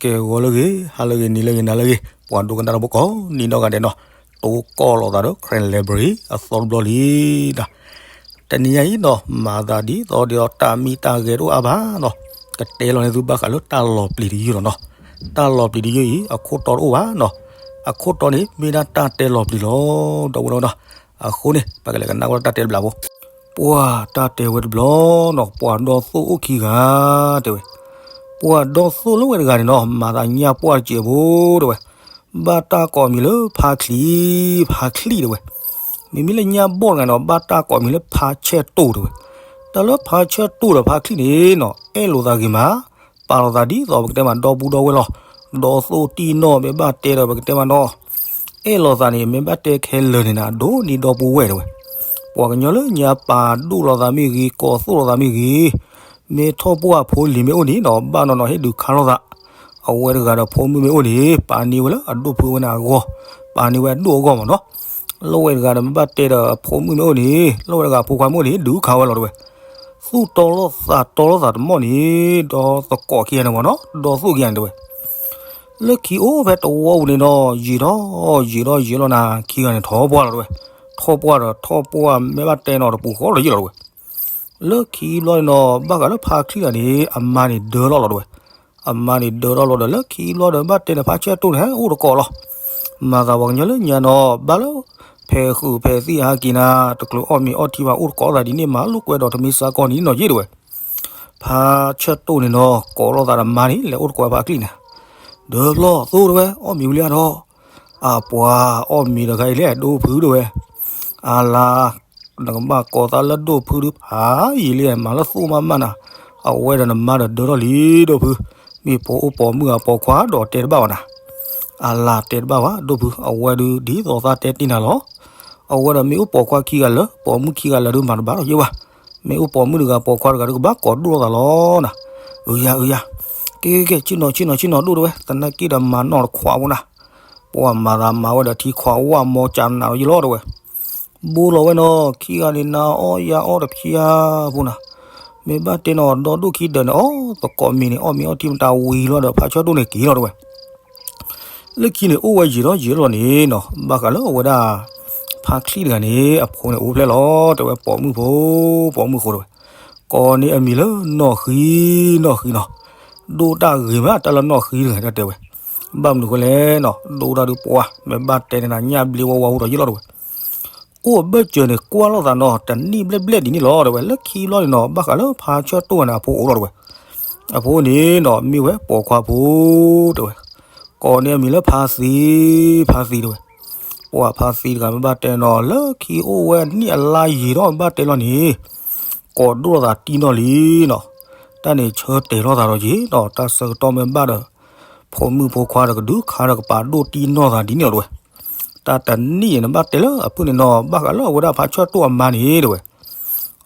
ကဲဂီၤလၢအဂ့ၤ, ဟါလၢအဂ့ၤ, နံၤလၢအဂ့ၤ, နၤလၢအဂ့ၤ, ပှၤဒိကနၣ်တၢ်ဖိကိးနံၤနီၢ်ဂၤဒဲးနီၤ, တိကိးလိာ်သးဒီး Karen Library အသီတဘျီလံနီၤ. တနံၤညါအံၤနီၤ မၤသးဒ်သိးဒီးတၢ်မံတၢ်ဂဲၤတအိၣ်အါဘၣ်နီၤ, ကတဲလီၤန့ၢ်သုဘၣ်ဃးလၢတၢ်လီၤပျံၤတယုၢ်လီၤနီၤ. တၢ်လီၤပျံၤတယုၢ်အံၤ အခိၣ်တီတအိၣ်ဘၣ်နီၤ. အခိၣ်တီန့ၣ် မ့ၢ်ဒၣ်တၢ်တဲလီၤပျံၤလီၤ ဒီပုၢ်ဝဲၢ်နီၤ. အဃိန့ၣ် ပကလဲၤကနၣ်ကွၢ်တၢ်တဲတဘျီဖိ. ပှၢ်တၢ်တဲဝဲတဘျီနီၤ, ပှၤဒီသိၣ်အိၣ်ခံဂၤ တဲဝဲ. ပှၤဒီသိၣ်လၢဝဲတဂၤန့ၣ်နီၤ မၤသးညၣ်ပှၢ်တစဲးဖိ တဲဝဲ. ဘၣ်တၢ်ကိးမံၤလၢဖါချံ, ဖါချံ တဲဝဲ. မ့မ့ၢ်လၢညၣ်ဘီၣ်တဂၤန့ၣ် ဘၣ်တၢ်ကိးမံၤလၢဖါဆဲၣ်တိၢ် တဲဝဲ. တၢ်လၢဖါဆဲၣ်တိၢ်ဒီးဖါချံန့ၣ်နီၤ အဲၣ်လိာ်သးဂ့ၤမး, ပာ်လိာ်သးဒ်သိးပကတဲမးဒီပုၢ်ဒီဝဲၢ်လီၤ. ဒီသိၣ်တံၢ်နီၢ် မ့ၢ်ဘၣ်တဲဒီးပကတဲမးနီၤ အဲၣ်လိာ်သးန့ၣ် မ့ၢ်ဘၣ်တဲခဲလၢာ်န့ၣ်နၤ ဒိၣ်န့ၢ်ဒီပုၢ်ဝဲၢ် တဲဝဲ. ပှၤကညီလၢညါပာ်ဒိၣ်လိာ်သးမ့ၢ်ဂ့ၤ, ကိးသိၣ်လိာ်သးမ့ၢ်ဂ့ၤ, မ့ၢ်ထီၣ်ပှၢ်ဖိလံၤမ့ၢ်အိၣ်န့ၣ်နီၤ ဘၣ်နီၤနီၤဟ့ၣ်ဒုးခါလိာ်သး. အဝဲတဂၤဒီးဖိမုၣ်မ့ၢ်အိၣ်န့ၣ် ပာ်န့ၢ်ဝဲလၢအဒိၣ်ဖုဝဲန့ၣ်အဂီၢ်, ပာ်န့ၢ်ဝဲအဒိၣ်အဂီၢ်မးနီၤ. လၢဝဲတဂၤဒီးမ့ၢ်ဘၣ်တဲဒီးဖိမုၣ်မ့ၢ်အိၣ်န့ၣ်, လၢဝဲတဂၤဖိခွါမ့ၢ်အိၣ်န့ၣ် ဒုးခါဝဲလီၤ တဲဝဲ. သူၣ်တီလိာ်သးတီလိာ်သးတမီၢ်န့ၣ် ဒီသကိးခံဂၤန့ၣ်မးနီၤ, ဒီသိၣ်ခံဂၤန့ၣ် တဲဝဲ. လၢခံအိၣ်ဖဲတဝီပူၤန့ၣ်နီၤ ယံာ်ထီၣ်ယံာ်ထီၣ်ယံာ်လီၤနၤ ခံဂၤန့ၣ်ထီၣ်ပှၢ်လီၤ တဲဝဲ. ထီၣ်ပှၢ်ဒီးထီၣ်ပှၢ် မ့ၢ်ဘၣ်တဲနီၤတပူၤဃီလီၤယံာ်လီၤ တဲဝဲ. လၢခံဘျီန့ၣ်နီၤ ဘၣ်ဃးလၢဖါချံတဂၤန့ၣ် အမါန့ၣ်ဒၢထီၣ်လီၤ တဲဝဲ. အမါန့ၣ်ဒၢထီၣ်လီၤဒီး လၢခံဘျီဒီးဘၣ်တဲန့ၣ် ဖါဆဲၣ်တိၢ်န့ၣ် အိၣ်တကိးလီၤ. မၤသးပှၤကညီလၢညါနီၤ ဘၣ်လၢ ဖဲဃုာ်ဖဲသံၣ်ဟးက့ၤနၤ တကျၢၤအီၣ်မ့ၤအီထံဘၣ် အိၣ်တကိးသးဒ်န့ၣ် မၤလိာ်ကွဲဒီးတမ့ၢ်စ့ၢ်ကီးန့ၣ်နီၤယ့ၢ် တဲဝဲ. ဖါဆဲၣ်တိၢ်န့ၣ်နီၤ ကိးလိာ်သးဒီးမါန့ၣ် လဲၤအိၣ်တကိးဖါချံန့ၣ်, ဒၢဖျီၣ်သိၣ် တဲဝဲ, အီၣ်မ့ၤဝံၤလံဧါဒီး, အပှၤအီၣ်မ့ၤတဂၤအံၤလဲၣ် ဒိၣ်ဖု တဲဝဲ. အလါ နကဘၣ်ကိးသးလၢဒိၣ်ဖုဒုးဖးယံာ်လံ မၤလၢသိၣ်မးမးနၤ, အဝဲဒီးနမါဒီးဒၢထီၣ်လံ ဒိၣ်ဖု, မ့ၢ်ဖိအိၣ်ပိာ်မုၣ်အပိာ်ခွါဒီးတဲတဘၣ်ဘၣ်နၤ. အလါတဲတဘၣ်ဘၣ် ဒိၣ်ဖု, အဝဲဒုးဒ်သိးသးတဲတ့ၢ်နၤလီၤ. အဝဲဒီးမ့ၢ်အိၣ်ပိာ်ခွါခံဂၤလၢ ပိာ်မုၣ်ခံဂၤလၢဒုးမၤတဘၣ်ဒီးယ့ၢ်ဘၣ်, မ့ၢ်အိၣ်ပိာ်မုၣ်တဂၤပိာ်ခွါတဂၤဒုးကဘၣ်ကိးဒိၣ်လိာ်သးလီၤနၤ. အယၤအယၤ, ကဲကဲကဲ ဆ့ၣ်နီၤဆ့ၣ်နီၤဆ့ၣ်နီၤဒိၣ် တဲဝဲ, သနာ်က့ဒီးမၤနီၣ်တခွးဖိနၤ. ပှၤမၤသးမၤဝဲဒီးထံခွးဝၣ်မီၤကနးလီၤယ့ၢ်လီၤ တဲဝဲ. ဘိလီၤဝဲနီၤ ခံဂၤန့ၣ် နၤအီၣ်ယၤအီၣ်တဖျါဖိနၤ, မ့ၢ်ဘၣ်တဲနီၤဒီဒိၣ်ခံဒၢးန့ၣ် အီၣ်သကိးမ့ၤန့ၣ် အီၣ်မ့ၤအီထံမတၤဝံၤလီၤဒီး ဖါဆၢတိၢ်န့ၣ်က့ၤလီၤ တဲဝဲ. လၢခံန့ၣ်အိၣ်ဝဲယံာ်ထီၣ်ယံာ်လီၤန့ၣ်နီၤ ဘၣ်ဃးလၢအဝဲဒၣ် ဖါချံတဂၤန့ၣ် အဖိန့ၣ်အိၣ်ဖျဲၣ်လီၤ တဲဝဲ, ပိာ်မုၣ်ဖိ ပိာ်မုၣ်ဃိ တဲဝဲ. ကိးန့ၢ်အမံၤလၢနီၢ်ဃံ နီၢ်ဃံနီၤ. ဒိၣ်တၢ်ဂ့ၤမး တၢ်လၢနီၢ်ဃံတဂၤ တၢ်တဲဝဲ. ဘၣ်မနုၤဃိလဲၣ်နီၤ ဒိၣ်တၢ်ဒုးပှၤ မ့ၢ်ဘၣ်တဲန့ၣ်နၤညၣ်ဘျ့ဝါဝါဟူဒီးယ့ၢ်လီၤ တဲဝဲ. အိၣ်အဘၢၣ်စၢၤန့ၣ် ကွၢ်လိာ်သးနီၤ တနံၣ်ဘျဲၣ်ဘျဲၣ်ဒ်န့ၣ်လီၤ တဲဝဲ. လၢခံဘျီန့ၣ်နီၤ ဘၣ်ဃးလၢဖါဆၢတိၢ်န့ၣ် အဖိအိၣ်လီၤ တဲဝဲ. အဖိန့ၣ်နီၤ မ့ၢ်ဝဲပိာ်ခွါဖိ တဲဝဲ. ကိးန့ၢ်အမံၤလၢဖါသံ, ဖါသံ တဲဝဲ. ပှၤဖါသံတဂၤ မ့ၢ်ဘၣ်တဲနီၤ လၢခံအိၣ်ဝဲနံၣ်အလါယံာ်ထီၣ် မ့ၢ်ဘၣ်တဲလီၤန့ၣ် ကိးဒိၣ်လိာ်သးတံၢ်နီၢ်လံနီၤ. တၢ်န့ၣ်ဆၢတဲာ်လိာ်သးဒီးယ့ၢ်နီၤ တၢ်ဆၢကတီၢ်မ့ၢ်ဘၣ်ဒီး ဖိမုၣ်ဖိခွါဒီးကဒုးခါဒီးကပာ်ဒိၣ်တံၢ်နီၢ်သးဒ်န့ၣ်လီၤ တဲဝဲ. တၢ်တနံၣ်န့ၣ် နဘၣ်တဲလၢအဖုၣ်န့ၣ်နီၤ ဘၣ်ဃးလၢအဝဲဒၣ်ဖါဆၢတိၢ်အမါန့ၣ် တဲဝဲ.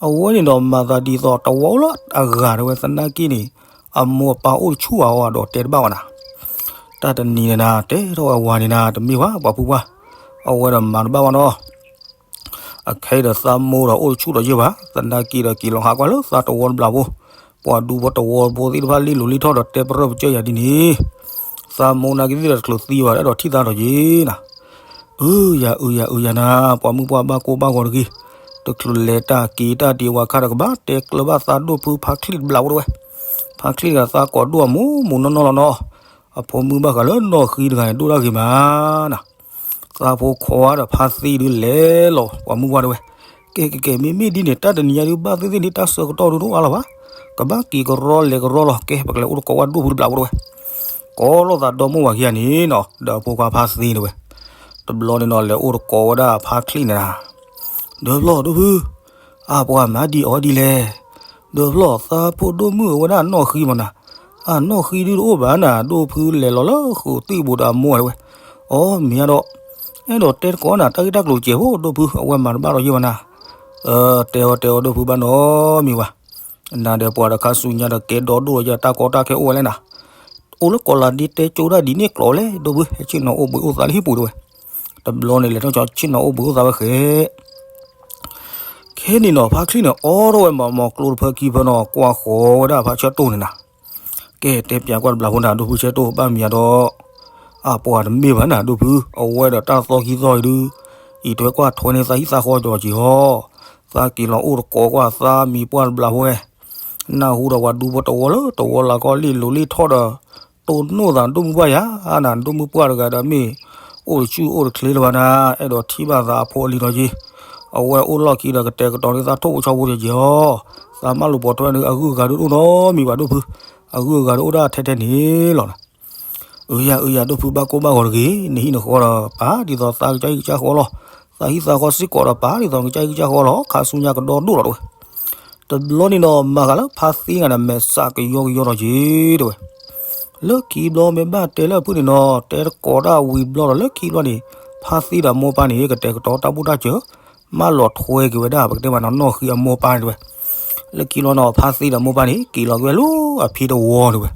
အဝဲန့ၣ်ဒီးမၤသးဒ်သိးတဝီအိၣ်လၢအဂၤ တဲဝဲ, သနာ်က့န့ၣ် အမိၢ်အပၢ်အိၣ်တဆူၣ်အီၤဒီးတဲတဘၣ်ဝဲနၤ. တၢ်တနံၤန့ၣ်နၤ တဲထီၣ်ဝဲဝၤန့ၣ်နၤ တမ့ၢ်ဘၣ် ပှၤဖုပှၢ်, အဝဲဒီးမၤတဘၣ်ဘၣ်နီၤ. အခဲအံၤဒီးသးမိၢ်ဒီးအိၣ်တဆူၣ်ဒီးယ့ၢ်ဘၣ်, သနာ်က့ဒီးက့ၤလီၤဟးကွၢ်လၢသးတဝီတဘျီဖိ, ပှၤဒူဖိတဝီဖိသ့ၣ်တဖၣ်လံၣ်လိၤလံၣ်ထီၣ်ဒီးတဲပရၢပကၢၢ်ယၤဒ်န့ၣ်, သးမိၢ်နာ်က့သ့ၣ်ဒီးတချုးသံဘၣ်ဒီးထံၣ်သးဒီးယ့ၢ်နၤ. အုယၤ အုယၤ အုယၤနၤ, ပှၤမုၢ်ပှၢ်ဘၣ်ကိၢ်ဘၣ်ဂီၤတဂ့ၤ, တချုးလဲၤတၢ်က့ၤတၢ်ဒံးဝၤခါဒီးကဘၣ်တဲကျၢၤဘၣ်သးဒိၣ်ဖုဖါချံတဘျီဖိ တဲဝဲ. ဖါချံတဂၤသးကိးဒိၣ်အမိၢ်မိၢ်နီၢ်နီၢ်လီၤနီၤ. အဖိမုၣ်ဘၣ်ဃးလၢနီၢ်ဃံတဂၤန့ၣ် ဒိၣ်တၢ်ဂ့ၤမးနၤ. သးဖိခွါဒီးဖါသံဒုးလဲၤလီၤ ပှၤမုၢ်ပှၢ်တဲဝဲ. ကဲကဲကဲ မ့မ့ၢ်ဒ်န့ၣ် တၢ်တနံၤညါဒုးဘၣ်သ့ၣ်သ့ၣ်ဒ် တၢ်ဆၢကတီၢ်ဒုးတအိၣ်အါလၢၤဘၣ်, ကဘၣ်က့ၤကရီလဲၤကရီလီၤ. ကဲ ပကလဲၤအိၣ်တကိးဝဲဒိၣ်ဖုတဘျီဖိ တဲဝဲ. ကိးလိာ်သးဒီမိၢ်ဝၤခံဂၤန့ၣ်နီၤ ဒီးအဖိခွါဖါသံတဲဝဲ. တဘျီန့ၣ်နီၤ လဲၤအိၣ်တကိးဝဲဒၣ်ဖါချံန့ၣ်နၤ. ဒၢဖျီၣ်ဒိၣ်ဖု, အပှၤမၤဒ်အီၤဒ်လဲၣ်. ဒၢဖျီၣ် သးဖိဒိၣ်မုၣ်အဝဲဒၣ်နီၢ်ဃံမးနၤ. အနီၢ်ဃံဒုးတအိၣ်ဘၣ်နၤ ဒိၣ်ဖုလဲၤလီၤလၢဃုာ်သံၣ်ပူၤဒီးအမိၢ်တဲဝဲ. အီ မ့ၢ်ဧါဒီး, အဲၣ်ဒိးတဲတကိးနၤ တၢ်ဂ့ၢ်တၢ်ကျိၤစဲးဖိ ဒိၣ်ဖု အဝဲမၤတဘၣ်ဒီးယ့ၢ်ဘၣ်နၤ. တဲအီၤတဲအီၤ ဒိၣ်ဖုဘၣ်နီတမံၤဘၣ်. နၤဒီးပှၤတခါဆူညါဒီးကဲဒီဒိၣ်ဒီးယတၢ်ကီတၢ်ခဲအိၣ်ဝဲလဲၣ်နၤ. အိၣ်လၢကီးလၤဒ့တဲကၠိဒၣ်ဒ်န့ၣ်ကျိၤလဲၣ် ဒိၣ်ဖု ဟဲဆ့ၣ်နီၤအိၣ်ဘှံးအိၣ်သါလၢဟံၣ်ပူၤတဲဝဲ. တဘျီန့ၣ်လဲၤထီၣ်ကီးဆ့ၣ်နီၤအိၣ်ဘှံးအိၣ်သါဝဲဃဲ ခဲန့ၣ်နီၤ ဖါချံန့ၣ် အိးထီၣ်ဝဲမၤမၤကျိတဖၢခံဖၢနီၤ ကွၢ်ဃီၤဝဲဒၣ်ဖါဆၢတိၢ်န့ၣ်နၤ. ကဲ တဲပၠးကွၢ်တဘျီဖိနၤ ဒိၣ်ဖုဆၢတိၢ် ဘၣ်မံၤအဒီး အပှၤတမ့ၢ်ဘၣ်နၤ ဒိၣ်ဖု အဝဲဒီးတၢ်သီခံသီအံၤဒုး အံးထွဲကွၢ်ထွဲန့ၢ်သးဟံၣ်သးဃီကီၤက့ၤဟီ သးက့ၤလီၤအိၣ်တကိးကွၢ်သးမံၤပှၢ်တဘျီဖိဝဲ နၢ်ဟူဒီးပှၤဒူဖိတဝီလၢတဝီလၢကီၢ်လံၣ်လိၤလံၣ်ထီၣ်ဒီး တိၢ်နီၣ်သးဒိၣ်မုၢ်ပှၢ်ယၤနၤ ဒိၣ်မုၢ်ပှၢ်တဂၤဒီးမ့ၢ် အိၣ်တဆူၣ်အိၣ်တချ့လၢၤဘၣ်နၤ အဲၣ်ဒိးထံၣ်ဘၣ်သးအဖိအလံၤနီၤက့ အဝဲအိၣ်လီၢ်ခံဒီးကတဲာ်ကတီၤန့ၢ်သးထိၣ်ဖိဆီဖိက့ၤဟီ သးမၢလိာ်ပိာ်ထွဲန့ၣ် အဂုၤအဂၤဒုးအိၣ်နီတမံၤဘၣ်ဒိၣ်ဖု အဂုၤအဂၤဒုးအိၣ်ဒၣ်ထဲထဲန့ၣ်လီၤနၤ အၢယၤအၢယၤ ဒိၣ်ဖုဘၣ်ကိၢ်ဘၣ်ဂီၤတဂ့ၤ နဟံၣ်နဃီဒီးပာ်ဒ်သိးသးကစၢ်ဟံၣ်ကစၢ်ဃီလီၤ သးဟံၣ်သးဃီစ့ၢ်ကီးဒီးပာ်ဒ်သိးကစၢ်ဟံၣ်ကစၢ်ဃီလီၤ ခါဆူညါကဒီဒိၣ်လီၤတဝဲ တဘျီန့ၣ်ဒီး မၤဃာ်လၢဖါသ့ဂၤန့ၣ် မဲာ်ဆှးကယီကယီထီၣ်က့ၤတဝဲ လၢခံဘျီမ့ၢ်ဘၣ်တဲလၢအဖုၣ်န့ၣ်နီၤ တဲတကိးတၢ်ဝံၤဘျီဒီး လၢခံဘျီန့ၣ် ဖါသ့ဒီးမိၢ်ပၢ်န့ၣ် ကတဲာ်ကတီၤတၢ်ဘူၣ်တၢ်စၢၤ မၢလီၤထွဲက့ၤဝဲဒၣ် ပကတဲမးနီၤ နီၢ်ဃံအမိၢ်ပၢ်န့ၣ်တဝဲ လၢခံဘျီနီၤ ဖါသ့ဒီးမိၢ်ပၢ်န့ၣ် က့ၤလီၤက့ၤဝဲလၢအဖံတဝီန့ၣ်တဝဲ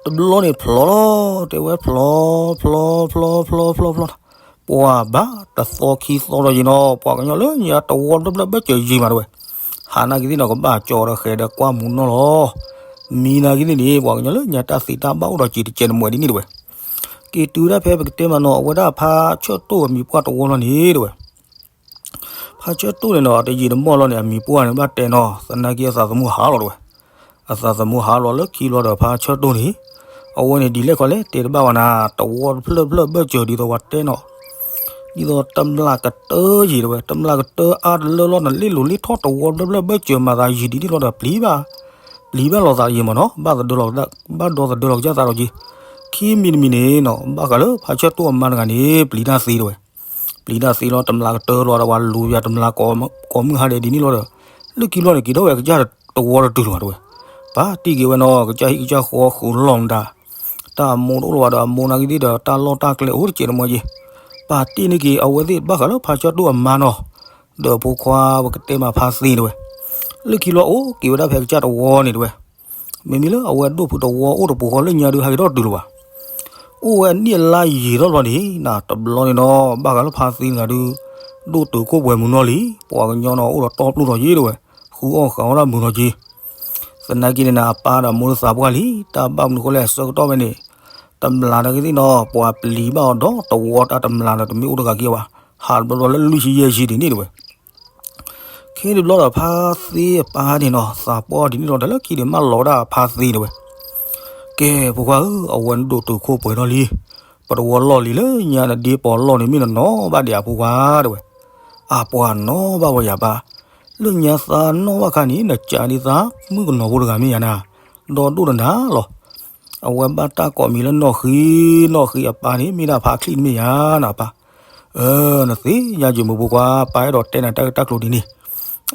တဘျီန့ၣ်ဖျိးလီၤ တဲဝဲဖျိး ဖျိး ဖျိး ဖျိး ဖျိး ဖျိး ပှၤဘၣ်တသီခံသီဒီးယံၤနီၤ ပှၤကညီလၢညါတဝီတဖျၢၣ်ဘၢၣ်စၢၤယံၤမးတဝဲ ဟးနာ်က့သ့ၣ်နီၤ ကဘၣ်ကၠီဒီးဃဲၤဒီးကွၢ်မူနီၢ်လီၤ မံနာ်က့သ့ၣ်န့ၣ် ပှၤကညီလၢညါတၢ်သ့တၢ်ဘၣ်အိၣ်ဒီးစံးတကဲးတမှဲးဒ်န့ၣ်တဝဲ က့ၤတုၤဒၣ်ဖဲပကတဲမးနီၤ အဝဲဒၣ်ဖါဆၢၣ်တိၢ်အမံၤပှၢ်တဝီလီၤန့ၣ်တဝဲ ဖါဆၢၣ်တိၢ်န့ၣ်နီၤ တယံာ်တမီၢ်လီၤန့ၣ် အမံၤပှၢ်န့ၣ် ဘၣ်တဲနီၤ သနာ်က့အသးသမူဟးလီၤတဝဲ အသးသမူဟးလီၤလၢခံလီၤဒီးဖါဆၢၣ်တိၢ်န့ၣ် အဝဲန့ၣ်ဒ်လဲၣ်ခီလဲၣ် တဲတဘၣ်ဝဲနၤ တဝီတဖျၢၣ်ဖျၢၣ်ဘၢၣ်စၢၤဒ်သိးပှၤတဲနီၤ ဒ်သိးတမျးကတၢၢ်ယံၤတဝဲ တမျးကတၢၢ်အါတလၢလီၤန့ၣ် လ့ၣ်လိၤလ့ၣ်ထီၣ်တဝီတဖျၢၣ်ဖျၢၣ်ဘၢၣ်စၢၤမၤသးယံၤဒ်န့ၣ်လီၤဒီး ပျံၤဘၣ် ပျံၤဘၣ်လိာ်သးယံၤမးနီၤ ဘၣ်သဒၢလီၤ ဘၣ်ဒီသဒၢလီၤကစၢ်သးဒီးက့ၤ ခံမံၤတမံၤန့ၣ်နီၤ ဘၣ်ဃးလၢဖါဆၢၣ်တိၢ်အမါတဂၤန့ၣ် ပျံၤတၢ်သ့တဝဲ ပျံၤတၢ်သ့လီၤ တမျးကတၢၢ်လီၤဒီးပှၤလူၤယၤတမျးကိးမုၢ်ဟါဒဲးဒ်န့ၣ်လီၤဒီး လၢခံလီၤန့ၣ် က့ၤထီၣ်ဝဲကစၢ်တဝီတတုၤလၢၤဘၣ်တဝဲ ပာ်တ့ၢ်က့ၤဝဲနီၤ ကစၢ်ဟံၣ်ကစၢ်ဃီဃုာ်လီၤမတၤ တၢ်အမိၢ်တအိၣ်လၢၤဘၣ်ဒီးအမိၢ်နာ်က့သ့ၣ်ဒီးတၢ်လီၢ်တၢ်ကျဲအိၣ်တကဲးတမှဲးက့ၤ ပာ်တ့ၢ်န့ၢ်က့ၤအဝဲသ့ၣ်ဘၣ်ဃးလၢဖါဆၢၣ်တိၢ်အမါနီၤ ဒီးဖိခွါပကတဲမးဖါသ့တဝဲ လၢခံလီၤအိၣ်က့ၤဝဲဒၣ်ဖဲကစၢ်တဝီန့ၣ်တဝဲ မ့မ့ၢ်လၢအဝဲဒိၣ်ဖုတဝီအိၣ်တပူၤဃီလၢညါဒုးဟးက့ၤထီၣ်တုၤလၢၤဘၣ် အိၣ်ဝဲအနံၣ်အလါယံာ်ထီၣ်ဘျီန့ၣ် နၤတဘျီန့ၣ်နီၤ ဘၣ်ဃးလၢဖါသ့တဂၤဒုး ဒိၣ်တုာ်ခိၣ်ပှဲၤမုၢ်နီၢ်လံ ပှၤကညီနီၤအိၣ်ဒီးတီပျိၢ်ထီၣ်က့ၤတဝဲ ဃုအီၣ်ဃုအီတၢ်မုာ်ထီၣ်က့ၤ သနာ်က့န့ၣ်နၤ အပၢ်ဒီးအမိၢ်လၢသးပှၢ်လံ တၢ်ဘၣ်မနုၤဃိလဲၣ်အဆၢကတီၢ်ဖဲန့ၣ် တမျးတၢ်ကသ့ၣ်နီၤ ပှၤပျံၤဘၣ်အီၤဒီးတဝီတၢ်တမျးဒီးတမ့ၢ်အိၣ်တဂၤက့ၤဘၣ် ဟးတဘျီဘျီလၢလွံၢ်ဆံယဲၢ်ဆံဒ်န့ၣ်တဝဲ ခဲတဘျီဒီးဖါသ့အပၢ်န့ၣ်နီၤ သးပှၢ်ဒ်န့ၣ်လီၤဒီးလၢခံန့ၣ်မၢလီၤဝဲဒၣ်ဖါသ့တဝဲ ကဲ ဖိခွါဧၢ အဝဲန့ၣ်ဒိၣ်တုာ်ခိၣ်ပှဲၤထီၣ်လံ ပတဝီလီၢ်လံလၢညါနဒ့ပီၤလီၢ်န့ၣ်မ့ၢ်နနီၢ်ဘၣ်ဒံးအဖိခွါတဝဲ အပှၤနီၢ်ဘၣ်ဝဲယၤပၢ် လၢညါသးနီၢ်ဘၣ်ခါန့ၣ် နကးဒ်သးမုၣ်ကနီၤဖိတဂၤမ့ၢ်ယၤနၤ ဒီဒိၣ်တနၤလီၤ အဝဲဘၣ်တၢ်ကိးမံၤလၢနီၢ်ဃံ နီၢ်ဃံအပၢ်န့ၣ် မ့ၢ်ဒၣ်ဖါချံၣ်တမ့ၢ်ယၤနၤပၢ် အၢ နသ့ၣ်ညါယံာ်မုၢ်ဖိခွါ ပၢ်အဲၣ်ဒိးတဲနၤတၢ်ဂ့ၢ်တၢ်ကျိၤဒ်န့ၣ်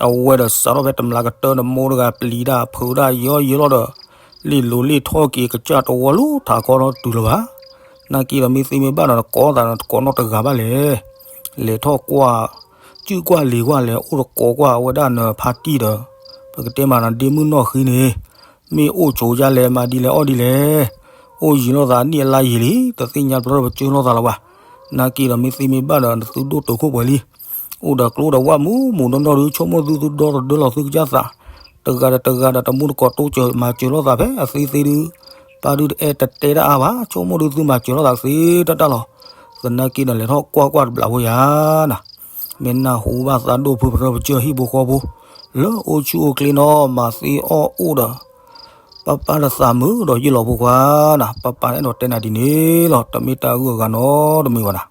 အဝဲဒီးစးထီၣ်ဖဲတမျးကတၢၢ်နမိၢ်တဂၤပျံၤတၢ်ဖုးတၢ်ယီယီလီၤဒီး လ့ၣ်လိၤလ့ၣ်ထီၣ်က့ၤကစၢ်တဝီလၢထးခီလီၤတုၤလၢၤဘၣ် နာ်က့ဒီးမ့ၢ်သ့မ့ၢ်ဘၣ်ဒီးနကိးသးနတကိးနီတဂၤဘၣ်လဲၣ် လဲၤထီၣ်ကွၢ် စုၣ်ကွၢ်လံၤကွၢ်လဲၤအိၣ်တကိးကွၢ်အဝဲဒၣ်နဖါတံၢ်ဒီး ပကတဲမးနဒ့မုၣ်နီၢ်ဃံန့ၣ် မ့ၢ်အိၣ်ဆိးဒ်လဲၣ်မၤဒ်လဲၣ်အီၣ်ဒ်လဲၣ် အိၣ်ယံၤလိာ်သးနံၣ်အလါယံာ်လံ တသ့ၣ်ညါပတြၢၤပကၢလိာ်သးလၢၤဘၣ် နာ်က့ဒီးမ့ၢ်သ့မ့ၢ်ဘၣ်ဒီးနသုဒိၣ်တုာ်ခိၣ်ပှဲၤလံ အိၣ်ဒီးကျိဒီးဝၣ်မူးမူးနီၢ်နီၢ်ဒုး ဆိကမိၣ်သုသုဒီသဒၢလီၤသုကစၢ်သး တဂၤဒီးတဂၤဒီးတမူတကိးတိစၢၤမၤစၢၤလိာ်သးဖဲအသ့သ့ဒုး ပၢ်ဒုးတအဲၣ်တတဲတၢ်အါဘၣ် ဆိကမိၣ်ဒုးသုမၤစၢၤလိာ်သးသ့တၢ်တၢ်လီၤ သနာ်က့ဒီးလဲၤထီၣ်ကွၢ်ကွၢ်တဘျီဖိယၤနၤ မ့ၢ်နၢ်ဟူဘၣ်သးဒိၣ်ဖုးပတြၢၤပကၢဟံၣ်ဖိဃီဖိ လၢအိၣ်ဆူၣ်အိၣ်ချ့နီၤ မၤသ့အီၣ်အိၣ်ဒီး ပၢ်ပၢ်ဒီးသးမုာ်ဒီးယ့ၢ်လီၤဖိခွါနၤ ပၢ်ပၢ်အဲၣ်ဒိးတဲနၤဒ်န့ၣ်လီၤ တမ့ၢ်တၢ်ဂုၤအဂၤနီတမံၤဘၣ်နၤ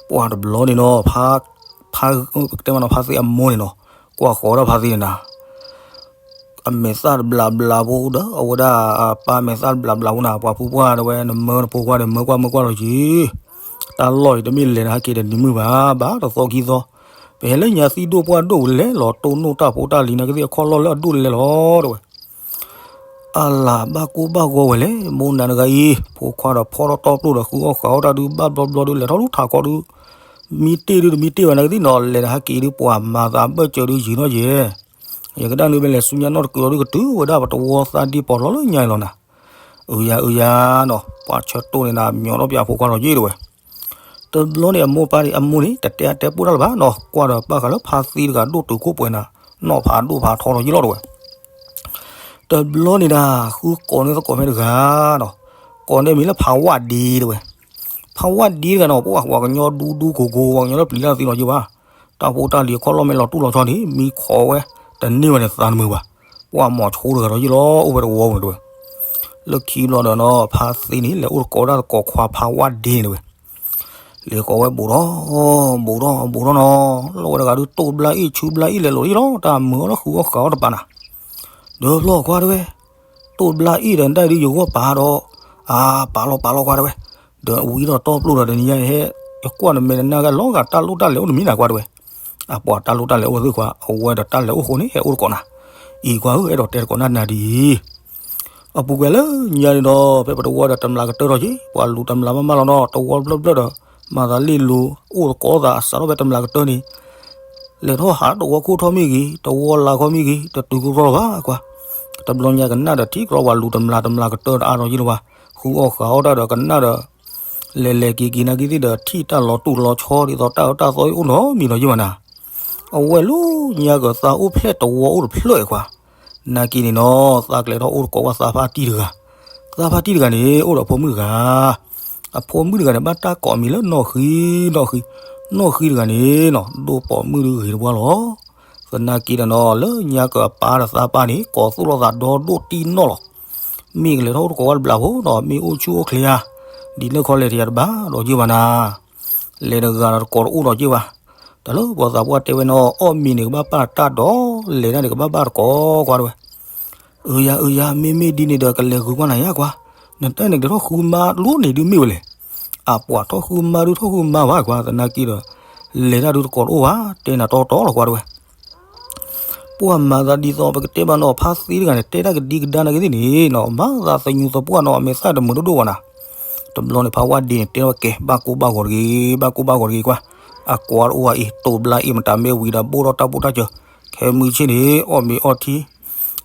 ပှၤတဘျီန့ၣ်နီၤ ဖါ ပကတဲမးနီၤ ဖါသ့အမိၢ်န့ၣ်နီၤ ကွၢ်ဃီၤဒၣ်ဖါသ့န့ၣ်နၤ အမဲာ်သၣ်တဘျးဘျးဖိဒီး အဝဲဒၣ်အပၢ်မဲာ်သၣ်တဘျးဘျးဖိနၤ ပှၤဖုပှၢ်တဲဝဲ နမၢနဖိခွါဒီးမၢကွၢ်မၢကွၢ်လီၤက့ၤ တၢ်လီၢ်အံၤတမ့ၢ်လဲၤနဟးက့ၤဒီးနံၤမုၢ်ဘၣ် ဘၣ်တသီခံသီ ပဟဲလၢညါသံၣ်ဒိၣ်ပှၢ်ဒိၣ်ဝဲလဲၤလီၤတိၢ်နီၣ်တၢ်ဖိတၢ်လံၤနာ်က့သ့ၣ်အခီၣ်လီၢ်လၢအဒိၣ်လဲၤလဲၤလီၤတဲဝဲ အလၤဘၣ်ကိၢ်ဘၣ်ဂီၤဝဲလဲၣ် မိၢ်နၤတဂၤအံၤ ဖိခွါဒီးဖီၣ်ထီၣ်တီပျိၢ်ဒီးဃုအီၣ်ဃုအီတၢ်ဒုးဘၣ်ဘျီဘျီဒုးလဲၤထီၣ်လူထးခီဒုး မံတ့ၢ်ဒုးတမံတ့ၢ်ဘၣ်နာ်က့သ့ၣ်နီၤ လဲၤတဟးက့ၤဒုးပှၤမၤသးဘၢၣ်စၢၤဒုးယံာ်နီၣ်ယဲၢ် ယကဒၣ်နုၤမ့ၢ်လဲၤဆူညါနီၣ်တကုာ်လီၤဒုးကတုၤဝဲဒၣ်ပတဝီသးဒ့ပီၤလီၤလၢညါအံၤလီၤနၤ အုယၤအုယၤနီၤ ပှၤဆၢတိၢ်န့ၣ်နၤ မညီထီၣ်ပှၤဖိခွါလီၤယ့ၢ်တဲဝဲ တဘျီန့ၣ်အမိၢ်ပၢ်န့ၣ် အမိၢ်န့ၣ် တတဲအတဲပိၢ်တၢ်လၢၤဘၣ်နီၤ ကွၢ်ဒီးဘၣ်ဃးလၢဖါသ့တဂၤဒိၣ်တုာ်ခိၣ်ပှဲၤနၤ နီၢ်ဖးဒိၣ်ဖးထီထီၣ်ယ့ၢ်လီၤတဲဝဲ တဘျီန့ၣ်ဒၣ် ဃုကိးန့ၢ်သကိးဖဲတဂၤဒီး ကိးန့ၢ်မံၤလၢဖးဝၣ်ဒ့တဲဝဲ. ဖးဝၣ်ဒ့တဂၤန့ၣ် ပှၤ ပှၤကညီဒူဒူကိၤကိၤ ပှၤကညီလၢပျံၤတၢ်သ့လီၤယဲဘၣ်. တၢ်ဖိတၢ်လံၤအခီၣ်လီၢ်မဲာ်လီၤတူၢ်လီၤဆီန့ၣ် မံခိးဝဲတန့ၢ်ဝဲန့ၣ်သးတမုာ်ဘၣ်. ပှၤမိၤဆိတဂၤဒီးယဲလီၤ အိၣ်ဝဲတဝီပူၤန့ၣ်တဲဝဲ. လၢခံဘျီဒီးနီၤ ဖါသ့န့ၣ် လဲၤအိၣ်သကိးတၢ်သကိးခွါဖးဝၣ်ဒ့န့ၣ်တဲဝဲ. လဲၤကိးဝဲဘူးထီၣ် ဘူးထီၣ် ဘူးထီၣ်နီၤ, လီၤဝဲတဂၤဒုးတိၢ်ဘျါအ့ၣ်ဆူဘျါအ့ၣ်လဲၤလိာ်ယဲလီၤ, တၢ်မုာ်အီၤလၢဃုအီၣ်ဃုအီတပၤနၤ. ဒီးဖျီၣ်ခွါတဲဝဲ, တိၢ်ဘျါအ့ၣ်ဒီး နတၢ်ဒုးယဂီၢ်ပာ်ဒီး, အါ ပာ်လီၤပာ်လီၤခွါတဲဝဲ. ဒီးဝံၤဒီးတီပျိၢ်ဒီးတနံၤညါဟဲ ယကွၢ်နမဲာ်နနၢ်ဂၤလီၤဂာ်တၢ်လိၣ်တၢ်လဲၤအိၣ်တမံၤနၤကွၢ်တဲဝဲ. အပှၤတၢ်လိၣ်တၢ်လဲၤအိၣ်သ့ၣ်ခွါ အဝဲဒီးတၢ်လဲၤအိၣ်ဃိန့ၣ် ဟဲအိၣ်သကိးနၤ. အံၤကွၢ်ဧၢ အဲၣ်ဒိးတဲသကိးနၤနၤဒ်အံၤ အပူၤကွံာ်လၢညါန့ၣ်ဒီး ဖဲပတဝီဒီးတမျးကတၢၢ်ထီၣ်က့ၤ ပှၤလူၤတမျးမးမးလီၤနီၤ, တဝီတဖျၢၣ်ဖျၢၣ်ဒီး မၤသးလ့ၣ်လူၤ အိၣ်သကိးသးစးထီၣ်ဖဲတမျးကတၢၢ်န့ၣ် လဲၤထီၣ်ဟးတဝီခိၣ်ထီၣ်မ့ၢ်ဂ့ၤ တဝီလါခီမ့ၢ်ဂ့ၤ တတုၤကရီလီၤဘၣ်ကွၢ်. တဘျီညါကနၣ်ဒီးထံၣ်ကရီပှၤလူၤတမျးတမျးကတၢၢ်တအါထီၣ်ယ့ၣ်လီၤဘၣ်, ဃုအီၣ်ဃုအီတၢ်ဒီးကနၣ်ဒီး လဲၤလဲၤက့ၤက့ၤနာ်က့ၤသ့ၣ်ဒီး ထံၣ်တၢ်လီၤတူၢ်လီၤဆီ ဒ်သိးတၢ်အၢတၢ်သီအံၤအိၣ်နီတမံၤလီၤယ့ၣ်ဘၣ်နၤ. အဝဲလၢညါကသးအိၣ်ဖျဲၣ်တဝီအိၣ်တဖျၢၣ်အံၤကွၢ်, နာ်က့ၤန့ၣ်နီၤ သးကလဲၤထီၣ်အိၣ်သကိးကွၢ်သးဖါတံၢ်တဂၤ, သးဖါတံၢ်တဂၤန့ၣ် အိၣ်ဒီးအဖိမုၣ်တဂၤ, အဖိမုၣ်တဂၤန့ၣ် ဘၣ်တၢ်ကိးမံၤလၢနီၢ်ဃံ, နီၢ်ဃံ, နီၢ်ဃံတဂၤန့ၣ်နီၤ ဒိၣ်ပိာ်မုၣ်ဒုးဂ့ၤတပှၢ်လီၤ. သနာ်က့ဒီးနီၤ လၢညါကအပၢ်ဒီးသးပၢ်န့ၣ် ကိးသူၣ်လိာ်သးဒီဒိၣ်တံၢ်နီၢ်လီၤ. မ့ၢ်ကလဲၤထီၣ်အိၣ်သကိးကွၢ်တဘျီဖိနီၤ မ့ၢ်အိၣ်ဆူၣ်အိၣ်ချ့ဧါ, ဒ်န့ၣ်ခီလဲၤတယၤတဘၣ်ဒီးယ့ၢ်ဘၣ်နၤ လဲၤတဂၤဒီးတကိးတအိၣ်ဒီးက့ၢ်ဘၣ်. တၢ်လၢပှၤသးပှၢ်တဲဝဲနီၤ အီၣ်မ့ၤန့ၣ်ကဘၣ်ပာ်တၢ်ဒီး လဲၤတၢ်န့ၣ်ကဘၣ်ပာ်တကိးကွၢ်တဲဝဲ. အၢယၤ အၢယၤ မ့မ့ၢ်ဒ်န့ၣ်ဒီးကလဲၤဂုာ်ကွၢ်နၤယါကွၢ်, နတၢ်န့ၣ်ကလဲၤထီၣ်ဃုမါလိန့ၣ်ဒုးမ့ၢ်ဝဲလဲၣ်. အပှၤထီၣ်ဃုမါဒုးထီၣ်ဃုမါဘၣ်ကွၢ် သနာ်က့ဒီး လဲၤတၢ်ဒုးတကိးတအိၣ်ဘၣ် တဲနၤတီတီလီၤကွၢ်တဲဝဲ. ပှၤမၤသးဒ်သိးပကတဲဘၣ်နီၤ ဖါသ့တဂၤန့ၣ် တဲတၢ်ကဒံကဒါနာ်က့ၤသ့ၣ်န့ၣ်နီၤ မၤသးသညူးသပှၢ်နီၤ အမဲာ်သၣ်တမုာ်ဒိၣ်ဒိၣ်ဘၣ်နၤ. တဘျီန့ၣ် ဖါဝၣ်ဒ့န့ၣ် တဲဝဲကဲ ဘၣ်ကိၢ်ဘၣ်ဂီၤတဂ့ၤ ဘၣ်ကိၢ်ဘၣ်ဂီၤတဂ့ၤကွၢ်, အကွၢ်တအိၣ်ဘၣ်အံၤ တိၢ်ဘျါအ့ၣ်မတၤမ့ၢ်ဝံၤဒီးဘိၣ်ထီၣ်တၢ်ဘိၣ်တၢ်စၢၤ, ခဲမုၢ်ဆ့ၣ်န့ၣ် အီၣ်မ့ၤအီထံ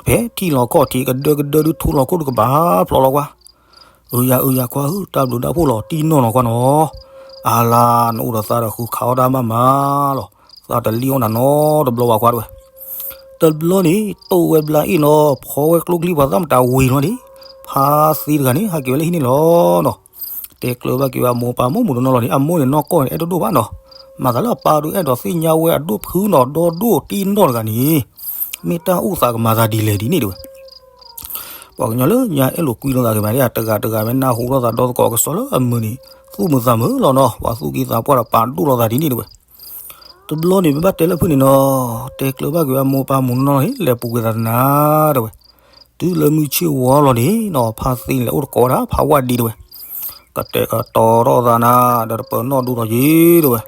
ဖဲထံလီၤခီၣ်ထံးကဒၢကဒၢဒုးထူလီၤခိၣ်ဒုးကဘၣ်ဖျီလီၤကွၢ်. အၢယၤ အၢယၤ ကွၢ်ဧၢ တၢ်ဘျုးတၢ်ဖှိၣ်လီၤတံၢ်နီၢ်နီၤကွၢ်နီၤ, အါလါ နအိၣ်ဒီးသးဒီးဃုခးအီၣ်တၢ်မးမးလီၤ, သးတလံၣ်အီၣ်နၤနီတဘျီဘၣ်ကွၢ်တဲဝဲ. တဘျီန့ၣ် တိၢ်ဝဲဘျါအ့ၣ်နီၤ ဖီဝဲကျိချံပှၤသၣ်မတၤဝံၤလီၤန့ၣ်, ဖါသ့တဂၤန့ၣ် ဟးက့ၤဝဲလၢဟံၣ်န့ၣ်လီၤနီၤ. တဲကျၢၤဘၣ်က့ၤဝဲအမိၢ်ပၢ်မိၢ်မုၢ်တနီၤလီၤန့ၣ် အမိၢ်န့ၣ်နီၢ်ကီၢ်န့ၣ် အဲၣ်ဒိၣ်ဒိၣ်ဘၣ်နီၤ, မၤသးလၢအပၢ်ဒုးအဲၣ်ဒိးသ့ၣ်ညါဝဲအဒိၣ်ဖုနီၤ ဒီဒိၣ်တံၢ်နီၢ်တဂၤန့ၣ်, မ့ၢ်တၢ်အိၣ်သးကမၤသးဒ်လဲၣ်ဒ်န့ၣ်တဲဝဲ. ပှၤကညီလၢညါအဲၣ်လိာ်ကွံလိာ်သးဂ့ၤမး တဂၤတဂၤမ့ၢ်နၢ်ဟူလိာ်သးဒီသကိးကစီၣ်လၢအမုာ်န့ၣ် သူၣ်မုာ်သးမုာ်လီၤနီၤ, ပှၤသူၣ်ကံၢ်သးပှၢ်ဒီးပာ်ဒိၣ်လိာ်သးဒ်န့ၣ်တဲဝဲ. တဘျီန့ၣ် ပဘၣ်တဲလၢဖုၣ်န့ၣ်နီၤ, တဲကျၢၤဘၣ်က့ၤဝဲအမိၢ်ပၢ်မိၢ်နီၢ်န့ၣ် လဲၤပူၤကွံာ်သးတနၤတဲဝဲ. တုၤလၢမုၢ်ဆ့ၣ်ဝီလီၤန့ၣ်နီၤ ဖါသ့န့ၣ် လဲၤအိၣ်သကိးဝဲဒၣ်ဖါဝၣ်ဒ့တဲဝဲ. ကတဲာ်ကတီၤထီၣ်သးနၤ ဒီးတပၢၤနီၣ်ဒူဒီးယ့ၣ်တဲဝဲ.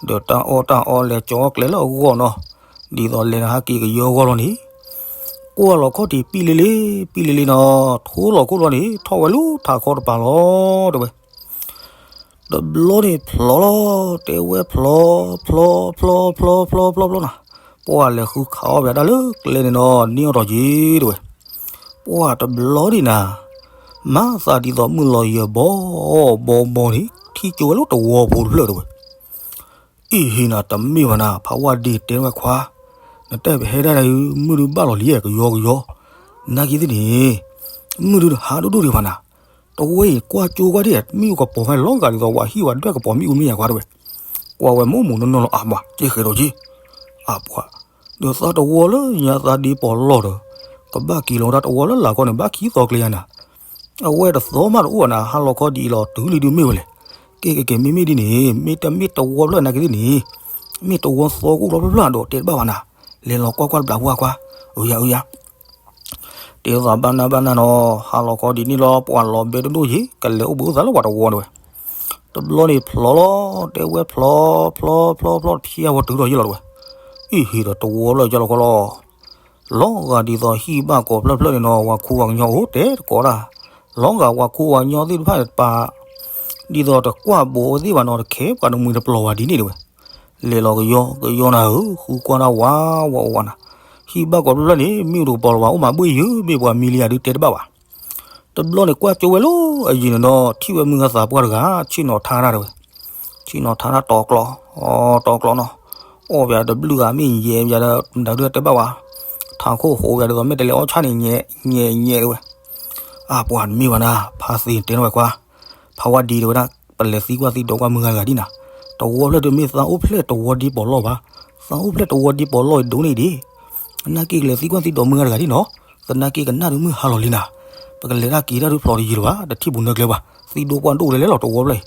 ဒီးတၢ်အီၣ်တၢ်အီလဲၤကၠီအီၣ်ကျဲလၢအဂီၢ်နီၤ, ဒ်သိးလဲၤနဟးက့ၤကယၢဂီၢ်လီၤန့ၣ်, ကွၢ်လီၤခီၣ်ထံးပံၣ်လ့လ့ ပံၣ်လ့လ့နီၤ, ထိလီၤခိၣ်လီၤန့ၣ် ထီၣ်ဝဲလၢထးခီတပၤလီၤတဲဝဲ. တဘျီန့ၣ်ဖျီလီၤ, တဲဝဲဖျီ, ဖျီ, ဖျီ, ဖျီ, ဖျီ, ဖျီ, ဖျီနၤ, ပှၤလဲၤဃုခးအီၣ်ပၠးတၢ်လၢကျဲန့ၣ်နီၤ န့ၢ်အီၣ်ထီၣ်က့ၤတဲဝဲ. ပှၤတဘျီဒံးနၤ, မၤသးဒ်သိးမုၢ်လီၤယၢၤဘီဘီဘီန့ၣ် ထံၣ်ကၠိဝဲလၢတဝီဖိတဖျၢၣ်တဲဝဲ. အံၤဟံးနၤ တမ့ၢ်ဘၣ်နၤ ဖးဝါဒ့တဲဝဲခွါ, နတၢ်ပဟဲဒၣ်ဒၣ်အံၤ မုၢ်ဒုးဘၣ်လီၤလံ ကယီကယီ, နာ်က့ၤသ့ၣ်န့ၣ်, မုၢ်ဒုးတဟးဒိၣ်ဒိၣ်ဒံးဘၣ်နၤ, တဝဲအံၤကွၢ်ကၠိကွၢ်ဒံး မ့ၣ်အူကပီၤဖဲလီၤဂာ်ဒ်သိး ဝၤဟံၣ်ဝဲဒွဲၣ်ကပီၤမ့ၣ်အူမ့ၢ်ယါကွၢ်တဲဝဲ, ကွၢ်ဝဲမိၢ်မိၢ်နီၢ်နီၢ်လီၤ အါပှၤ ကဲဃဲးဒီးက့ၤ, အါပှၤ, ဒီးသးတဝီလၢညါသးဒ့ပီၤလီၢ်ဒီး, ကဘၣ်က့ၤလီၤဒၣ်တဝီလၢလာ်ခီန့ၣ် ဘၣ်ခံသီကျဲယါနၤ အဝဲတသီမးတအိၣ်ဘၣ်နၤ ဟါလီၤခီဒ်အံၤလီၤ တုၤလံဒုးမ့ၢ်ဝဲလဲၣ်, ကဲကဲကဲ မ့မ့ၢ်ဒ်န့ၣ် မ့ၢ်တမ့ၢ်တဝီဖျၢၣ်နာ်က့ၤသ့ၣ်န့ၣ်, မ့ၢ်တဝီသီကအိၣ်လီၤဖျၢၣ်ဖျၢၣ်ဒီးတဲတဘၣ်ဘၣ်နၤ, လဲၤလီၤကွၢ်ကွၢ်တဘျီဖိအါကွၢ်, အုယၤအုယၤ တဲသးဘၣ်နၢ်ဘၣ်နၢ်နီၤ ဟါလီၤခီဒ်န့ၣ်လီၤ ပှၤလီၤဘဲတဒိၣ်ယ့ၤ ကလဲၤအိၣ်ဘှံးအိၣ်သးလၢပှၤတဝီတဲဝဲ, တဘျီန့ၣ်ဖျီလီၤ တဲဝဲဖျီ, ဖျီဖျီဖျီတဖျဲဝဲတုၤထီၣ်ယ့ၣ်လီၤတဲဝဲ, အံၤဟ့ၣ်ဒီးတဝီဖျၢၣ်ကလီၤခီလီၤ လီၤဂာ်ဒ်သိးဟံၣ်ဘၣ်ကီးဖျၢၣ်ဖျၢၣ်န့ၣ်နီၤ ဝၤခူဝၤကညီအိၣ်တဲတကိးတၢ်, လီၤဂာ်ဝၤခူဝၤကညီသ့ၣ်တဖၣ်န့ၣ်တပၤ, ဒ်သိးတကွၢ်ဘိးဝဲသ့ၣ်ဘၣ်နီၤ တခဲပှၤတမှံၤတပျီၤဝဲဒ်န့ၣ်တဲဝဲ, လဲၤလီၤကယီ ကယီနၤဧၢ ဃုကွၢ်တၢ်ဝးဝးဝးနၤ, ဟံၣ်ဘၣ်ကီးဖျၢၣ်ဖျၢၣ်န့ၣ် မ့ၣ်အူတကပီၤလၢၤဘၣ် အိၣ်မးဘှ့ၣ်ယုာ်ဘ့ၣ်ပှၤမံလံယၤဒုးတဲတဘၣ်ဘၣ် တဘျီန့ၣ်ကွၢ်ကၠိဝဲလၢအယံၤန့ၣ်ဒီး ထံၣ်ဝဲမုၢ်ဂၤသးပှၢ်တဂၤ ဆ့ၣ်နီၤထါတၢ်တဲဝဲ, ဆ့ၣ်နီၤထါတၢ်တီကျိ, တီကျိနီၤ, အီၣ်ပၠးတဘျုးဂၤမ့ၢ်ယဲပၠးဒီး မတၤဒုးတဲဘၣ်ဝဲ, ထ ထးခိၣ်ဟိးဝဲဒ်သိး မ့ၢ်တလဲၤအီၣ်ဆၣ်န့ၣ် ညဲညဲညဲတဲဝဲ. အၢ ပှၤတမ့ၢ်ဘၣ်နၤ, ဖါသ့တဲထီၣ်ဝဲကွၢ်, ဖါဝါဒ့တဲဝဲဒၣ်, ပလဲၤသံကွၢ်သံဒိးကွၢ်မုၢ်ဂၤတဂၤဒံးနၤ, တဝီဖျၢၣ်ဒုးမ့ၢ်သးအိၣ်ဖျဲၣ်တဝီဒ့ပီးလီၢ်ဘၣ်, သးအိၣ်ဖျဲၣ်တဝီဒ့ပီးလီၢ်အံၤဒိၣ်န့ၣ်ဒံး, သနာ်က့ကလဲၤသံကွၢ်သံဒိးမုၢ်ဂၤတဂၤဒံးနီၤ, သနာ်က့ကနၣ်ဒုးမုၢ်ဟါလီၤလံနၤ, ပကလဲၤတၢ်က့ၤတၢ်ဒုးဖျိးတယံၤလၢၤဘၣ်, တထံၣ်ပူၤနၢကျဲဘၣ်, သံဒိၣ်ကွၢ်ဒိၣ်လဲၤလဲၤလီၤတဝီဖျၢၣ်အံၤ,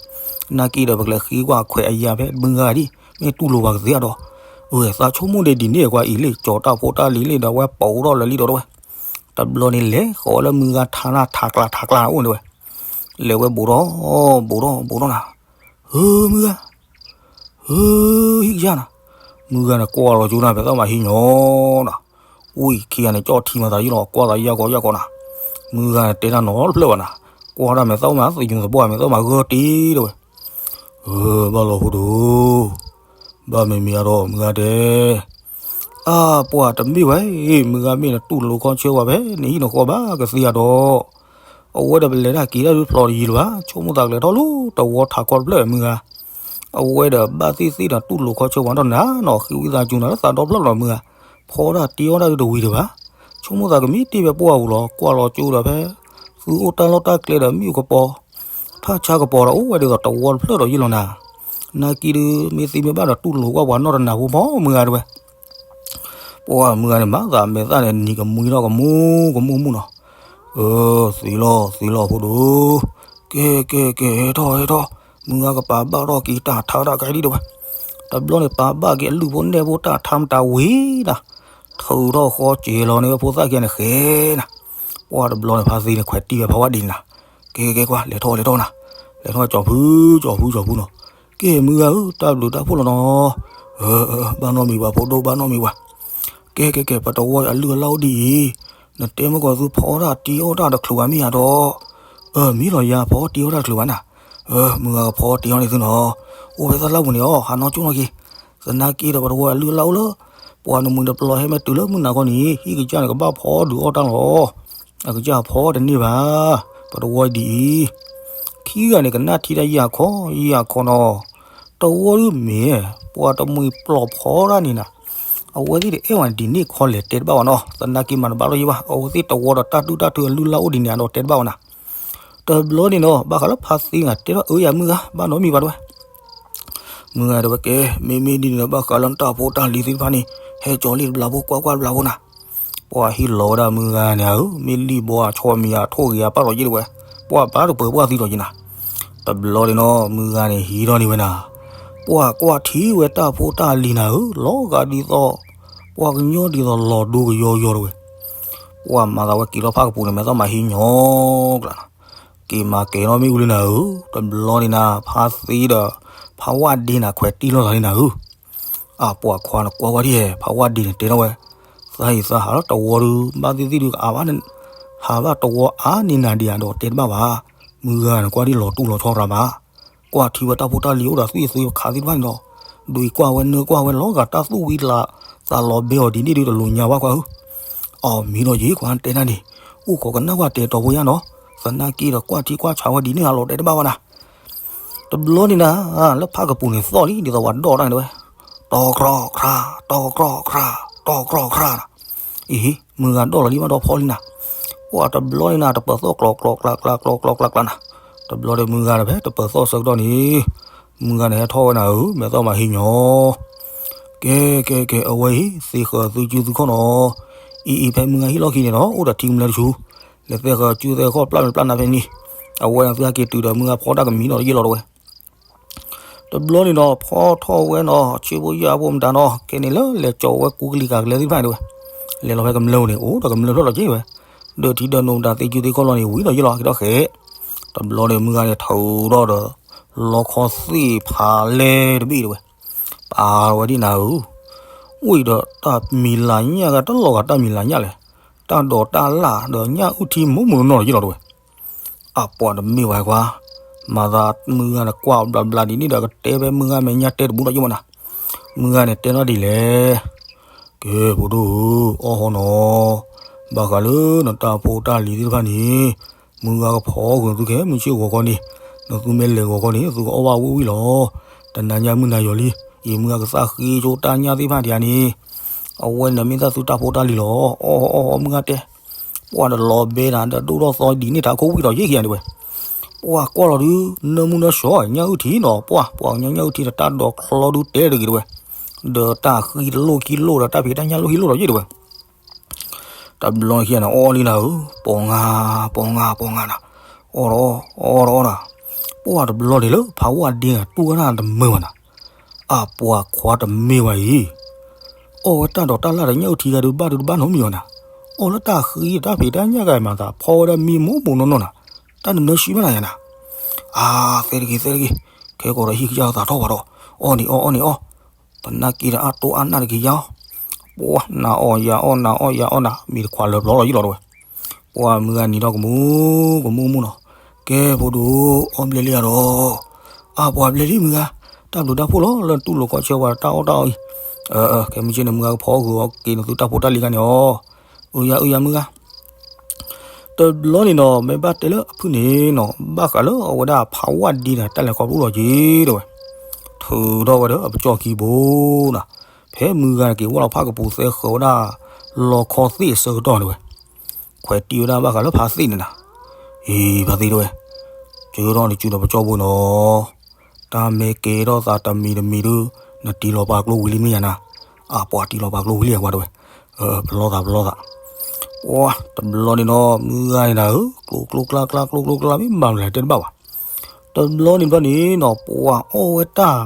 သနာ်က့ဒီးပကလဲၤဃ့ကွၢ်ခွဲးအယၤဖဲမုၢ်ဂၤဒံး, မ့ၢ်တူၢ်လိာ်ပှၤကသ့အဒီး, အဝဲသးဆိကမိၣ်ဒဲးဒ်န့ၣ်ကွၢ်အံၤလံ ကၠီၤတၢ်ဖိတၢ်လံၤလံဒီး ဝဲပိာ်ထီၣ်လၢာ်လံဒီးတဝဲ, တဘျီန့ၣ်လဲၤဃီၤဝဲလၢမုၢ်ဂၤထးနၢ်ထးကျးထးကျးအိၣ်န့ၣ်တဝဲ, လဲၤဝဲဘူးထီၣ်, ဘူးထီၣ်ဘူးထီၣ်နၤ, ဟၢမုၢ်ဂၤ ဟၢ ဟံၣ်ကစၢ်နၤ, မုၢ်ဂၤန့ၣ်ကွၢ်လီၤကၠိနၤ ဖဲသးမၤဟံးညီနၤ, ဝံၣ်ခံဂၤန့ၣ် ကၠီၣ်ထံမၤသးယံၣ်လီၤ ကွၢ်သးယၢ်ကီယၢ်ကီနၤ, မုၢ်ဂၤန့ၣ်တဲတၢ်နီတဖျၢၣ်ဘၣ်နၤ, ကွၢ်တၢ်မဲာ်သၣ်အိၣ်မး သယုံသပှၢ်မဲာ်သၣ်မးဂၢၢ်တ့ၢ်တဝဲ, ဘၣ်လီၤဖိဒိၣ်, ဘၣ်မ့မ့ၢ်အါထီၣ်မုၢ်ဂၤတဲ အါ ပှၤတမ့ၢ်ဝဲ, မုၢ်ဂၤမ့ၢ်နတူၢ်လိာ်ခီဆၢဝဲဖဲ နဟံၣ်နဃီဘၣ်ကသ့အဒီး, အဝဲဒီးပလဲၤတၢ်က့ၤတၢ်ဒုးဖျိးတယံၤလၢၤဘၣ်, ဆိကမိၣ်သးကလဲၤထီၣ်လၢတဝီထးခီတဖျၢၣ်မုၢ်ဂၤ, အဝဲဒီးဘၣ်သ့ၣ်သ့ၣ်ဒီးတူၢ်လိာ်ခီဆၢဝဲဒီးနၤနီၤ ဃ့ဝံသးစူၤနၤလၢသးဒီဖျၢၣ်လီၤမုၢ်ဂၤ, ဖီဒၣ်တ့အီၣ်တၢ်ဒုးတဝံၤဒံးဘၣ်, ဆိကမိၣ်သးကမ့ၢ်တ့ၢ်ဖဲပှၢ်ပူၤလီၤ ကွၢ်လီၤကၠိဒီးဖဲ သုအိၣ်တၢ်လီၢ်တၢ်ကျဲဒီးမ့ၣ်အူကပီၤ ထၣ်ဆါကပီၤဒီးအိၣ်ဝဲဒ်သိးတဝီတဖျၢၣ်ဒီးယ့ၢ်လီၤနၤ, နာ်က့ဒုး မ့ၢ်သ့မ့ၢ်ဘၣ်ဒီးတူၢ်လိာ်ကွၢ်ပှၤနီၢ်တနၤဖိမီၤမုၢ်ဂၤတဲဝဲ, ပှၤမုၢ်ဂၤန့ၣ် မၤသးမဲာ်သၣ်န့ၣ် နံၤကမှံထီၣ်ကမူကမူမူနီၤ, အၢ သ့လီၤသ့လီၤဖိဒိၣ်, ကဲကဲကဲ ဟဲထီၣ်ဟဲထီၣ်, မုၢ်ဂၤကပာ်ဘၣ်ထီၣ်က့ၤတၢ်ထါတၢ်ကဲဒံးတဲဝဲ, တဘျီန့ၣ်ပာ်ဘၣ်က့ၤအလုၢ်ဖိနဲၣ်ဖိတၢ်ထါမတၤဝံၤနၤ, ထုးထီၣ်ဃီစဲၤလီၤန့ၣ်ဝဲဖိသၣ်ခံဂၤန့ၣ်ဃဲနၤ, ပှၤတဘျီန့ၣ် ဖါသ့န့ၣ် ခွဲးတံၢ်ဝဲဖးဝါဒံးနၤ, ကဲကဲကွၢ် လဲၤထီၣ်လဲၤထီၣ်နၤ, လဲၤထီၣ်ကၠီၤဖုကၠီၤဖုကၠီၤဖုနီၤ, ကဲမုၢ်ဂၤဧၢ တၢ်ဘျုးတၢ်ဖှိၣ်လီၤနီၤ, ဘၣ်နီတမံၤဘၣ်ဖိဒိၣ်ဘၣ်နီတမံၤဘၣ်, ကဲကဲကဲ ပတဝီအလုၢ်အလၢ်အိၣ်ဒ်အံၤ, နတဲမ့ၢ်ကီးသုဖီတၢ်တ့အီၣ်တၢ်တချုးဘၣ်မ့ၢ်ဧါဒီး, အၢ မ့ၢ်လီၤယၤဖီတ့အီၣ်တၢ်တချုးဘၣ်နၤ, မုၢ်ဂၤကဖီတ့အီၣ်န့ၣ်သုနီၤ, အိၣ်ဖဲသၣ်လၣ်ပူၤန့ၣ်အီၤ ဟးနီၢ်ကၠိနီၢ်က့ၤ, သနာ်က့ဒီးပတဝီအလုၢ်အလၢ်အိၣ်လၢ ပှၤနမှံၤတပျီၤဟဲမ့ၢ်တုၤလၢမုၢ်နၤခီန့ၣ် ဟံၣ်ကစၢ်န့ၣ် ကဘၣ်ဖီဒုးအီၣ်တၢ်လီၤ, အကစၢ်ဖီတန့ၢ်ဘၣ်, ပတဝီဒ်အံၤ, ခံဂၤန့ၣ် ကနၣ်ထံတၢ်ယၤခီယၤခီနီၤ, တဝီဒုးမ့ၢ် ပှၤတမှံၤပျီၤဖီတၢ်န့ၣ်နၤ, အဝဲသ့ၣ်တအဲၣ်ဝဲဒ်န့ၣ်ခီလဲၣ်တဲတဘၣ်ဝဲနီၤ, သနာ်က့မၤတဘၣ်လီၤယံၤဘၣ်, အဝဲသ့ၣ်တဝီဒီးတၢ်ဒုၣ်တၢ်ထုအလုၢ်အလၢ်အိၣ်ဒ်န့ၣ်ဒီးတဲတဘၣ်ဝဲနၤ, တဘျီန့ၣ်နီၤ ဘၣ်ဃးလၢဖါသ့ဂၤတဲထီၣ်အၢယၤမုၢ်ဂၤ ဘၣ်နီတမံၤဘၣ်တဲဝဲ မုၢ်ဂၤတဲဝဲကဲ, မ့မ့ၢ်ဒ်န့ၣ်ဒီး ဘၣ်ဃးလၢနတၢ်ဖိတၢ်လံၤသ့ၣ်တဖၣ်န့ၣ် ဟဲကၠီၤလံတဘျီဖိ ကွၢ်ကွၢ်တဘျီဖိနၤ, ပှၤဟံးလီၤဝဲဒၣ်မုၢ်ဂၤန့ၣ်ဧၢ, မ့ၢ်လံၣ်ဘီအဆီမံၤအထိၣ်ဂ့ၤအပၢ်လီၤယံၤတဝဲ, ပှၤဘၣ်တပၢၤပှၢ်သံလီၤယံၤနၤ, တဘျီန့ၣ်နီၤ မုၢ်ဂၤန့ၣ်ဟံးထီၣ်န့ၢ်ဝဲနၤ, ပှၤကွၢ်ထံဝဲတၢ်ဖိတၢ်လံၤနၤဧၢ, လီၤဂာ်ဒ်သိး ပှၤကညီဒ်သိးလီၤဒိကယီယီတဝဲ ပှၤမၤသးဝဲက့ၤထီၣ်ဖးကပူၤန့ၣ် မဲာ်သီမၤဟံးညီကျါ, က့ၤမၤကဲၤထီၣ်မ့ၣ်အူလံနၤဧၢ, တဘျီန့ၣ်နၤ ဖါသ့ဒီး ဖါဝါဒ့နၤ ခွဲးတံၢ်လိာ်သးန့ၣ်နၤဧၢ, အပှၤခွါန့ၣ်ကွၢ်ကွၢ်ထံၣ် ဖါဝါဒ့န့ၣ်တဲထီၣ်ဝဲ, သးဟံးသးဟးလီၤတဝီဒုး ဘၣ်သ့ၣ်သ့ၣ်ဒုးကအါဘၣ် ဟးဘၣ်တဝီအါန့ၢ်နၤဒံးဧါဒီးတဲတဘၣ်ဘၣ်, မုၢ်ဂၤန့ၣ်ကွၢ်ဒ်လီၤတူၢ်လီၤဆီရၤမး ကွၢ်ထံဝဲတၢ်ဖိတၢ်လံၤအိၣ်ဒီးသွံၣ်အသွံၣ်အခါသ့ၣ်တဖၣ်န့ၣ်ဒီး, ဒွံးကွၢ်ဝဲနၢကွၢ်ဝဲလီၤဂာ်တၢ်သူၣ်ဝံၤလး သးလီၤဘဲအီၤဒ်န့ၣ်ဒုးတလိၤညါဘၣ်ကွၢ်ဧၢ, အီၣ်မံၤဒီးယံၤကွၢ်တဲနၤန့ၣ်, အိၣ်ခိးကနၣ်ကွၢ်တဲတီၤဖိယါနီၤ, သနာ်က့ဒီးကွၢ်ထံကွၢ်ဆးဝဲဒ်န့ၣ်အလီၤတဲတဘၣ်ဝဲနၤ, တဘျီန့ၣ်နၤ လၢဖးကပူၤန့ၣ်သီၣ်လံ ဒ်သိးပှၤဒီၣ်တၢ်န့ၣ်တဝဲ, တီၤကြီခရၣ်, တီၤကြီခရၣ်, တီၤကြီခရၣ်နၤ, အံၤ မုၢ်ဂၤဒီၣ်လီၤလံမးဒီးဖီလံနၤ, ပှၤတဘျီန့ၣ်နၤ တပၢၤသီၣ်ကျီကျီကျါကျါ ကျီကျီကျါကျါနၤ, တဘျီဒီးမုၢ်ဂၤန့ၣ်ဖဲတပၢၤသီၣ်ဆၢကတီၢ်န့ၣ်, မုၢ်ဂၤန့ၣ်ဟဲထီၣ်ဝဲနၤဧၢ မဲာ်သီၣ်မၤဟံးညီ ကဲကဲကဲ အဝဲအံၤ သ့ဃၢၤသုကုသုခီၣ်နီၤ, အံၤအံၤဖဲမုၢ်ဂၤဟံၣ်လီၢ်ခံန့ၣ်နီၤ အိၣ်ဒီးထံကမျၢၢ်တဆူ, လဲၤသ့ဃၢၤကုသ့ခီၣ်ပျၢ်မ့ၢ်ပျၢ်နၤဖဲန့ၣ်, အဝဲန့ၣ်သုဟဲက့ၤတုၤဒီးမုၢ်ဂၤဖီတၢ်ကမံၤနီၤတယ့ၢ်လီၤတဝဲ တဘျီန့ၣ်ဒီး ဖီထီၣ်ဝဲနီၤ ဆ့ဖိယာ်ဖိမတၤနီၤ ကဲန့ၣ်လၢလဲၤကၠီၤဝဲကူကလံၤကၤကလဲသ့ၣ်တဖၣ်န့ၣ်တဝဲ, လဲၤလီၤဖဲကမျၢၢ်န့ၣ် အိၣ်ဒီးကမျၢၢ်ဖျၢၣ်လီၤက့ၤဝဲ, ဒၢးထံဒၢးနိမတၤသ့ကုသ့ခီၣ်လီၤန့ၣ် ဝံၤဒီးယ့ၢ်လီၤက့ၤထီၣ်ဃဲး, တဘျီန့ၣ်မုၢ်ဂၤန့ၣ်ထုးထီၣ်ဒီး လီခီသ့ၣ်ဖးလဲတဘ့ၣ်တဝဲ, ပာ်ဝဲဒ်နၤဧၢ, ဝံၤဒီးတၢ်မံၤလၤညၣ်ဂၤတလီၤဂာ်တၢ်မံၤလၤညၣ်လဲၣ်, တၢ်ဒိးတၢ်လၣ်ဒီးညၣ်အုၣ်ထံမိၢ်မုၢ်နီၢ်ဒီးယ့ၢ်လီၤတဝဲ အပှၤတမ့ၢ်ဝဲကွၢ်, မၤသးမုၢ်ဂၤန့ၣ်ကွၢ်ဘျးဘျးဒ်န့ၣ်ဒီး ကတဲဖဲမုၢ်ဂၤမဲာ်ညါတဲတဘူးဒီးယ့ၢ်မးနၤ, မုၢ်ဂၤန့ၣ်တဲထီၣ်ဒ်လဲၣ်, ကဲ ဖိဒိၣ်ဧၢ အီၣ်ဟီနီၤ, ဘၣ်ဃးလၢနတၢ်ဖိတၢ်လံၤသ့ၣ်တဖၣ်န့ၣ်, မုၢ်ဂၤကဖီအီၣ်ဂ့ၤသုခဲမုၢ်ဆ့ၣ်ဂီၤခီန့ၣ်, နသုမ့ၢ်လဲၤဂီၤခီန့ၣ် သုကအီၣ်ဘၣ်ဝံၣ်ဝံၣ်လီၤ, တနၤညါမုၢ်နၤယီၤလံ, အံၤမုၢ်ဂၤကသးဃ့ဆိတၢ်ညၣ်သ့ၣ်တဖၣ်ဒံးဧါန့ၣ်, အဝဲန့ၣ်မ့ၢ်သးသုတၢ်ဖိတၢ်လံၤလီၤ. အီၣ်အီၣ်အီၣ်မုၢ်ဂၤတဲ, ပှၢ်တလီၤဘဲနၤ ဒီးဒိၣ်ထီၣ်သီဒ်န့ၣ် တၢ်ခိၣ်ဝံၣ်ဒီးယ့ၢ်ခံဂၤဒဝဲ, ပှၢ်ကွၢ်လီၤဒုး နၢမူနၢဆှီ ညၣ်အုၣ်ထံနီၤ ပှၢ် ပှၤကညီညၣ်အုၣ်ထံဒီးတၢ်ဒိးချီဒုးတဲတဂ့ၤဒဝဲ, ဒီးတၢ်ဃံတလိၣ်ခံလိၣ်ဒီးတၢ်ဖံးတၢ်ညၣ်လိၣ်ခံလိၣ်ဒီးယ့ၢ်ဒဝဲ တဘျီခံဂၤန့ၣ် အီၣ်လံနၤဧၢ, ပိာ်ငါ, ပိာ်ငါ, ပိာ်ငါနၤ, အီၣ်ဒီးအီၣ်, အီၣ်ဒီးအီၣ်နၤ, ပှၢ်တဘျီန့ၣ်လၢဖးဝၣ်ဒ့နၤ တူၢ်ဝဲဒၣ်တမုာ်ဘၣ်နၤ, အပှၤခွါတမ့ၢ်ဘၣ်အံၤ, အီၣ်ဝဲတၢ်ဒိးတၢ်လၢ်ဒီးညၣ်အုၣ်ထံဂၤဒုးဘၣ်ဒုးတဘၣ်နီတမံၤဘၣ်နၤ, အီၣ်လၢတၢ်ဃံတၢ်ဖံးတၢ်ညၣ်ဂၤမၤသး ဖီဝဲဒၣ်မံမူမူနီၢ်နီၢ်နၤ, တၢ်နနၢဆှံဘၣ်နၤယၤနၤ, အါ, သဲတဂ့ၤ သဲတဂ့ၤ, ခဲကိာ်ဒီးဟံၣ်ကစၢ်သးထီၣ်ဘၣ်ဒီး, အီၣ်န့ၣ်အီၣ် အီၣ်န့ၣ်အီၣ် သနာ်က့ဒီးအါတိၢ်အါနၢ်တက့ၤယါအီၤ, ပှၢ်နၤအီၣ်ယၤအီၣ် နၤအီၣ်ယၤအီၣ်နၤ မံၤတခွးလၢပျီလီၤယံလီၤတဝဲ, ပှၢ်မုၢ်ဂၤနံၤထီၣ်ကမူ ကမူမူနီၤ, ကဲဖိဒိၣ် အီၣ်ဘျဲၣ်လံယၤဒီး, အါပှၤဘျဲၣ်လံမုၢ်ဂၤ, တၢ်ဘျုးတၢ်ဖှိၣ်လီၤ လၢတူၢ်လိာ်ခီဆၢပှၤတၢ်အီၣ်တၢ်အီအံၤ, ခဲမုၢ်ဆ့ၣ်န့ၣ်မုၢ်ဂၤကဖီက့ၤအီၤက့ၤနသုတၢ်ဖိတၢ်လံၤခါန့ၣ်အီၤ, အုယၤအုယၤမုၢ်ဂၤ တဘျီန့ၣ်နီၤ မ့ၢ်ဘၣ်တဲလၢအဖုၣ်န့ၣ်နီၤ ဘၣ်ဃးလၢအဝဲဒၣ်ဖးဝၣ်ဒ့ဒီးတၢ်လဲၤခီဖျိလီၤက့ၤတဝဲ, ထုးထီၣ်ဝဲဒီးအပကၠီၣ်ခံဘိနၤ, ဖဲမုၢ်ဂၤက့ၤဝဲလီၤဖးကပူၤသဲဃၢၤဝဲဒၣ် လီခီသ့ၣ်အဆၢကတီၢ်တဝဲ, ခွဲးတံၢ်ဝဲဒၣ်ဘၣ်ဃးလၢဖးသ့ၣ်န့ၣ်နၤ, အံၤဖးသ့ၣ်တဝဲ, ကၢထီၣ်နစုဒီးပကၠီၣ်ဘိနီၤ တၢ်မ့ၢ်ကဲထီၣ်သးတမံၤတမံၤဒုး နတံၤလီၤပာ်ကျိဝံၤလံမ့ၢ်ယၤနၤ, အပှၤတံၤလီၤပာ်ကျိဝံၤလံအပှၤတဝဲ, ပလီၢ်သးပလီၢ်သး, ပှၢ်တဘျီန့ၣ်နီၤ မုၢ်ဂၤန့ၣ်နၤဧၢ ကျိကျိကျါကျါ ကျိကျိကျါ မ့ၢ်မၤမနုၤလဲၣ်တဲတဘၣ်ဘၣ်, တဘျီန့ၣ်တဘျီန့ၣ်နီၤ ပှၢ်အီၣ်ဝဲတၢ်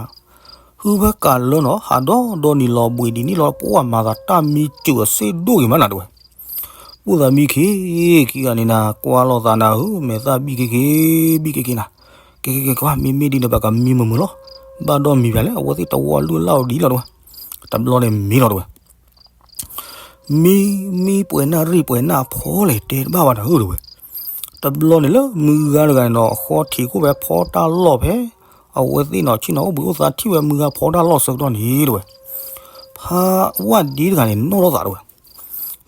ဟုဖဲကးလၢနီၤ ဟးဒီဒီနံၤလီၤဘှံးဒ်န့ၣ်လီၤ ပှၢ်မၤသးတၢ်မံစၢၤအစ့ဒိၣ်ဂ့ၤမးနၤတဝဲ ပူသးမံခံ ခံဂၤန့ၣ်နၤ ကွၢ်လိာ်သးနၤဧၢ မဲာ်သၣ်ဘံၣ်က့ၤက့ၤ ဘံၣ်က့ၤက့ၤနၤ, ကဲကဲကဲကွၢ် မ့မ့ၢ်ဒ်န့ၣ် ပကမံမုာ်မုာ်လီၤ, ဘၣ်ဒီးမံၤပၠးလဲၣ် အဝဲသ့ၣ်တဝီလုၢ်လၢ်အီၤဒ်လီၤတဝဲ, တဘျီန့ၣ်မံလီၤတဝဲ, မံ မံပှဲၤနၢ်ရံၣ်ပှဲၤနၢ်ဖီလဲၣ် တဲတဘၣ်ဘၣ်နၤဧၢတဝဲ, တဘျီန့ၣ်လၢမုၢ်ဂၤတဂၤန့ၣ်ဒီး အဃီထံးခိၣ်ဖဲဖီတၢ်လီၢ်ဖဲ အဝဲသ့ၣ်နီၤ ဆ့ၣ်နီၤအိၣ်ဘှံးအိၣ်သါထံၣ်ဝဲမုၢ်ဂၤဖီတၢ်လီၢ်ဆၢကတီၢ်န့ၣ်တဝဲ, ဖးဝၣ်ဒ့တဂၤန့ၣ် နီၣ်ထီၣ်သးတဝဲ,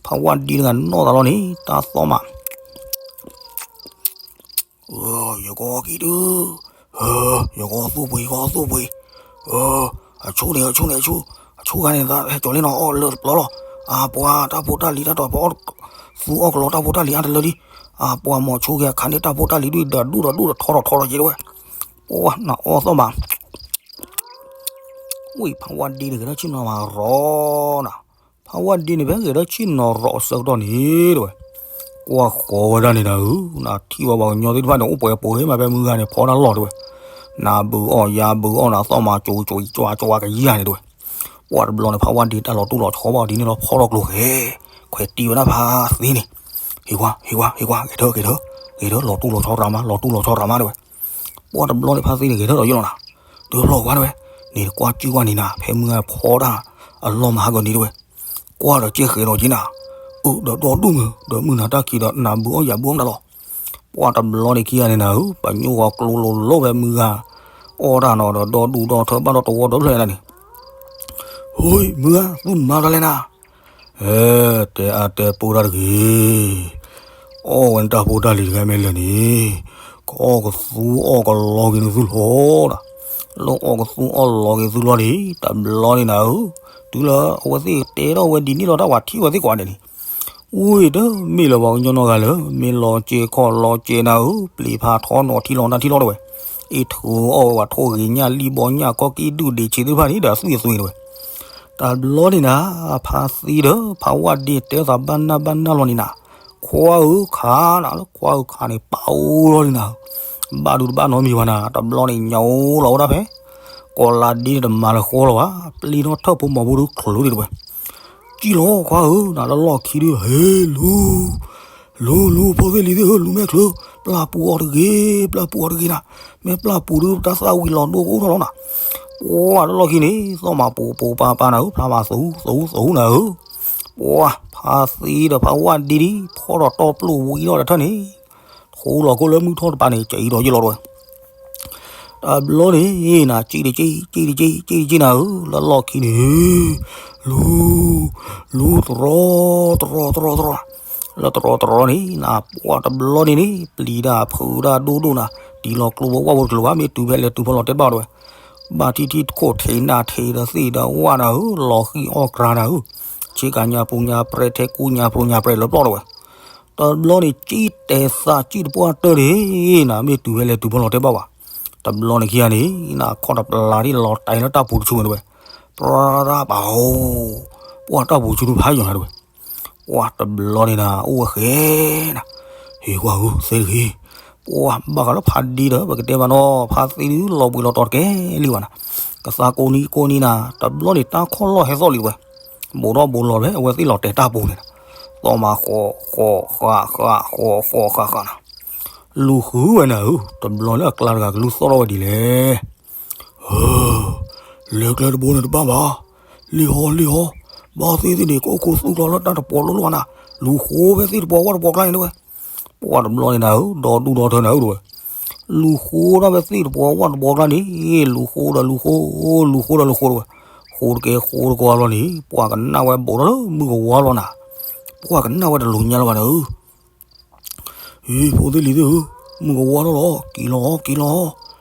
ဖးဝၣ်ဒ့တဂၤနီၣ်သးလီၤန့ၣ် တၢ်သီၣ်မး ယကီၢ်ကံဒု, ယကီၢ်သူၣ်ပှ့ၤ ယကီၢ်သူၣ်ပှ့ၤ, အဆိၣ်န့ၣ် အဆိၣ်န့ၣ် အဆိၣ်, အဆိၣ်ဂၤန့ၣ် ဟဲကၠီၤလံနီၤ အီၣ်လၢတပျီလီၤ, အပှၤတၢ်ဖိတၢ်လံၤတၢ်တီၤ ပအီၣ်သူအီၣ်ကလီတၢ်ဖိတၢ်လံၤအါတလၢလံ, အပှၤမီၤဆိက့ၤအခါန့ၣ် တၢ်ဖိတၢ်လံၤဒုးဒီးဒူၣ်ဒီးဒူၣ်ဒီးထီဒီးထီဒီးက့ၤတဝဲ, ပှၢ်နအီၣ်သီၣ်မး ဝံၢ်ဖးဝၣ်ဒ့န့ၣ်ဂဲၤထီၣ်ဆ့ၣ်နီၤမးရီၤနၤ, ဖးဝၣ်ဒ့န့ၣ်ဖဲဂဲၤထီၣ်ဆ့ၣ်နီၤရီၤအဆၢကတီၢ်န့ၣ်တဝဲ, ကွၢ်ဃီၤဝဲဒၣ်န့ၣ်နၤဧၢ, နထံၣ်ဝဲပှၤကညီသ့ၣ်တဖၣ်န့ၣ် အိၣ်ပှဲၤပှဲၤမးဖဲမုၢ်ဂၤန့ၣ် ဖီတၢ်လီၢ်တဝဲ, နဘုးအီၣ်ယၤဘုးအီၣ်နၤသီၣ်မး ကၠိကၠိကၠွါကၠွါကယၤန့ၣ်တဝဲ, ပှၢ်တဘျီန့ၣ် ဖးဝၣ်ဒ့တၢ်လီၤတူၢ်လီၤဆီဘၣ်ဒ်န့ၣ်လီၤ ဖီထီၣ်ကျိၤဃဲ, ခွဲးတံၢ်ဝဲဒၣ်ဖးသ့န့ၣ်, ဟ့ၣ်ကွၢ် ဟ့ၣ်ကွၢ် ဟ့ၣ်ကွၢ် ဂဲၤထၢၣ် ဂဲၤထၢၣ် ဂဲၤထၢၣ် လီၤတူၢ်လီၤဆီရၤမး လီၤတူၢ်လီၤဆီရၤမးတဝဲ ပှၢ်တဘျီန့ၣ် ဖးသ့န့ၣ်ဂဲၤထၢၣ်ဒီးယလီၤနၤ, တဖျီကွၢ်တဝဲ, န့ၣ်ကွၢ်ကၠုကွၢ်န့ၣ်နၤ ဖဲမုၢ်ဂၤဖီတၢ်အလီၢ်မၤဟးဂီၤန့ၣ်တဝဲ, ကွၢ်ဒီးကဲဃဲးဒီးက့နၤ, အိၣ်ဒီးဒီဒူၣ်မုၢ် ဒီးမုၢ်နၤတၢ်ခံဒီးနၤဘုးအီၣ်ယၤဘုးအီၣ်မးလီၤ, ပှၢ်တဘျီန့ၣ်ခံဂၤန့ၣ်နၤဧၢ ပညိၣ်ဂီၤကျိလိၤလိၤဖဲမုၢ်ဂၤ, အီၣ်တၢ်နီၤဒီးဒီဒူၣ်ဒီထၢဘၣ်ဒီးတဝီဒီဖျၢၣ်န့ၣ်, ဟူး မုၢ်ဂၤ သုမၤတၢ်လဲၣ်နၤ အဲ တဲအါတဲပၢၢ်တၢ်တဂ့ၤ, အီၣ်ဝဲနတၢ်ဖိတၢ်လံၤတဂၤမ့ၢ်လဲၣ်န့ၣ်, ကအီၣ်ကသူအီၣ်ကလီက့ၤနသုလီၤ, လၢအီၣ်ကသူအီၣ်လီက့ၤသုလီၤန့ၣ် တဘျီန့ၣ်နၤဧၢ, တုၤလၢအဝဲသ့ၣ်တဲထီၣ်ဝဲဒ်န့ၣ်လီၤ တၢ်ပှၤထံၣ်ဝဲသ့ၣ်ကိးဂၤဒဲးန့ၣ်, ဝံၤတမ့ၢ်လၢပှၤကညီနီတဂၤလၢၤ မ့ၢ်လီၤစဲၤခီၣ်လီၤစဲၤနၤဧၢ ပျံၤဖးထီနီၤထံလီၤနၢ်ထံလီၤတဝဲ, အ့ၣ်ထူအီၣ်ဝဲပှၤထိၣ်ဂ့ၤညၣ်လံၣ်ဘီညၣ်ကီၢ်ကံၣ်ဒုၣ်ဒံးဆံးသ့ၣ်တဖၣ်န့ၣ်ဒီးအသွံၣ်အသွံၣ်တဝဲ တဘျီန့ၣ်နၤ, ဖါသံဒီး ဖါဝၣ်ဒ့တဲသးဘၣ်နၢ်ဘၣ်နၢ်လီၤန့ၣ်နၤ, ခွါဧၢခါနၤ လၢခွါဧၢခါန့ၣ် ပာ်အိၣ်လီၤန့ၣ်နၤ, ဘၣ်ဒုးတဘၣ်နီတမံၤဘၣ်နၤ, တဘျီန့ၣ် ညၣ်အိၣ်လီၤဝဲဒၣ်ဖဲ ကီးလါဒ့န့ၣ်တမၤလၢဃီလီၤဘၣ်, ပျံၤထီၣ်ထၢၣ်ဖိမီၤဖိဒုးချုးဒံးတဝဲ ကံၣ်လီၤခွါဧၢ, နၤလၢလီၢ်ခံဒုး ဟ့ၣ်လူၤ, လူၤလူၤ ဖိသ့ၣ်လံၤသ့ၣ်ဧၢ, လူၤမ့ၢ်ချုး, ပျၢ်ပူၤအီၤတဂ့ၤ, ပျၢ်ပူၤအီၤတဂ့ၤနၤ, မ့ၢ်ပျၢ်ပူၤဒုး ပတၢ်သၣ်ဝံၤလီၤဒိၣ်ကအိၣ်ထီၣ်လီၤနၤ, ပှၢ်လၢလီၢ်ခံန့ၣ် သီၣ်မးပူၤပူၤပၤပၤနၤဧၢ, ဖျါမးသူသူသူနၤဧၢ, ပှၢ်ဖါသံဒီးဖါဝၣ်ဒ့ဒံး ဖီၣ်ဒီးတီၢ်ပျိၢ်ဝံၤထီၣ်ဒီးထၢၣ်န့ၣ် ထူလီၤကိၢ်လၢမုၢ်ထီၣ်တပၤန့ၣ် ကအံၤဒီးယလီၤတဝဲ တဘျီန့ၣ် နၤ က့ၣ်တက့ၣ် က့ၣ်တက့ၣ် က့ၣ်တက့ၣ်နၤဧၢ, လၢလီၢ်ခံန့ၣ် လူၤ, လူၤတရီတရီတရီတရီ, လၢတရီတရီန့ၣ် နပှၢ်တဘျီန့ၣ်န့ၣ် ပျံၤတၢ်ဖုးတၢ်ဒိၣ်ဒိၣ်နၤ, တံၤလီၤကျိဘိဝၣ်ဘိတကလုာ်ဘၣ်, မ့ၢ်တုၤဖဲလဲၤတုၤဖဲလီၤတဲတဘၣ်ဝဲ, ဘၣ်ထံထံတခိၣ်ထံးနၢ်ထံးဒီးသ့ၣ်ဒီးဝၣ်နၤဧၢ, လီၤဃံၣ်အီၣ်ကြၤနၤဧၢ, ဆ့ကၤညါပူၤညါပြဲထဲကူညါပြူညါပြဲလၢပျီၢ်တဝဲ, တဘျီန့ၣ် ကံၣ်တဲာ်သးကံၣ်တပှၢ်တၢၢ်န့ၣ် နမ့ၢ်တုၤဝဲလဲၤတုၤဘီလီၤတဲဘၣ်ဘၣ်, တဘျီန့ၣ်ခံဂၤန့ၣ် နခီၣ်တပျၢ်ဒ်လီၤတဲာ်လၢတၢ်ပူၤတဆူမဲာ်တဝဲ, ပြၢ်ပာ်အိၣ်, ပှၢ်တၢ်ပူၤဆူဖးယီၤနၤတဝဲ ပှၢ်တဘျီန့ၣ်နၤ အိၣ်ဝဲဃဲနၤ, ဟ့ၣ်ကွၢ်ဧၢသ့တဂ့ၤ, ပှၢ်ဘၣ်ဃးလၢဖးဒ့ဒီး ပကတဲဘၣ်နီၤ ဖးသ့ဒုလီၤဘှံးလီၤတီၤတကဲလံဘၣ်နၤ, ကသးကိးနံၤကိးနံၤနၤ တဘျီန့ၣ်တၢ်ခီၣ်လီၢ်ဟဲသီၣ်လံတဝဲ, ဘူးထီၣ်ဘူးလီၤဖဲအဝဲသ့ၣ်လီၤတဲာ်တၢ်ပူၤန့ၣ်နၤ, သီၣ်မးဃီဃီဃးဃးဃီဃီဃးဃးနၤ, လူၤဃုဝဲနၤဧၢ, တဘျီလၢအကျါတဂၤကလူၤသီၣ်ထီၣ်ဝဲဒ်လဲၣ် လဲၤကျဲတဘိန့ၣ်တဘၣ်ဘၣ်, လံဟီလံဟီ, ဘၣ်သ့ၣ်သ့ၣ်န့ၣ် ကအိၣ်ခိးသူကျီၤလၢတၢ်တပီၤလိၤလိၤနၤ, လူၤဃိဖဲသ့ၣ်တပီၤဝၣ်တပီၤကျါန့ၣ်တဝဲ, ပှၢ်တဘျီန့ၣ်နၤဧၢ ဒီဒူၣ်ဒီထၢနၤဧၢတဝဲ, လူၤဃိဒၣ်ဖဲသ့ၣ်တပီၤဝၣ်တပီၤကျါန့ၣ် လူၤဃိဒီးလူၤဃိ, လူၤဃိဒီးလူၤဃိတဝဲ, ဃိတကဲဃိတကီၢ်ဘျီန့ၣ် ပှၢ်ကနၣ်ဝဲဘူးထီၣ်လၢမုၢ်ကဝါလီၤနၤ, ပှၢ်ကနၣ်ဝဲတလူၤညါလၢၤဘၣ်နၤဧၢ ဟံ ဖိသ့ၣ်လံၤသ့ၣ်ဧၢ, မုၢ်ကဝါထီၣ်လီၤ က့ၤလီၤ က့ၤလီၤ,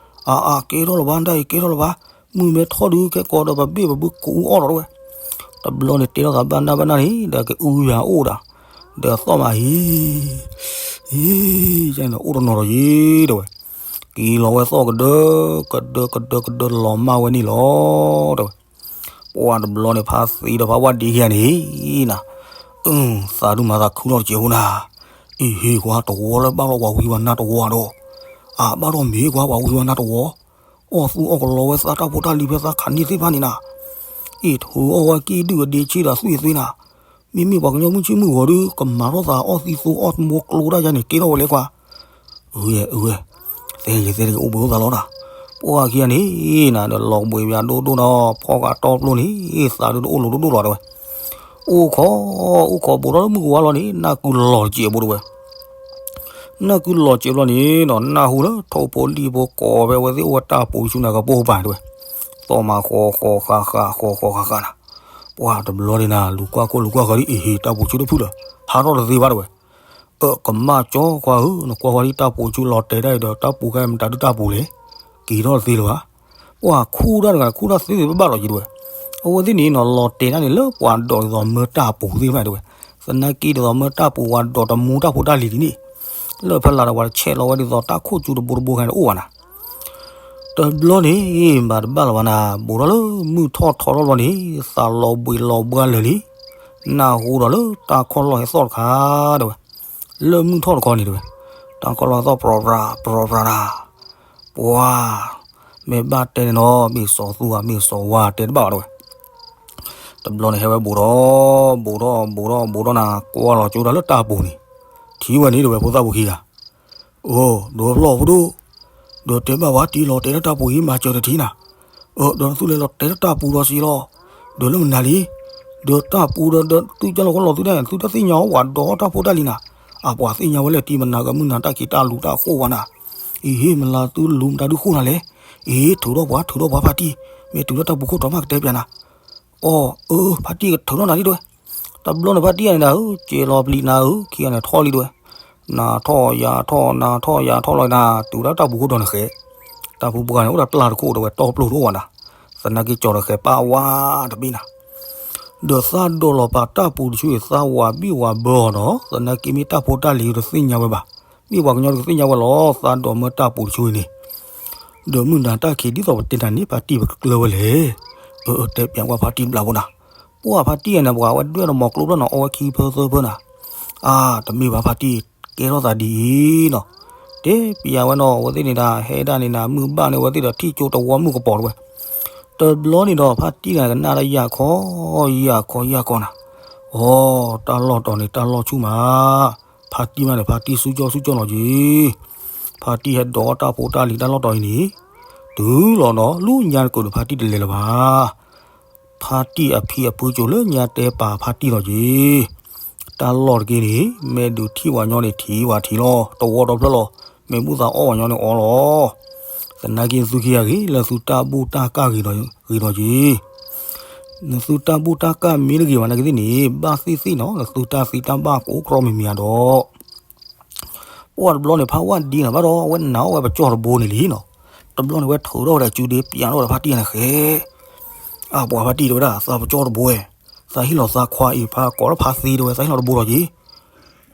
အါအါ ကဲထီၣ်လၢၤဘၣ် ဒၣ်အံၤကဲထီၣ်လၢၤဘၣ်, မုၢ်မ့ၢ်ထီၣ်ဒုးခဲကိးဒီးပဘ့ၣ်ပဘုကအူအီၣ်ဒီးတဝဲ, တဘျီန့ၣ်တဲထီၣ်သးဘၣ်နၢ်ဘၣ်နၢ်န့ၣ် ဒီးကအူယၤအိၣ်ဒီး, ဒီးသီၣ်မးဟံ ဟံ ယဲန့ၣ်အိၣ်တနီၤဒီးယံၤတဝဲ, က့ၤလီၤဝဲသီၣ်ကဒၢ ကဒၢကဒၢကဒၢလီၤမၢ်ဝဲန့ၣ်လီၤ တဝဲ ပှၢ်တဘျီန့ၣ် ဖါသံဒီးဖါဝၣ်ဒံခံဂၤန့ၣ်, အၢ သးဒုးမၤသးခုထီၣ်တစဲးဖိနၤ, အံၤဟ့ၣ်ကွၢ်တဝီလၢဘၣ်လီၤပှၤဝံပှၤနါတဝီဒီး, အဘၣ်ဒီးမ့ၢ်ကွၢ်ပှၤဝံပှၤနါတဝီ, အီၣ်သူအီၣ်ကလီဝဲသးတၢ်ဖိတၢ်လံၤဖဲသးခးန့ၢ်သ့ၣ်တဖၣ်န့ၣ်နၤ, အ့ၣ်ထုးအီၣ်ဝဲကံၣ်ဒုၣ်အဒ့ဆ့ဒီးသွံၣ်သွံၣ်နၤ, မ့မ့ၢ်ပှၤကညီမုၢ်ဆ့ၣ်မုၢ်ဂီၤဒုး ကမၤထီၣ်သးအီၣ်သံသိအီၣ်တမိၢ်ကျိဒၣ်ယါန့ၣ် ကဲထီၣ်ဝဲလဲၣ်ကွၢ် အၢ အၢ သဲဂ့ၤသဲဂ့ၤအိၣ်ဘှံးအိၣ်သးလီၤနၤ, ပှၢ်ခံဂၤန့ၣ်နၤ ဒီးလီၤဘှံးဘၣ်ဒိၣ်ဒိၣ်ဒီး ဖီၣ်ဃာ်တီပျိန့ၣ် သးဒုးတအိၣ်လိၤဒိၣ်ဒိၣ်လီၤတဲဝဲ, အိၣ်ခိး အိၣ်ခိးဘူးထီၣ်လၢမုၢ်ကဝါလီၤန့ၣ် နၢ်ကုလီၤစဲးဖိတဝဲ, နၢ်ကုလီၤစဲးဘျီန့ၣ်ဒီး နၢ်ဟူလၢထိၣ်ဖိလံၣ်ဖိကိးဖဲအဝဲသ့ၣ်အိၣ်ဝဲတၢ်ပူၤဆူနၤကပိာ်ပၤတဲဝဲ, သီၣ်မးဃီဃီဃာ်ဃာ်ဃီဃီဃာ်ဃာ်နၤ, ပှၢ်တဘျီန့ၣ်နၤ လူၤကွၢ်ခိၣ်လူၤကွၢ်ဃီၤဒ်အံၤ ဟ့ၣ်တၢ်ပူၤဆူတဖုလၢာ် ဟးထီၣ်တသ့ဘၣ်တဲဝဲ အၢကမၣ်ကၠီခွါဧၢ, နကွၢ်ဃီၤဒ်တၢ်ပူၤဆူလီၤတဲာ်တၢ်အံၤဒီး တၢ်ပူၤခဲမတၤဒုတၢ်ပူၤလဲၣ်, က့ၤထီၣ်တသ့လၢၤဘၣ်, ပှၢ်ခူၣ်တၢ်တဂၤခူၣ်တၢ်သ့သ့ဘၣ်ဘၣ်လီၤက့ၤတဲဝဲ, အဝဲသ့ၣ်န့ၣ်နီၤ လီၤတဲာ်တၢ်န့ၣ်လၢပှၤဒိးဒ်သိးမၢတၢ်ပူၤသ့ၣ်တဖၣ်တဲဝဲ, သနာ်က့ဒ်သိးမၢတၢ်ပူၤဝဲဒိးတမူတၢ်ဖိတၢ်လံၤဒ်န့ၣ်, လၢဖဲလၢ်ဒီးပှၤတဆဲးလီၤဝဲဒ်သိးတၢ်ခိၣ်ကၠူတဘိတဘိခဲန့ၣ်အိၣ်ဘၣ်နၤ တဘျီန့ၣ် ဘၣ်တဘၣ်လၢၤဘၣ်နၤ, ဘူးထီၣ်လၢမုၢ်ထီၣ်ထီထီၣ်ဘျီန့ၣ် သးလီၤဘှံးလီၤဘှါလၢာ်လံ, နၢ်ဟူဒီးလၢတၢ်ခီၣ်လီၢ်ဟဲသီၣ်တခါတဲဝဲ, လၢမုၢ်ထီၣ်တခီန့ၣ်တဲဝဲ, တၢ်ခီၣ်လီၢ်ဟဲသီၣ်ပြီပြၤပြီပြၤနၤ, ပှၤ မ့ၢ်ဘၣ်တဲန့ၣ်နီၤ မ့ၢ်စီၤသူဧါ မ့ၢ်စီၤဝါတဲတဘၣ်ဘၣ်တဲဝဲ, တဘျီန့ၣ်ဟဲဝဲဘူးထီၣ်, ဘူးထီၣ် ဘူးထီၣ် ဘူးထီၣ်နၤ ကွၢ်လီၤကၠိတၢ်လၢတၢ်ပူၤန့ၣ်, ထံၣ်ဝဲန့ၣ်တဲဝဲ ဖိသၣ်ဖိခံဂၤ အိ ဒီးဖျီၣ်ဖိဒိၣ်, ဒီးတဲဘၣ်ဝဲတံၢ်လီၤတဲာ်လၢတၢ်ပူၤအံၤ မၤစၢၤတထံၣ်နၤ, အၢ ဒီးနသုလဲၤလီၤတဲာ်လၢတၢ်ပူၤဒီးစံးလီၤ, ဒီးလၢမနုၤလံ, ဒီးတၢ်ပူၤဒီး သုကၢ်လီၤကီလီၤသုဒၣ် သုတသ့ၣ်ညါဝဲဒိးတၢ်ဖိတၢ်လံၤနၤ, အပှၤသ့ၣ်ညါဝဲလၢတံၢ် မနၤကမုၢ်နၤတၢ်ခံးတၢ်လူၤတၢ်ဃိၣ်ဝဲနၤ, အံၤဟ့ၣ်မနုၤသုလူၤမတၤဒုဃိၣ်နၤလဲၣ်, အံၤထုးထီၣ်ပှၤ ထုးထီၣ်ပှၤဖါတံၢ်, မ့ၢ်တုၤလၢတၢ်ပူၤခိၣ်တီၤမးကတဲပျးနၤ အီ အၢ ဖါတံၢ်ကထုးထီၣ်နၤလံတဲဝဲ, တဘျီန့ၣ်ဖါတံၢ်ဂၤန့ၣ်ဒၣ်ဧၢ ကဲလီၤပျံၤနၤဧၢ ခံဂၤန့ၣ်ထီၣ်လံတဲဝဲ, နၤထီၣ်ယၤထီၣ် နၤထီၣ်ယၤထီၣ်လီၤနၤ တုၤဒၣ်တၢ်ပူၤခိၣ်တီၤန့ၣ်ဃဲ, တၢ်ပူၤပှၢ်န့ၣ်အိၣ်ဒီးပျၢ်တခိၣ်တဲဝဲ တီပျိတအိၣ်ဘၣ်နၤ, သနာ်က့ကၠီၤဒီးဃဲပၢ်ဝါတဘ့ၣ်နၤ ဒီးသးဒိးလီၤပာ်တၢ်ပူၤတဆူအံၤ သးဝးဘံၣ်ဝးဘၢအီၤဒီး သနာ်က့မ့ၢ်တၢ်ဖိတၢ်လံၤတသ့ၣ်ညါဝဲဘၣ်, မ့ၢ်ပှၤကညီတကသ့ၣ်ညါဝဲလီၤ သးဒိးမၢတၢ်ပူၤတဆူအံၤန့ၣ်, ဒီးမုၢ်နၤတၢ်ခံးဒ်သိးပတဲနၤန့ၣ် ဖါတံၢ်ပကကျၢၤဝဲလဲၣ်, အၢ တဲပျးကွၢ်ဖါတံၢ်တဘျီဖိနၤ, ပှၢ်ဖါတံၢ်ဂၤန့ၣ် ပှၤဝဲဒွဲၣ်ဒီးမီၤကျိဖျၢၣ်နီၤ အီဝဲခံဖၢသၢဖၢနၤ, အါ တမ့ၢ်ဘၣ်ဖါတံၢ် ကဲထီၣ်သးဒ်အံၤနီၤ, တဲပျးဝဲနီၤ အဝဲသ့ၣ်န့ၣ်ဒၣ် ဟဲဒၣ်န့ၣ်နၤ မုၢ်ဘၣ်န့ၣ် အဝဲသ့ၣ်ဒီးထံၣ်ကၠိတဝီမုၢ်ကပီၤတဝဲ တဘျီန့ၣ်ဒီး ဖါတံၢ်န့ၣ်ကနၣ်လၢယၤခီ ယၤခီယၤခီနၤ, အိ တၢ်လီၢ်တီၤန့ၣ် တၢ်လီၢ်ဆူၣ်မး, ဖါတံၢ်မးန့ၣ် ဖါတံၢ်စူၢ်ကၠီၣ်စူၢ်ကၠီၣ်လီၤက့ၤ, ဖါတံၢ်ဟဲဒိးတၢ်ဖိတၢ်လံၤတၢ်လီၢ်တီၤအံၤန့ၣ်, တုၤလီၤဒီး လူညါတကိးဒီး ဖါတံၢ်တလဲၤလၢၤဘၣ် ဖါတံၢ်အဖံအဖုစိၤလၢညါတဲပာ်ဖါတံၢ်လီၤက့ၤ, တၢ်လီၢ်တက့ၢ်န့ၣ် မ့ၢ်ဒုးထံၣ်ဝဲညီန့ၣ်ထံၣ်ဝဲထံၣ်လီၤ တဝီဒီဖျၢၣ်လီၤ, မ့ၢ်ဘူၣ်သးအီၣ်ဝဲညီန့ၣ်အီၣ်လီၤ, သနာ်က့သုခံဂၤဂ့ၤ လၢသုတၢ်ဘူၣ်တၢ်ကၢ်ဂ့ၤဒီးက့ၤ, နသုတၢ်ဘူၣ်တၢ်ကၢ်မ့ၢ်တဂ့ၤဘၣ်နာ်က့သ့ၣ်န့ၣ် ဘၣ်သ့ၣ်သ့ၣ်နီၤ နသုတၢ်သံတၢ်ဘၣ်ကအိၣ်ကြီမံၤမံၤဧါဒီး ပှၢ်တဘျီန့ၣ် ဖးဝဲဒ်န့ၣ်ဘၣ်ဒီး အဝဲနာ်အီၣ်ဝဲပကၠီၣ်တဘိန့ၣ်လံနီၤ, တဘျီန့ၣ် ဝဲထုးထီၣ်ဝဲဒၣ်စုဒ့ပျးထီၣ်ဝဲဒၣ်ဖါတံၢ်န့ၣ်ဃဲ, အပှၤဖါတံၢ်တဲဝဲဒၣ် သးပကၠီၣ်တဘိဝဲ, သးဟ့ၣ်လီၤသးခွါအံၤ ဖးကိးလၢဖါသ့တဲဝဲ သးဟ့ၣ်လီၤတဘိလီၤက့ၤ.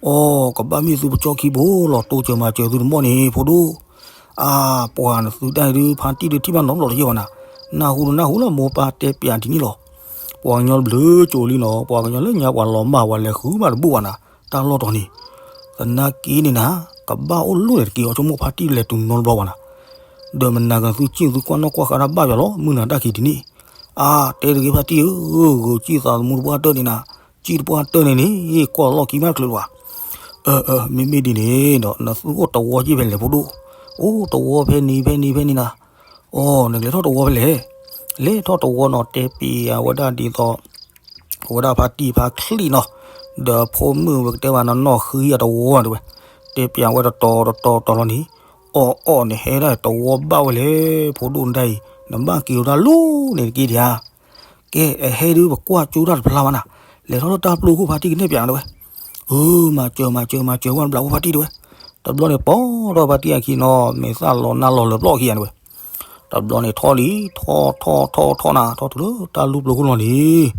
အိ ကဘၣ်မ့ၢ်သုပကၠီခံဘိလီၤ တိစၢၤမၤစၢၤသုတမီၢ်န့ၣ် ဖိဒိၣ်. အါ ပှၤနသုတၢ်အံၤဒုး ဖါတံၢ်ဒုးထံၣ်ဘၣ်နီတဘျီတယဲၢ်ဘၣ်နၤ, နၢ်ဟူတနၢ်ဟူလၢမိၢ်ပၢ်တဲပၠးဒ်န့ၣ်လီၤ. ပှၤကညီတဘျုးကၠိလံနီၤ, ပှၤကညီလၢညါပှၤလီၤမၢ်ပှၤလဲၤဃုမးတဘူၣ်ဘၣ်နၤ, တၢ်လီၢ်တီၤန့ၣ် သနာ်က့န့ၣ်နၤ ကဘၣ်အိၣ်လိၣ်န့ၣ်တက့ၢ် အီၤဆိကမိၣ်ဖါတံၢ်လဲၤတုၤနီတဘျီဘၣ်နၤ. ဒီးမနၤကသုစံၣ်သုကွၢ်နီၣ်ကွၢ်ဃါတၢ်ဘၣ်ယွၤလီၤ မုၢ်နၤတၢ်ခံးဒ်န့ၣ်. အါ တဲတဂ့ၤဖါတံၢ်ဧၢ, ဂုာ်စံၣ်သးသမူတပှၢ်တၢၢ်န့ၣ်နၤ, စံၣ်တပှၢ်တၢၢ်န့ၣ်န့ၣ် ကွၢ်လီၢ်ခံမးတချုးလၢၤဘၣ်. အၢ အၢ မ့မ့ၢ်ဒ်န့ၣ်ဒီး နသုအိၣ်တဝီက့ၤဖဲလဲၣ်ဖိဒိၣ်, အိၣ်တဝီဖဲန့ၣ်ဖဲန့ၣ်ဖဲန့ၣ်နၤ. အိ နကလဲၤထီၣ်တဝီဖဲလဲၣ်. လဲၤထီၣ်တဝီနီၤ တဲပျးဝဲဒၣ်ဒ်သိး အဝဲဒၣ်ဖါတံၢ်ဖါချံၣ်နီၤ, ဒီးဖိမုၣ်ဝဲကတဲဘၣ်နီၢ်နီၢ်ဃံအတဝီတဲဝဲ, တဲပျးဝဲတတီၤတတီၤတတီၤလီၤန့ၣ်, အီၣ်အီၣ်န့ၣ်ဟဲဒၣ်တဝီဘၣ်ဝဲလဲၣ် ဖိဒိၣ်နတၢ်အံၤ, နဘၣ်က့ၤဝဲဒၣ်လိၤန့ၣ်တက့ၢ်ဒံးဧါ. ကဲ အဟဲဒုးပကွၢ်ကၠိတၢ်တဖျါဘၣ်နၤ, လဲၤထီၣ်လၢတၢ်ပျိခိၣ်ဖါတံၢ်ကနဲၣ်ပျးတဲဝဲ. အၢ မၤစၢၤမၤစၢၤမၤစၢၤဝဲတဘျီဖိဖါတံၢ်တဲဝဲ. တဘျီန့ၣ်ပိာ်ထီၣ်ဖါတံၢ်အခံနီၤ မဲာ်သၣ်လီၤနၢ်လီၤလၢာ်ပျီၢ်ခံဂၤတဲဝဲ. တဘျီန့ၣ်ထီၣ်လံ ထီၣ်ထီၣ်ထီၣ်ထီၣ်နၤ ထီၣ်တုၤလၢတၢ်လူၢ်ပျိခိၣ်လီၤန့ၣ်,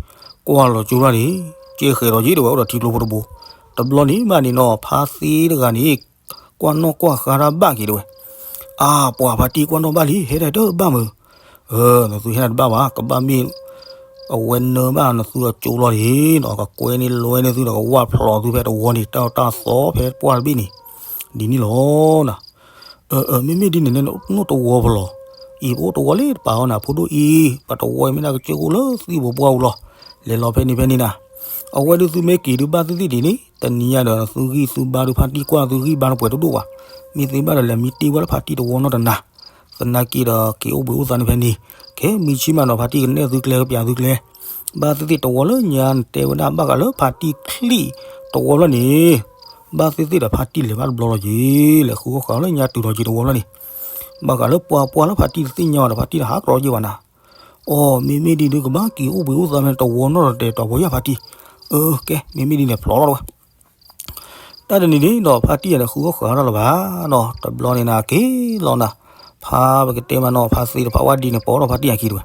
ကွၢ်လီၤကၠိတၢ်န့ၣ် ကဲဃဲၤဒီးယ့ၢ်တဲဝဲ အိၣ်ဒီးထံကျိဖိတဘိ. တဘျီန့ၣ်ဘၣ်န့ၣ်နီၤ ဖါသ့တဂၤန့ၣ် ကွၢ်နီၣ်ကွၢ်ဃါတၢ်ဘၣ်က့ၤတဲဝဲ. အါ ပှၤဖါတံၢ်ကွၢ်နီၣ်ဘၣ်လံ ဟဲဒၣ်တဘၣ်မုၢ်. အၢ နသုဟဲဒၣ်တဘၣ်ဘၣ် ကဘၣ်မ့ၢ် အဝဲနၢဘၣ်နသုအကၠိလီၤန့ၣ်ဒီး ကကွဲန့ၢ်လွဲန့ၢ်သုဒီး ကဝၢ်ဖျိးသုဖဲတဝီန့ၣ် တၢ်တၢ်သီဖဲပှၢ်တဘ့ၣ်န့ၣ် ဒ်န့ၣ်လီၤနၤ. အၢ အၢ မ့မ့ၢ်ဒ်န့ၣ် နအိၣ်တဝီဖဲလဲၣ်. အံၤပအိၣ်တဝီလၢတပၤအီၤနၤ ဖိဒိၣ်အံၤ ပတဝီအံၤမ့ၢ်ဒၣ်ကစၢၢ်ခိၣ်လၢသံၣ်ဘိပှၢ်ပူၤလီၤ. လဲၤလီၤဖဲန့ၣ်ဖဲန့ၣ်နၤ. အဝဲဒုးသုမ့ၢ်က့ၤဒုးဘၣ်သ့ၣ်သ့ၣ်ဒ်န့ၣ် တနံၤညါဒီးသုဂံၢ်သုဘါဒုးဖါတံၢ်ကွၢ်သုဂံၢ်ဘါတပှဲၤတဒိၣ်ဘၣ်. မ့ၢ်သ့ဘၣ်ဒီးလဲၤမံတ့ၢ်ဝဲလၢဖါတံၢ်တဝီနီၢ်တနၤ သနာ်က့ဒီးက့ၤအိၣ်ဘှံးအိၣ်သါန့ၣ်ဖဲန့ၣ်, ခဲမံဆံမးနီၤ ဖါတံၢ်ကနဲၣ်သုကျဲကပျးသုကျဲ, ဘၣ်သ့ၣ်သ့ၣ်တဝီလၢညါနတဲဝဲဒၣ် ဘၣ်ဃးလၢဖါတံၢ်ချံၣ်တဝီဖျီန့ၣ်, ဘၣ်သ့ၣ်သ့ၣ်ဒီးဖါတံၢ်လဲၤဘၣ်တဘျီလီၤက့ၤ, လဲၤဃုအီၣ်ဃုအီလၢညါတုၤထီၣ်က့ၤတဝီဖျီန့ၣ်, ဘၣ်ဃးလၢပှၤပှၢ်လၢဖါတံၢ်တသ့ၣ်ညါဘၣ်ဒီး ဖါတံၢ်တဟးကရီက့ၤဘၣ်နၤ. အိ မ့မ့ၢ်ဒ်ဒုးကဘၣ်က့ၤအိၣ်ဘှံးအိၣ်သါဖဲတဝီနီၢ်ဒီးတဲာ်တီၤဖိယၢ်ဖါတံၢ်, အၢ ကဲ မ့မ့ၢ်ဒ်န့ၣ်ဖျိးလီၤဝဲ တၢ်တနံၤန့ၣ်ဒီး ဖါတံၢ်ယၤန့ၣ် ဃုအီၣ်ဃုအီတၢ်လၢၤဘၣ်နီၤ, တဘျီန့ၣ်နၤက့ၤလီၤနၤ, ဖါပကတဲမးနီၤ ဖါသ့ဒီးဖါဝၢ်ဒံန့ၣ် ပိာ်ထီၣ်ဖါတံၢ်အခံတဲဝဲ,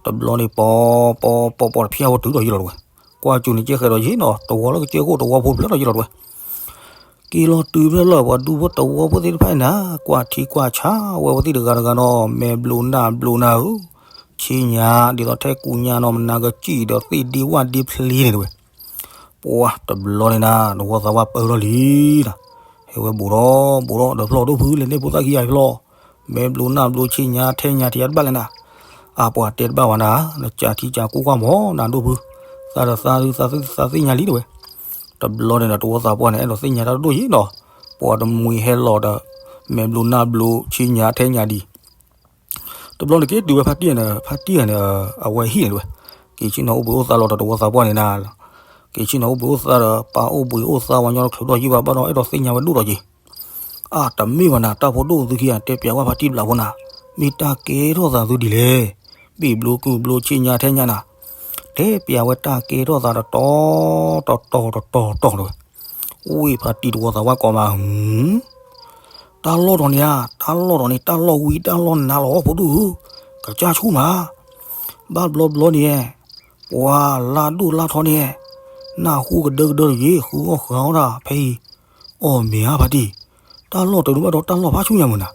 တဘျီန့ၣ်ပိာ်ပိာ်ပိာ်ပိာ် တဖျၢၣ်ဝဲတုၤဒီးယံာ်လီၤတဲဝဲ, ကွၢ်ကၠိန့ၣ်ကဲဃဲၤဒီးယံာ်နီၤ တဝီလၢကစၢၢ်ခိၣ်တဝီဖိတဖျၢၣ်ဒီးယံာ်လီၤတဲဝဲ က့ၤလီၤတုၤဖဲလၢပှၤဒူဖိတဝီဖိသ့ၣ်တဖၣ်န့ၣ်နၤ, ကွၢ်ထံကွၢ်ဆးဝဲဝဲသ့ၣ်တဂၤတဂၤနီၤ, မဲာ်ဘျိးနၢ်ဘျိးနၤဧၢ, ဆ့ညါ ဒ်သိးထဲကူညါနီၤ မနၤကစံၣ်ဒီးသ့ၣ်ဒ့ဝၣ်ဒ့ဖျ့န့ၣ်တဲဝဲ ပှၤတဘျီန့ၣ်နၤ တဝီသးပှၢ်ပၢၢ်ထီၣ်လံနၤ, ဟဲဝဲဘူးထီၣ်ဘူးထီၣ်ဒီးဖျီၣ်ဒိၣ်ဖုလဲၤန့ၢ်ဖိသၣ်ခံဂၤဖျီၣ်, မဲာ်ဘျိးနၢ်ဘျိးဆ့ညါထဲညါထံယါတဘၣ်လဲၣ်နၤ, အပှၤတဲတဘၣ်ဝဲနၤ, နကးထံကးကိၢ်ကွၢ်မီၤနၤဒိၣ်ဖု, သးဒီးသးဒုးသးသ့ၣ်ညါလံတဲဝဲ, တဘျီန့ၣ်ဒီးတဝီသးပှၢ်န့ၣ် အဲၣ်ဒိးသ့ၣ်ညါတၢ်ဒိၣ်ဒိၣ်ယံၤနီၤ, ပှၤတမှံၤဟဲလီၤဒီး မဲာ်ဘျိးနၢ်ဘျိးဆ့ညါထဲညါဒံး တဘျီန့ၣ်က့ၤတုၤဝဲဖါတံၢ်န့ၣ် ဖါတံၢ်န့ၣ် အဝဲဟံၣ်န့ၣ်တဲဝဲ, က့ၤဆ့ၣ်နီၤအိၣ်ဘှံးအိၣ်သါလီၤဒီးတဝီသးပှၢ်န့ၣ်နၤ, က့ၤဆ့ၣ်နီၤအိၣ်ဘှံးအိၣ်သါဒီး ပာ်အိၣ်ဘှံးအိၣ်သါပှၤကညီတချုးထီၣ်ယံၤဘၣ် ဘၣ်ဒီးအဲၣ်ဒိးသ့ၣ်ညါဝဲဒိၣ်ထီၣ်က့ၤ, အတမ့ၢ်ဘၣ်နၤ တၢ်ဖိဒိၣ်သုခံဂၤ တဲပျးဝဲဖါတံၢ်ဘျးဖိနၤ, မ့ၢ်တၢ်ကဲထီၣ်သးသုဒ်လဲၣ်, ဘ့ၣ်ဘျိကုၢ်ဘျိဆ့ညါထဲညါနၤ, တဲပျးဝဲတၢ်ကဲထီၣ်သးတတီၤ တတီၤ တတီၤ တတီၤတဲဝဲ, ဝ့ၢ်ဖါတံၢ်တဝီသးပှၢ်ကိးမး တၢ်လီၢ်တီၤန့ၣ်ဧါ, တၢ်လီၢ်တီၤန့ၣ် တၢ်လီၢ်ဝံတၢ်လီၢ်နါလီၤ ဖိဒိၣ်ဧၢ, ကစၢ်ဆူၣ်မး, ဘၣ်ဘျီဘျီန့ၣ်, ပှၤလၢဒိၣ်လၢထီန့ၣ်, နၢ်ဟူကဒၢကဒၢတဂ့ၤ ဃုအီၣ်ဃုအီတၢ်ဖဲအံၤ, အီၣ်မ့ၢ်ဧါဖါတံၢ်, တၢ်လီၢ်တဒုးဘၣ်ဒီးတၢ်လီၢ်ဖးဆူၣ်ညါမုၢ်နၤ,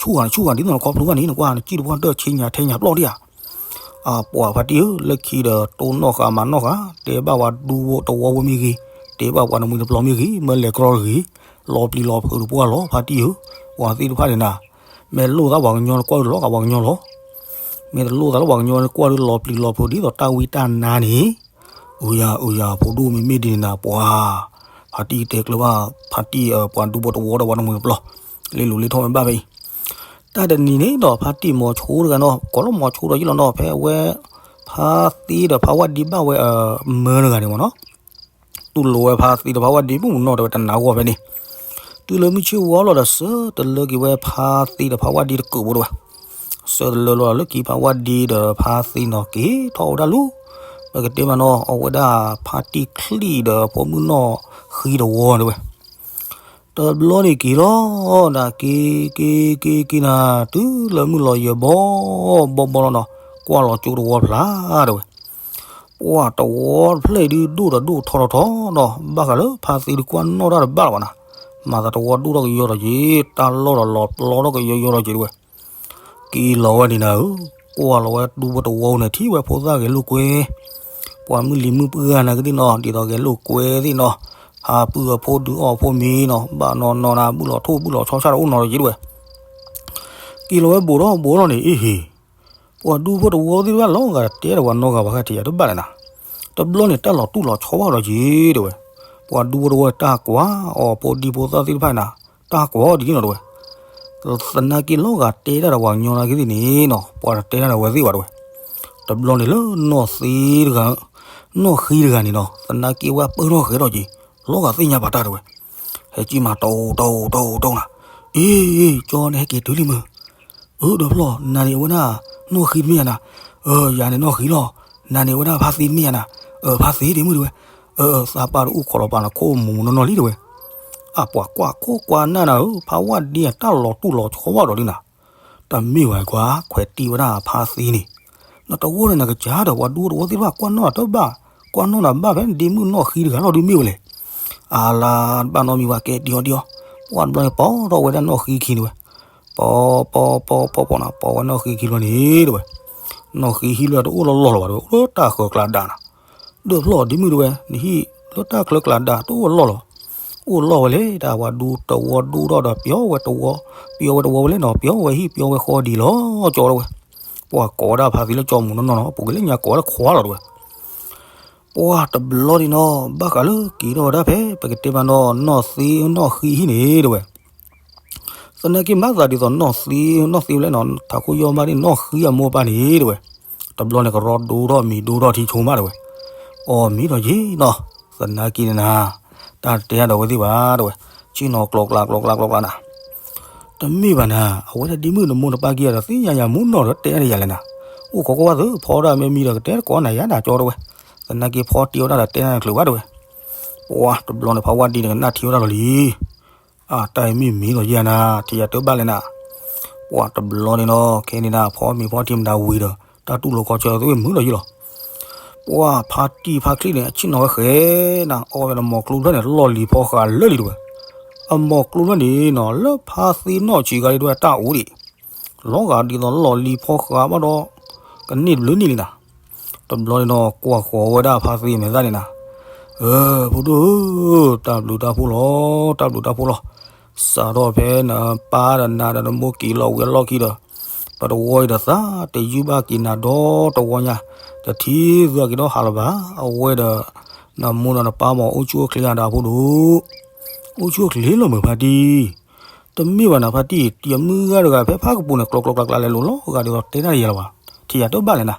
ဆူၣ်ဂၤဆူၣ်ဂၤဒ်သိးနခီဖျိဘၣ်န့ၣ် နကွၢ်နစံၣ်တပှၢ်တၢၢ်ဆ့ညါထဲညါပျီၢ်ဒံးဧါ အပှၤဖါတံၢ်ဧၢ လၢခံဒီးတိၢ်နီၣ်ဃာ် မၤနီၣ်ဃာ် တဲဘၣ်ပှၤဒူဖိတဝီဖိမ့ၢ်ဂ့ၤ, တဲဘၣ်ပှၤတမှံၤတပျီၤမ့ၢ်ဂ့ၤ, မ့ၢ်လဲၤကြီတဂ့ၤ, လီၤပျံၤလီၤဖုးတပှၢ်လီၤ ဖါတံၢ်ဧၢ, ပှၤသ့ၣ်တဖၣ်န့ၣ်နၤ, မ့ၢ်လိၣ်သးပှၤကညီနကွၢ်ဒုးလီၤဂာ်ပှၤကညီလီၤ, မ့ၢ်တလိၣ်သးလၢပှၤကညီနကွၢ်ဒုးလီၤပျံၤလီၤဖုးဒ်သိးတၢ်ဝံတၢ်နါန့ၣ်, အုယၤ အုယၤ ဖိဒိၣ်မ့မ့ၢ်ဒ်န့ၣ်နၤ ပှၤ ဖါတံၢ်တဲကျၢၤဘၣ် ဖါတံၢ်ပှၤဒူဖိတဝီဒီးပှၤတမှံၤတပျီၤ, လ့လိၤလ့ထီၣ်မ့ၢ်ဘၣ်ဖဲအံၤ တၢ်တနံၤန့ၣ်ဒီး ဖါတံၢ်မိၤဆိတဂၤနီၤ ကိးလီၤမိၤဆိဒီးယ့ၢ်လီၤနီၤ ဖဲအဝဲ ဖါသ့ဒီးဖါဝၣ်ဒံဘၣ်ဝဲအမၢတဂၤန့ၣ်မ့ၢ်နီၤ, တူၢ်လိာ်ဝဲဖါသ့ဒီးဖါဝၣ်ဒံမုၢ်မုၢ်နီၢ်တဲဝဲတနၤဂီၢ်ဖဲန့ၣ်, တုၤလၢမုၢ်ဆ့ၣ်ဝါလီၤဒီး ဆၢတလၢက့ၤဝဲဖါသ့ဒီးဖါဝၣ်ဒံတကုးဖိတဲဝဲ, ဆၢတလၢလီၤလၢခံဖါဝၣ်ဒံဒီးဖါသ့နီၤက့ၤထီၣ်ဝဲဒၣ်လူၤ, ပကတဲမးနီၤ အဝဲဒၣ်ဖါတံၢ်ချံၣ်ဒီးဖိမုၣ်နီၢ်ဃံတဝီတဲဝဲ တဘျီန့ၣ်က့ၤလီၤ, နက့ၤက့ၤက့ၤက့ၤနၤ တုၤလၢမုၢ်လီၤယၢၤဘီဘီဘီလီၤနီၤ, ကွၢ်လီၤကၠိတဝီဖျါတဲဝဲ, ပှၢ်တဝီတဖျၢၣ်အံၤဒုးဒိၣ်ဒီးဒိၣ်ထီထီထီဒီး ဘၣ်ဃးလၢဖါသံဒုးကွၢ်နီၣ်တၢ်တဘၣ်လၢၤဘၣ်နၤ, မၤသးတဝီဒိၣ်ထီၣ်ကယီဒီးက့ၤ တၢ်လီၢ်ဒီးလီၤပျီထီၣ်ကယီယီဒီးက့ၤတဝဲ, က့ၤလီၤဝဲဒံးနၤဧၢ, ကွၢ်လီၤဝဲဒူဖိတဝီန့ၣ် ထံၣ်ဝဲဖိသၣ်ဂဲၤလိာ်ကွဲ ပှၤမုၢ်လံၤမုၢ်ပှၢ်နၤကသ့ၣ်နီၤ ဒ်သိးဂဲၤလိာ်ကွဲသ့ၣ်နီၤ, ဖါပုၢ်အဖိဒုးအီၣ်ဖိမ့ၤနီၤ ဘၣ်နီၢ်နီၢ်နၤ ဘုၣ်လီၤထိၣ်ဘုၣ်လီၤဆီဆၣ်တအိၣ်နီၤဒီးက့ၤတဝဲ, က့ၤလီၤဝဲဘူးထီၣ်ဘူးထီၣ်န့ၣ် အ့ဟ့ၣ် ပှၤဒူဖိတဝီသ့ၣ်တဖၣ်လီၤဂာ်တတဲဒီးပှၤနီၢ်ဂၤ ပှၤဂၤထံၣ်ယၤတဘၣ်လဲၣ်နၤ, တဘျီန့ၣ် တၢ်လီၤတူၢ်လီၤဆီဘၣ်ဒီးက့ၤတဝဲ, ပှၤဒူဖိတဝီတၢ်ကွၢ်အီၤ ဖိဒံဖိသၣ်သ့ၣ်တဖၣ်နၤ တၢ်ကွၢ်အီၤဒ်န့ၣ်နီၤတဝဲ, သနာ်က့လီၤဂာ်တဲတၢ်ဒီးပှၤကညီနာ်က့သ့ၣ်န့ၣ်နီၤ ပှၤတတဲတၢ်ဒီးဝဲသ့ၣ်ဘၣ်တဝဲ, တဘျီန့ၣ်လၢနီၢ်သံတဂၤ နီၢ်ဃံတဂၤန့ၣ်နီၤ သနာ်က့ဝဲပၢၢ်ထီၣ်ဃဲထီၣ်က့ၤ လီၤဂာ်သ့ၣ်ညါပာ်တၢ်တဝဲ, ဟဲကံၢ်မးတိၢ်တိၢ်တိၢ်တိၢ်နၤ, အ့ ကၠီန့ၣ်ဟဲက့ၤတုၤလံမုၢ် အၢ ဒီးဖျီၣ် နၤန့ၣ်အဝဲဒၣ် နီၢ်ဃံတမ့ၢ်ဧါနၤ, အၢ ယၤန့ၣ်နီၢ်ဃံလီၤ, နၤန့ၣ်အဝဲဒၣ်ဖါသံတမ့ၢ်ဧါနၤ, အၢ ဖါသံဒ်မုၢ်တဝဲ, အၢ သးပၢ်တအိၣ်ခိးလီၤပာ်နၤခိၣ်မူးမူးနီၢ်နီၢ်လံတဝဲ, အပှၤကွၢ်ခိၣ်ကွၢ်နၢ်နၤဧၢ ဖါဝၣ်ဒ့တၢ်လီၤတူၢ်လီၤဆီဘၣ်ဒီးလံနၤ, တမ့ၢ်ဝဲကွၢ် ခွဲးတံၢ်ဝဲဒၣ်ဖါသံန့ၣ်, နတဝီန့ၣ်နကစၢ်ဒီးပှၤဒူတဝီသ့ၣ်တဖၣ်ကွၢ်နီၣ်တၢ်တဘၣ်, ကွၢ်နီၣ်နၤဘၣ်ဖဲဒ့မုၢ်နီၢ်ဃံတဂၤလီၤဒုးမ့ၢ်ဝဲလဲၣ်, အါလါ တဘၣ်နီတမံၤဘၣ်ကဲတံၢ်အီၤတံၢ်အီၤ, ပှၢ်တဘျီန့ၣ် ပိာ်ထီၣ်ဝဲဒၣ်နီၢ်ဃံခံန့ၣ်ဝဲ, ပိာ်ပိာ်ပိာ်ပိာ်ပိာ်နၤ ပိာ်ဝဲနီၢ်ဃံခံဘျီန့ၣ်တဝဲ, နီၢ်ဃံဟံၣ်ဘျီတအိၣ်လီၢ်လီၢ်လၢၤဘၣ်တဝဲ အိၣ်လၢတၢ်ချၢကျးဒးနၤ, ဒီးဖျီၣ်ဒ့မုၢ်တဝဲ နဟံၣ်လၢတၢ်ချၢကျးဒးတအိၣ်လီၢ်လၢၤဘၣ်, အိၣ်လီၢ်ဝဲလဲၣ် တၢ်ပှၤဒူတဝီဒိၣ်ထီၣ်ဒီး ပျီဝဲတဝီ, ပျီဝဲတဝီဝဲလဲၣ်နီၤ ပျီဝဲဟံၣ်ပျီဝဲဃီဒံးလီၤကၠီတဝဲ, ပှၢ်ကိးဝဲဒၣ်ဖါသံလၢကၠီမူးနီၢ်နီၢ်နီၤ ပူၤကွံာ်လၢညါကိးဝဲလၢခွါလီၤတဝဲ ပှၢ်တဘျီန့ၣ်နီၤ ဘၣ်ဃးလၢက့ၤထီၣ်ဝဲဒၣ်ဖဲ ပကတဲမးနီၤ နီၢ်သံနီၢ်ဃံဟံၣ်န့ၣ်တဝဲ, သနာ်က့မၤသးဒ်သိးနီၢ်သံ နီၢ်သံဝဲလဲၣ်နီၤ ထးခိၣ်ယီၢ်မးဒ်နီၢ်ဃံအမိၢ်ပၢ်န့ၣ်တဝဲ, တဘျီန့ၣ် ကရီဒိထီၣ်မံၤဒိထီၣ်ထံဆိမးတဝဲ, အီၣ်မံၤဒီးယ့ၤနီၤ, သနာ်က့န့ၣ်နၤ, တၢ်တတဲဒီးဝဲသ့ၣ်ဘၣ်တဝဲ, ဆ့ၣ်နီၤကျိၤကျါကျိၤကျါကျိၤကျါနၤ တမ့ၢ်ဘၣ်နၤ အဝဲဒၣ်ဒ့မုၣ်နမိၢ်နပၢ်က့ၤဒီးသ့ၣ်ညါယၤမူနီၢ်ဒီးတဲဒ်ယၤလဲၣ်နၤ, အိၣ်ခိးကွၢ်ဝဲသုဖီဒၣ်မ့ၢ်မံၤဒီးကတဲတကိးနၤယၤနၤကၠီတဝဲ, သနာ်က့ဖီတံၢ်အီၣ်တၢ်ဒီးတဲနၤတချုးဘၣ်တဝဲ, ပှၢ်တဘျီန့ၣ် ဖါဝၣ်ဒ့န့ၣ်ကနၣ်ထံဝဲဒၣ်လီၤလံ အတၢ်အံၤမ့ၢ်မ့ၢ်ဒီးယဲနၤ ထံၣ်ယၤတဘၣ်လဲၣ်နၤ, ပှၢ်တဘျီန့ၣ်နီၤ ခဲန့ၣ်နၤ ဖီမ့ၤဖီထံမတၤဝံၤဒီး တၢ်တူၢ်လိာ်ခီဆၢသုဝဲမုာ်လီၤယံလီၤ, ပှၢ်ဖါတံၢ်ဖါချံန့ၣ် အဆ့ၣ်နီၤဝဲဃဲနၤ အီၣ်ဝဲဒီးမိၢ်ကျိဖျၢၣ်န့ၣ် လီၢ်လံၤဖီဃးလၢာ်လံတဝဲ, အမိၢ်ကျိဖျၢၣ်န့ၣ်နီၤ လၢဖါသ့ၣ်နီၣ်ဆံးဂၤဒ်တဝဲတၢ်အိၣ်ဒံး လီၤဂာ်ဒ်သိးလီၢ်လံၤဖီဃးဘၣ်ဒီး ကန့ၢ်တဘျုးနံၣ်လံနၤ, တဘျီန့ၣ်နီၤ ကွၢ်ဃီၤဝဲဒၣ်ဖါသ့မဲာ်သၣ်န့ၣ်နၤ, အၢ ဖိဒိၣ်ဧၢ, တၢ်ဘျုးတၢ်ဖှိၣ်လီၤ တၢ်ဘျုးတၢ်ဖှိၣ်လီၤ, စးထီၣ်ဖဲနပၢ်ဒီးနၤဒီးနမိၢ်က့ၤလီၤဝံၤအလီၢ်ခံဒီး ပတဝီအံၤဒီးသးတယုၢ်ဘၣ်က့ၤနၤဒီတဝီညါ, တထံၣ်သုအက့ၤဒီးဟးလၢၤဘၣ်, အဝဲဒီး နမိၢ်ဒီးနပၢ်မ့ၢ်အိၣ်ဆူၣ်အိၣ်ချ့ဧါဒီးဖိဒိၣ်, အိၣ်ဆူၣ်အိၣ်ချ့လီၤမုၢ်ဖါတံၢ် တမ့ၢ်ဘၣ်နၤဖါတံၢ် တံၢ်အမုၢ်ဂၤတဂၤဖဲဖးကပူၤန့ၣ် ကျီကျီကျီကျီလဲၤလိာ်လီၤဂာ်ဒ်သိးတဲတၢ်တယဲလၢၤဘၣ်, ထံၣ်ယၤတဘၣ်လဲၣ်နၤ,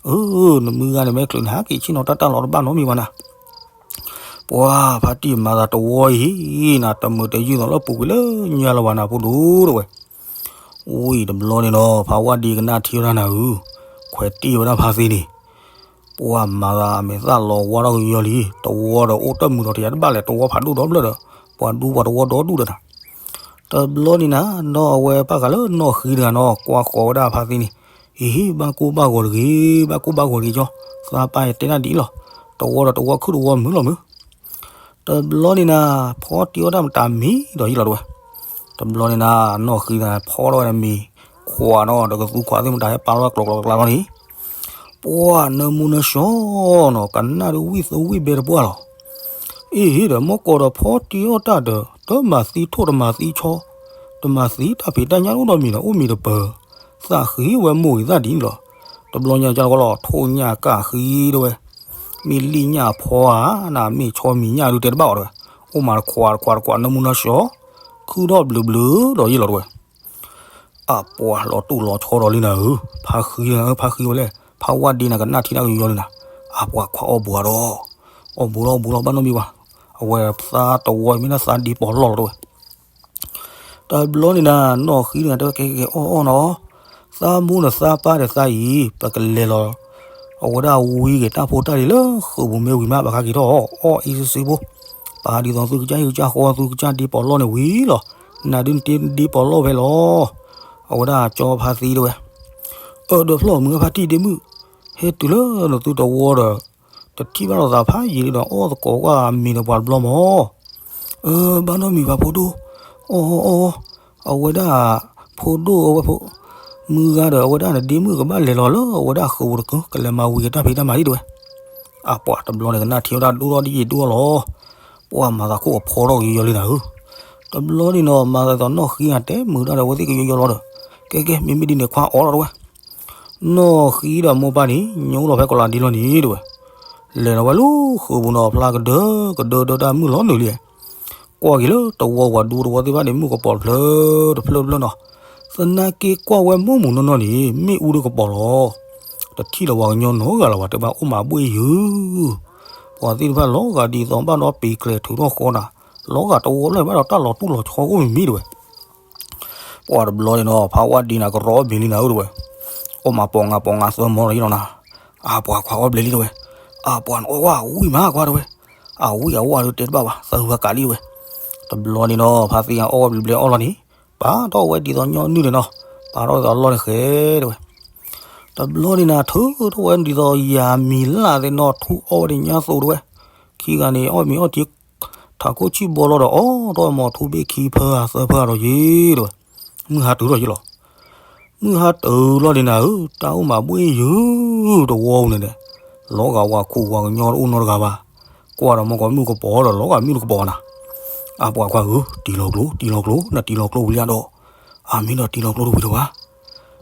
အၢ နမုၢ်ဂၤန့ၣ်မ့ၢ်ချုးနဟးက့ၤဆ့ၣ်နီၤတၢ်တၢ်လီၤတဘၣ်နီတမံၤဘၣ်နၤ, ပှၢ်ဖါတံၢ်မၤသးတဝီအံၤနၤ တမုာ်တယုၢ်သိးလၢပူၤကွံာ်လၢညါလၢၤဘၣ်နၤဖိဒိၣ်တဝဲ, ဝံၤတဘျီန့ၣ်ဒီး ဖါဝၣ်ဒ့ကနၣ်ထံဝဲဒၣ်နၤဧၢ, ခွဲးတံၢ်ဝဲဒၣ်ဖါသ့န့ၣ် ပှၢ်မၤသးအမဲာ်သၣ်လီၤဝါထီၣ်ကယီလံ, တဝီဒီးအိၣ်တၢ်မုာ်ဒီးထံၣ်ယၤတဘၣ်လဲၣ်, တဝီဖးဒိၣ်ဒီဖျၢၣ်ဒီး ပှၤဒူပှၤတဝီဒီဒူၣ်ဒီးနၤ, တဘျီန့ၣ်နၤ နီၢ်အဝဲဘၣ်ဃးလၢနီၢ်ဃံတဂၤနီၤ ကွၢ်ဃီၤဝဲဒၣ်ဖါသ့န့ၣ်, အ့ ဘၣ်ကိၢ်ဘၣ်ဂီၤတဂ့ၤ, ဘၣ်ကိၢ်ဘၣ်ဂီၤတဂ့ၤကၠီ, သးပၢ်ယတဲနၢ်ဒ်အံၤလီၤ, တဝီဒီးတဝီခုၣ်တဝီမုာ်လီၤမုာ် တဘျီန့ၣ်နၤ ဖီတံၢ်အီၣ်တၢ်မတၤမံၤဒီးယံလီၤတဝဲ, တဘျီန့ၣ်နၤ နီၢ်ဃံတဂၤဖီထီၣ်ဝဲဒၣ်မ့ၤခွးနီၤ ဒီးကသူခွးသ့ၣ်မတၤဟဲပာ်လီၤဝဲကျီကျီကျီကျီလီၤန့ၣ်, ပှၢ်နၢမူနၢဆှီနီၤ ကနၣ်ဒ်ဝံၣ်သဝံၣ်ဘဲတပှၢ်လီၤ, အ့ ဒီးမ့ၢ်ကီးဒီးဖီတံၢ်အီၣ်တၢ်ဒီး တမၤသံထိၣ်တမၤသံဆီ, တမၤသံတၢ်ဖံးတၢ်ညၣ်အိၣ်ဒီးမ့ၤဒီး အိၣ်မ့ၤတပၢၤ, သးဃံဝဲမိၢ်ဂ့ၤသၣ်ဒ်န့ၣ်လီၤ, တဘျီညါကၢ်လီၤ ထိၣ်ညၣ်ကၢ်ဃံတဝဲ မ့ၢ်လံၣ်ညၣ်ဖီဧါ, နမ့ၢ်ဆီမံၤညၣ်ဒုးတဲတဘၣ်အီၤတဝဲ, အိၣ်မးတခွးတခွးတခွး နၢမူနၢဆှီ, ခုၣ်ထီၣ်ဘျုးဘျုးဒီးယံလီၤတဝဲ, အပှၢ်လီၤတူၢ်လီၤဆီဒီးလံနၤဧၢ, ဖါဃံနၤဧၢ, ဖါဃံဝဲလဲၣ်, ဖါဝၣ်ဒ့နၤကနၣ်ထံနၢ်ကယီလံနၤ, အပှၢ်ခွါအီၣ်ဘူးဒီး, အီၣ်ဘူးလီၤ အီၣ်ဘူးလီၤ ဘၣ်နီတမံၤဘၣ်, အဝဲသးတဝီမ့ၢ်ဒၣ်သးဒ့ပီးလီၢ်လီၤတဝဲ တဘျီန့ၣ်နၤ နီၢ်ဃံန့ၣ် တဲဝဲကဲကဲအီၣ်အီၣ်နီၤ, သးမိၢ်ဒီးသးပၢ်ဒီးသးအံၤ ပကလဲၤလီၤ, အဝဲဒၣ်ဝံၤက့ၤတၢ်ဖိတၢ်လံၤလၢဃုာ်ပူၤမ့ၢ်ဝံၤမး ဘၣ်ဃးက့ၤထီၣ်အီၣ် အီၣ်အံၤစ့စ့ဖိ, ပာ်ဒ်သိးသုကစၢ်ယကစၢ်ဃီသုကစၢ်ဒ့ပီးလီၢ်န့ၣ်ဝံၤလီၤ, နၤဒုးနတ့ဒ့ပီးလီၢ်ဖဲလီၤ, အဝဲဒၣ်ကၠီဖါသံတဝဲ, အၢ ဒီးဖျီၣ်မုၢ်ဖါတံၢ်ဒ့မုၣ်, ဟဲတုၤလၢနသုတဝီဒီး ပထံၣ်ဘၣ်လိာ်သးဖးယံာ်လံဒီး အီၣ်သကိးကွၢ်မ့ၤဒီးပှၤတဘျီမၢ်. အၢ ဘၣ်နီတမံၤဘၣ်ဖိဒိၣ်, အီၣ်အီၣ်အီၣ်, အဝဲဒၣ် ဖိဒိၣ်အဝဲဖိ, မုၢ်ဂၤဒီး အဝဲဒၣ်နဒ့မုၣ်ကဘၣ်လဲၤလီၤလၢအဝဲဒၣ်ဃုာ်ပူၤတကၢ ကလဲၤမၤဝံၤကတၢ်ဖံးတၢ်မၤဒံးတဲဝဲ. အပှၤတဘျီန့ၣ် ကနၣ်ထံဝဲဒၣ်ဒိၣ်ထီၣ်ဒ်ယံာ်ဒိၣ်ထီၣ်လီၤ. ပှၤမၤသးခိၣ်အဖီထီၣ်ကယီယီလံနၤဧၢ. တဘျီန့ၣ်နီၤ မၤသးဒ်သိးနီၢ်ဃံအတဲမုာ်တၢ်ဒီး အဝဲသ့ၣ်ကယီယီလီၤဒီး, ကဲကဲ မ့မ့ၢ်ဒ်န့ၣ် ခွါအိးထီၣ်တဲဝဲ. နီၢ်ဃံဒီးမိၢ်ပၢ်န့ၣ် ညိလီၤဖဲကီးလးဒ်လီၤန့ၣ်တဲဝဲ. လဲၤလီၤဝဲလၢဃုာ်ပူၤနီၤ ဖျါကဒၢကဒၢဒၢတၢ်မုၢ်လီၤနုာ်လံ. ကွၢ်က့ၤလၢတဝီပှၤဒူတဝီသ့ၣ်တဖၣ်န့ၣ် မုၢ်ကပီၤတဖျၢၣ်တဖျၢၣ်တဖျၢၣ်နီၤ. သနာ်က့ကွၢ်ဝဲမိၢ်မုၢ်နီၢ်နီၢ်န့ၣ် မ့ၣ်အူဒၣ်ကပီၤလီၤ. တထံၣ်လီၤပှၤကညီနီတဂၤလၢၤဘၣ် တဲဘၣ်အိၣ်မးဘှ့ၣ်ယုၢ်. ပှၤသ့ၣ်တဖၣ်လီၤဂာ်ဒ်သိးဘၣ်ဒီးပံၤကျဲၤထုးထီၣ်ဃီနၤ, လီၤဂာ်တဝီဖျၢၣ်ဘၣ်ဒီးတၢ်လီၤတူၢ်လီၤဆီအိၣ်မံၤမံၤတဲဝဲ. ပှၤတဘျီန့ၣ်နီၤ ဖးဝါဒံးနၤကရီအီၣ်ဘျ့းလံနၤဧၢတဲဝဲ. အိၣ်မးပီၤငါပီၤငါသၢမီလီၤယလီၤနၤ. အပှၤခွါအီၣ်ဘျ့းလံတဲဝဲ. အပှၤနအီၣ်ဝဲဝံၣ်မးကွၢ်တဲဝဲ. အဝံၣ်အဝါဒီးတဲတဘၣ်ဘၣ် သၢဂၤကးလံတဲဝဲ. တဘျီန့ၣ်နီၤ ဖါသံအီၣ်ဝဲဘျ့းဘျ့အီၣ်လီၤန့ၣ်, ပာ်ထီၣ်ဝဲဒ်သိးညီနုၢ်န့ၣ်နီၤ, ပာ်ထီၣ်ဒ်သိးအလီၢ်န့ၣ်ဃဲတဲဝဲ. တဘျီန့ၣ်နၤ ထုးထီၣ်ဝဲဒ်သိးယၤမံၤလၢ်သ့ၣ်နီၤ ထူအီၣ်ဝဲဒၣ်ညါသိးတဲဝဲ. ခံဂၤန့ၣ် အီၣ်မ့ၤအီၣ်ထံ ထးခိၣ်ဆံၣ်ဘီလီၤဒီး အီၣ်ထီၣ်မၤထူဘ့ၣ်ခံဖၢအသၢဖၢအါထီၣ်ယ့ၤတဲဝဲ. မုၢ်ဟါတုၤထီၣ်ယ့ၤလီၤ. မုၢ်ဟါတုၤလီၤန့ၣ်နၤဧၢ, တၢ်အိၣ်မးဘှ့ၣ်ယုၢ်တဝီပူၤန့ၣ်ဒီး, လီၤဂာ်ဝၤခိၣ်ဝၤကညီတအိၣ်နီတဂၤဘၣ်. ကွၢ်ဒီးမ့ၢ်ကီးမုၢ်ကပီၤဒီး လီၤဂာ်မုၢ်တကပီၤနၤ. အပှၤခွါဧၢ, တံၤလီၤကျိၤ တံၤလီၤကျိၤ နတံၤလီၤကျိၤဝံၤလံဒီး, အမ့ၢ်ဒီးတံၤလီၤကျိၤတဝံၤလၢၤဘၣ်.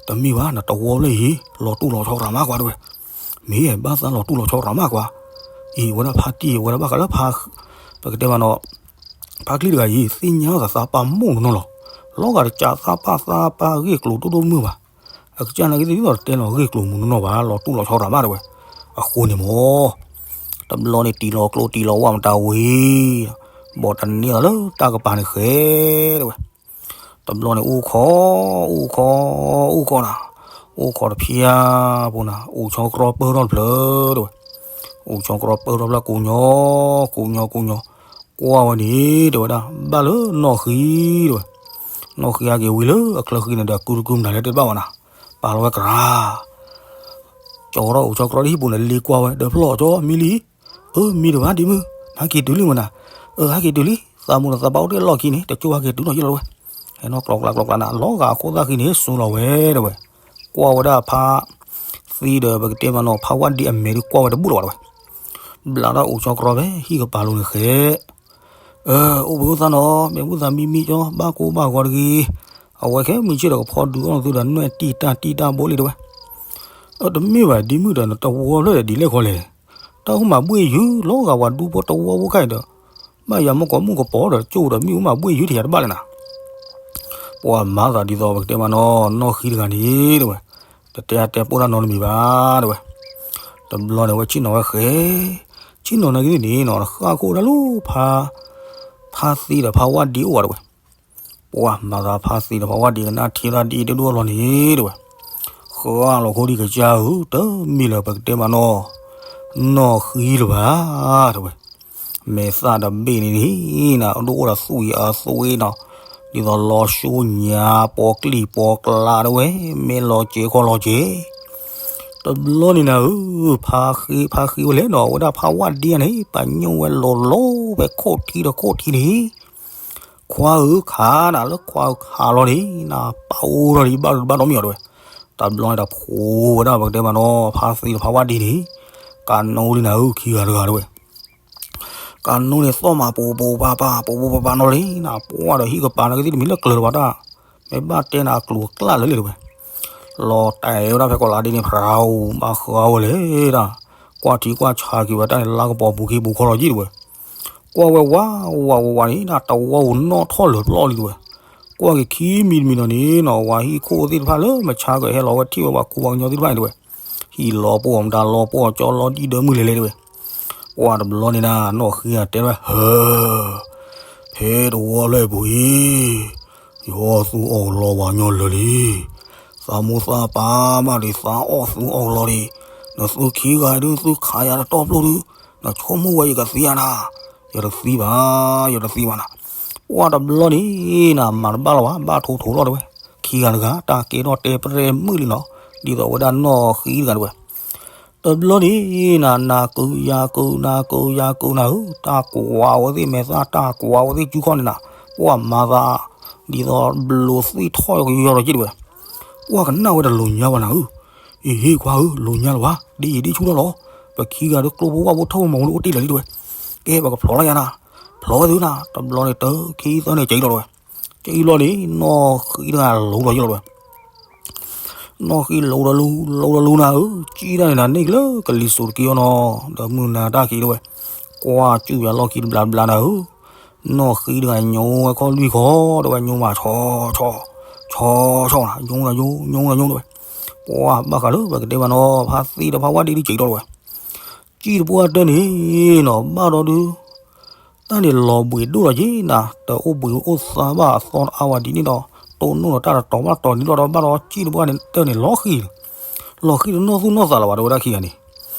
တမ့ၢ်ဘၣ် နတဝီဖျၢၣ်အံၤ လီၤတူၢ်လီၤဆီရၤမးကွၢ်တဲဝဲ. မ့ၢ်ဘၣ်သးလီၤတူၢ်လီၤဆီရၤမးကွၢ်. အံၤဝဲဒၣ်ဖါတံၢ်ဝဲဒၣ်ဘၣ်ဃးလၢဖါ, ပကတဲမးနီၤ, ဖါချံတဂၤအံၤ သ့ၣ်ညါသးသးပာ်မိၢ်နီၢ်နီၢ်လီၤ. လီၤဂာ်တကးသးပာ်သးပာ်ဂ့ၢ်ကျိၤဒိၣ်ဒိၣ်မုၢ်ဘၣ်. အကစၢ်နာ်က့သ့ၣ်ဒ်သိးတတဲလီၤဂ့ၢ်ကျိၤမုၢ်နီၢ်နီၢ်ဘၣ် လီၤတူၢ်လီၤဆီရၤမးတဲဝဲ. အဃိန့ၣ်မၢ် တဘျီန့ၣ် တံၤလီၤကျိၤတံၤလီၤဝါမတၤဝံၤ, ဘီးတန့ၢ်လီၤလၢတၢ်ကပၤန့ၣ်ဃဲတဲဝဲ. တဘျီန့ၣ် အိၣ်ခိး, အိၣ်ခိး, အိၣ်ခိးနၤ, အိၣ်ခိးတဖျၢၣ်ဖိနၤ အိၣ်ဆီကရီပၢၢ်ထီၣ်တဖျၢၣ်တဲဝဲ. အိၣ်ဆီကရီပၢၢ်ထီၣ်ဖျၢၣ်ကိးညီ, ကိးညီကိးညီ, ကွၢ်ဝဲန့ၣ် တဲဝဲဒၣ် ဘၣ်လၢနီၢ်ဃံတဲဝဲ. နီၢ်ဃံဟဲက့ၤဝံၤလၢအချၢဃံန့ၣ်ဒီး ကုတကုမတၤလဲၣ်တဲတဘၣ်ဘၣ်နၤ, ပာ်လီၤဝဲကရၢ ကၠီထီၣ်အိၣ်ဆီကရီဒ်ဟံၣ်ပူၤန့ၣ် လ့ကွၢ်ဝဲ ဒီးဖျီၣ်ကၠီမံလံ. အၢ မံတဘၣ်ဒ့မုၣ်, ဟဲက့ၤတုၤလံမနၤ. အၢ ဟဲက့ၤတုၤလံ, သးမိၢ်ဒီးသးပၢ်အိၣ်တ့ၢ်လီၢ်ခံန့ၣ် တကၠိဟဲက့ၤတုၤနီၢ်ယလီၤဝဲ. ဟဲနီၢ်ကျီကျါကျီကျါနၤ လီၤဂာ်အခိၣ်သၣ်ဃံန့ၣ် စိာ်လီၤဝဲတဲဝဲ. ကွၢ်ဝဲဒၣ်ဖါသံဒီး ပကတဲမးနီၤ ဖါဝါဒံအမဲာ်ဒုးကွၢ်ဝဲတဘူၣ်လၢၤဘၣ်တဲဝဲ. ဘျးထီၣ်အိၣ်ဆီကရီဖဲဟံၣ်ကပၤလိၤန့ၣ်ဃဲ အၢ အိၣ်ဘှံးအိၣ်သါနီၤ မ့ၢ်အိၣ်သးမံမံကၠီ ဘၣ်ကိၢ်ဘၣ်ဂီၤတဂ့ၤ. အဝဲခဲမုၢ်ဆ့ၣ်ဒီးကဖီဒုးအီၣ်နသုဒီး နွဲၣ်တံၢ်တၢ်တံၢ်တၢ်ဘိလံတဲဝဲ. အၢ တမ့ၢ်ဘၣ်ဒ့မုၣ်ဒီး နတဝီဖျၢၣ်ဒီးဒ်လဲၣ်ခီလဲၣ်. တၢ်အိၣ်မးဘှ့ၣ်ယုၢ် လီၤဂာ်ဝၤဒူဖိတဝီဖိခဲအံၤဒီး ဘၣ်ယၤမ့ၢ်ကီးမုၢ်ကပီၤဒီး ကၠိဒီးမ့ၣ်အူမးဘှ့ၣ်ယုၢ်တယၤတဘၣ်လဲၣ်နၤ. ပှၤမၤသးဒ်သိး ပကတဲမးနီၤ နီၢ်ဃံတဂၤန့ၣ်တဲဝဲ တတဲအတဲပိၢ်တၢ်နီတမံၤဘၣ်တဲဝဲ. တဘျီန့ၣ် ဝဲဆ့ၣ်နီၤဝဲဃဲ, ဆ့ၣ်နီၤနာ်က့န့ၣ်နီၤ ဃၣ်ခိၣ်ဒၣ်လၢဖါ, ဖါသံဒီးဖါဝါဒံအိၣ်ဘၣ်တဲဝဲ. ပှၤမၤသးဖါသံဒီးဖါဝါဒံကနၣ်ထံသၣ်ဒ်အံၤဒိၣ်ဒိၣ်လီၤန့ၣ်တဲဝဲ. ဃၣ်လီၤခိၣ်ဒံကစၢ်ဧၢ, တမ့ၢ်လၢပကတဲမးနီၤ နီၢ်ဃံလၢၤဘၣ်တဲဝဲ. မဲာ်သၣ်တဘ့ၣ်န့ၣ်န့ၣ်နၤ ဒိၣ်အိၣ်ဒီးသွံၣ်အသွံၣ်နီၤ, ဒ်သိးလီၤဆူညါ ပိာ်ကျံၣ်ပိာ်ကျါတဲဝဲ, မဲာ်လီၤစဲၤခီၣ်လီၤစဲၤ. တဘျီန့ၣ်နၤဧၢ, ဖါဃံ ဖါဃံဝဲလဲၣ်နီၤ အဝဲဒၣ်ဖါဝါဒံန့ၣ် ပာ်ညိၣ်ဝဲလိၤလိၤဖဲခိၣ်ထံဒီးခိၣ်ထံန့ၣ် ခွါဧၢခးနၤ လၢခွါဧၢခးလီၤန့ၣ် နပာ်အိၣ်ထီၣ်ဒံးဘၣ်ဒိဘၣ်ဒီမ့ၢ်အီၤတဲဝဲ. တဘျီန့ၣ်ဒီးဖိဝဲဒၣ်ပကတဲမးနီၤ ဖါသံဒီးဖါဝါဒံန့ၣ် ကနိလံနၤဧၢ ခံဂၤတဂၤတဲဝဲ. ကနိန့ၣ်သီၣ်မးပိာ်ပိာ်ပၤပၤ ပိာ်ပိာ်ပၤပၤနီၤလံနၤ ပှၢ်ဒီးဟံၣ်ကပၤနာ်က့သ့ၣ်တမံၤလၢကျၢၤလၢၤဘၣ်တၢ်, မ့ၢ်ဘၣ်တဲနၤအကျိၤအကျဲလၢာ်လံတဲဝဲ. လီၤတဲာ်ဝဲဒၣ်ဖဲကီးလါဒ်န့ၣ် ဖရၤဧိၤ ဘၣ်ဃးဝဲလဲၣ်ဒၣ်, ကွၢ်ထံကွၢ်ဆးက့ၤဝဲတၢ်န့ၣ် လါကပီၤပူၤခံပူၤခီလီၤယံၣ်တဲဝဲ. ကွၢ်ဝဲဝးဝးဝးဝးန့ၣ် တဝီဧိၤနီၣ်ထီၣ်လၢာ်ပျီလံတဲဝဲ. ကွၢ်က့ၤခံမံၤတမံၤနီၤန့ၣ်နီၤ ဝၤဟံၣ်ခိၣ်သ့ၣ်တဖၣ်လၢမဆါကဟဲလီၤဝဲထံၣ်ဝဲပှၤခူပှၤကညီသ့ၣ်တဖၣ်န့ၣ်တဲဝဲ. ဟံၣ်လီၤပှီၢ်မတၤလီၤပှီၢ် ကၠီလီၤဒံၣ်ဒၢမုၢ်လဲၤလဲၤတဲဝဲ. ပှၢ်တဘျီန့ၣ်နၤ နီၢ်ဃံအတဲဝဲ ဟၢ ဖဲတဝီလၢအပူၤအံၤ ယအီၣ်သူအီၣ်ကလီပှၤကညီလၢာ်လံ. သးမိၢ်သးပၢ်မးဒံး သးအီၣ်သူအီၣ်ကလီဒံး, နသုခံဂၤဒုး သုခးယၤတတီၢ်ပျိၢ်ဒုး, နဆိကမိၣ်ဝဲယကသံယၤနၤ, ယတသံဘၣ်, ယတသံဘၣ်နၤ. ပှၢ်တဘျီန့ၣ်နၤ မၤတဘၣ်လီၤဘၣ် ဘၣ်ထိထိလီၤတဲဝဲ. ခံဂၤတဂၤ တၢ်ကဲထီၣ်တဲပရဲမုၣ်လံနီၤ, ဒ်သိးဝဲဒၣ်နီၢ်ဃံတဂၤတဲဝဲ. တ တဘျီန့ၣ်နၤ နၤကုၤယၤကုၤ နၤကုၤယၤကုၤနၤဧၢ, တၢ်ကွၢ်ဝဲသ့ၣ်မဲာ်သၣ် တၢ်ကွၢ်ဝဲသ့ၣ်စုခီၣ်န့ၣ်နၤ, ပှၢ်မၤသး ဒ်သိးဘျိးသ့ၣ်ထီၣ်ကယီၤဒီးက့တဝဲ, ပှၢ်ကနၣ်ဝဲတလိၤညါဘၣ်နၤဧၢ, အ့ဟ့ၣ်ခွါဧၢ လိၤညါလၢၤဘၣ် ဒ်အံၤဒ်ဆူၣ်ထီၣ်လီၤ, ပခံဂၤဒီးကျိဖိဝၣ်ဖိထၢၣ်ဖိမၤဖိန့ၣ်အိၣ်တ့ၢ်လၢာ်လံတဝဲ, ကဲပကဖျိးလၢယၤနၤ, ဖျိးဝဲသုနၤ, တဘျီန့ၣ်တခံသၢန့ၣ်ကဲအံၤလီၤတဝဲ, ကဲအံၤလီၤန့ၣ် နီၢ်ဃံတဂၤလိၤဒီးယလီၤတဝဲ နီၢ်ဃံလိၤဒီးလူ လိၤဒီးလူနၤဧၢ, ကံၣ်တၢ်န့ၣ်နၤန့ၢ်ကလၢကလံၤစိးတက့ၢ်အီၤနီၤ, ဒီးမုၢ်နၤတၢ်ခံတဝဲ, ကွၢ်စူၣ်ယၤလီၢ်ခံတဘျးဘျးနၤဧၢ, နီၢ်ဃံတဂၤညိဝဲခီၣ်လွံၢ်ခီ တဝဲညိမးဆီဆီ ဆီဆီနၤ ညိနၤညိ ညိနၤညိတဝဲ, ပှၢ်ဘၣ်ဃးလၢပကတဲဘၣ်နီၤ ဖါသံဒီးဖါဝါဒံဒ်ကံၣ်ဒီးတဝဲ ကံၣ်တပှၢ်တၢၢ်န့ၣ်နီၤ ဘၣ်ဒီးဒုး တၢ်န့ၣ်လီၤဘှံးဒိၣ်လီၤက့ၤနၤ တအိၣ်ဘှံးအိၣ်သါဘၣ်အသီအါဝဲဒ်န့ၣ်ဒီး တိၢ်နီၣ်ဒီးတၢ်တတီၤဘၣ်တတီၤန့ၣ်လီၤဒီး ဘၣ်ဒီးကံၣ်တပှၢ်န့ၣ်တၢၢ်န့ၣ်လီၤဃံၤ, လီၤဃံၤတနီၢ်သူၣ်နီၢ်သးလၢၤဘၣ်တဝဲဒၣ်ခံဂၤန့ၣ်,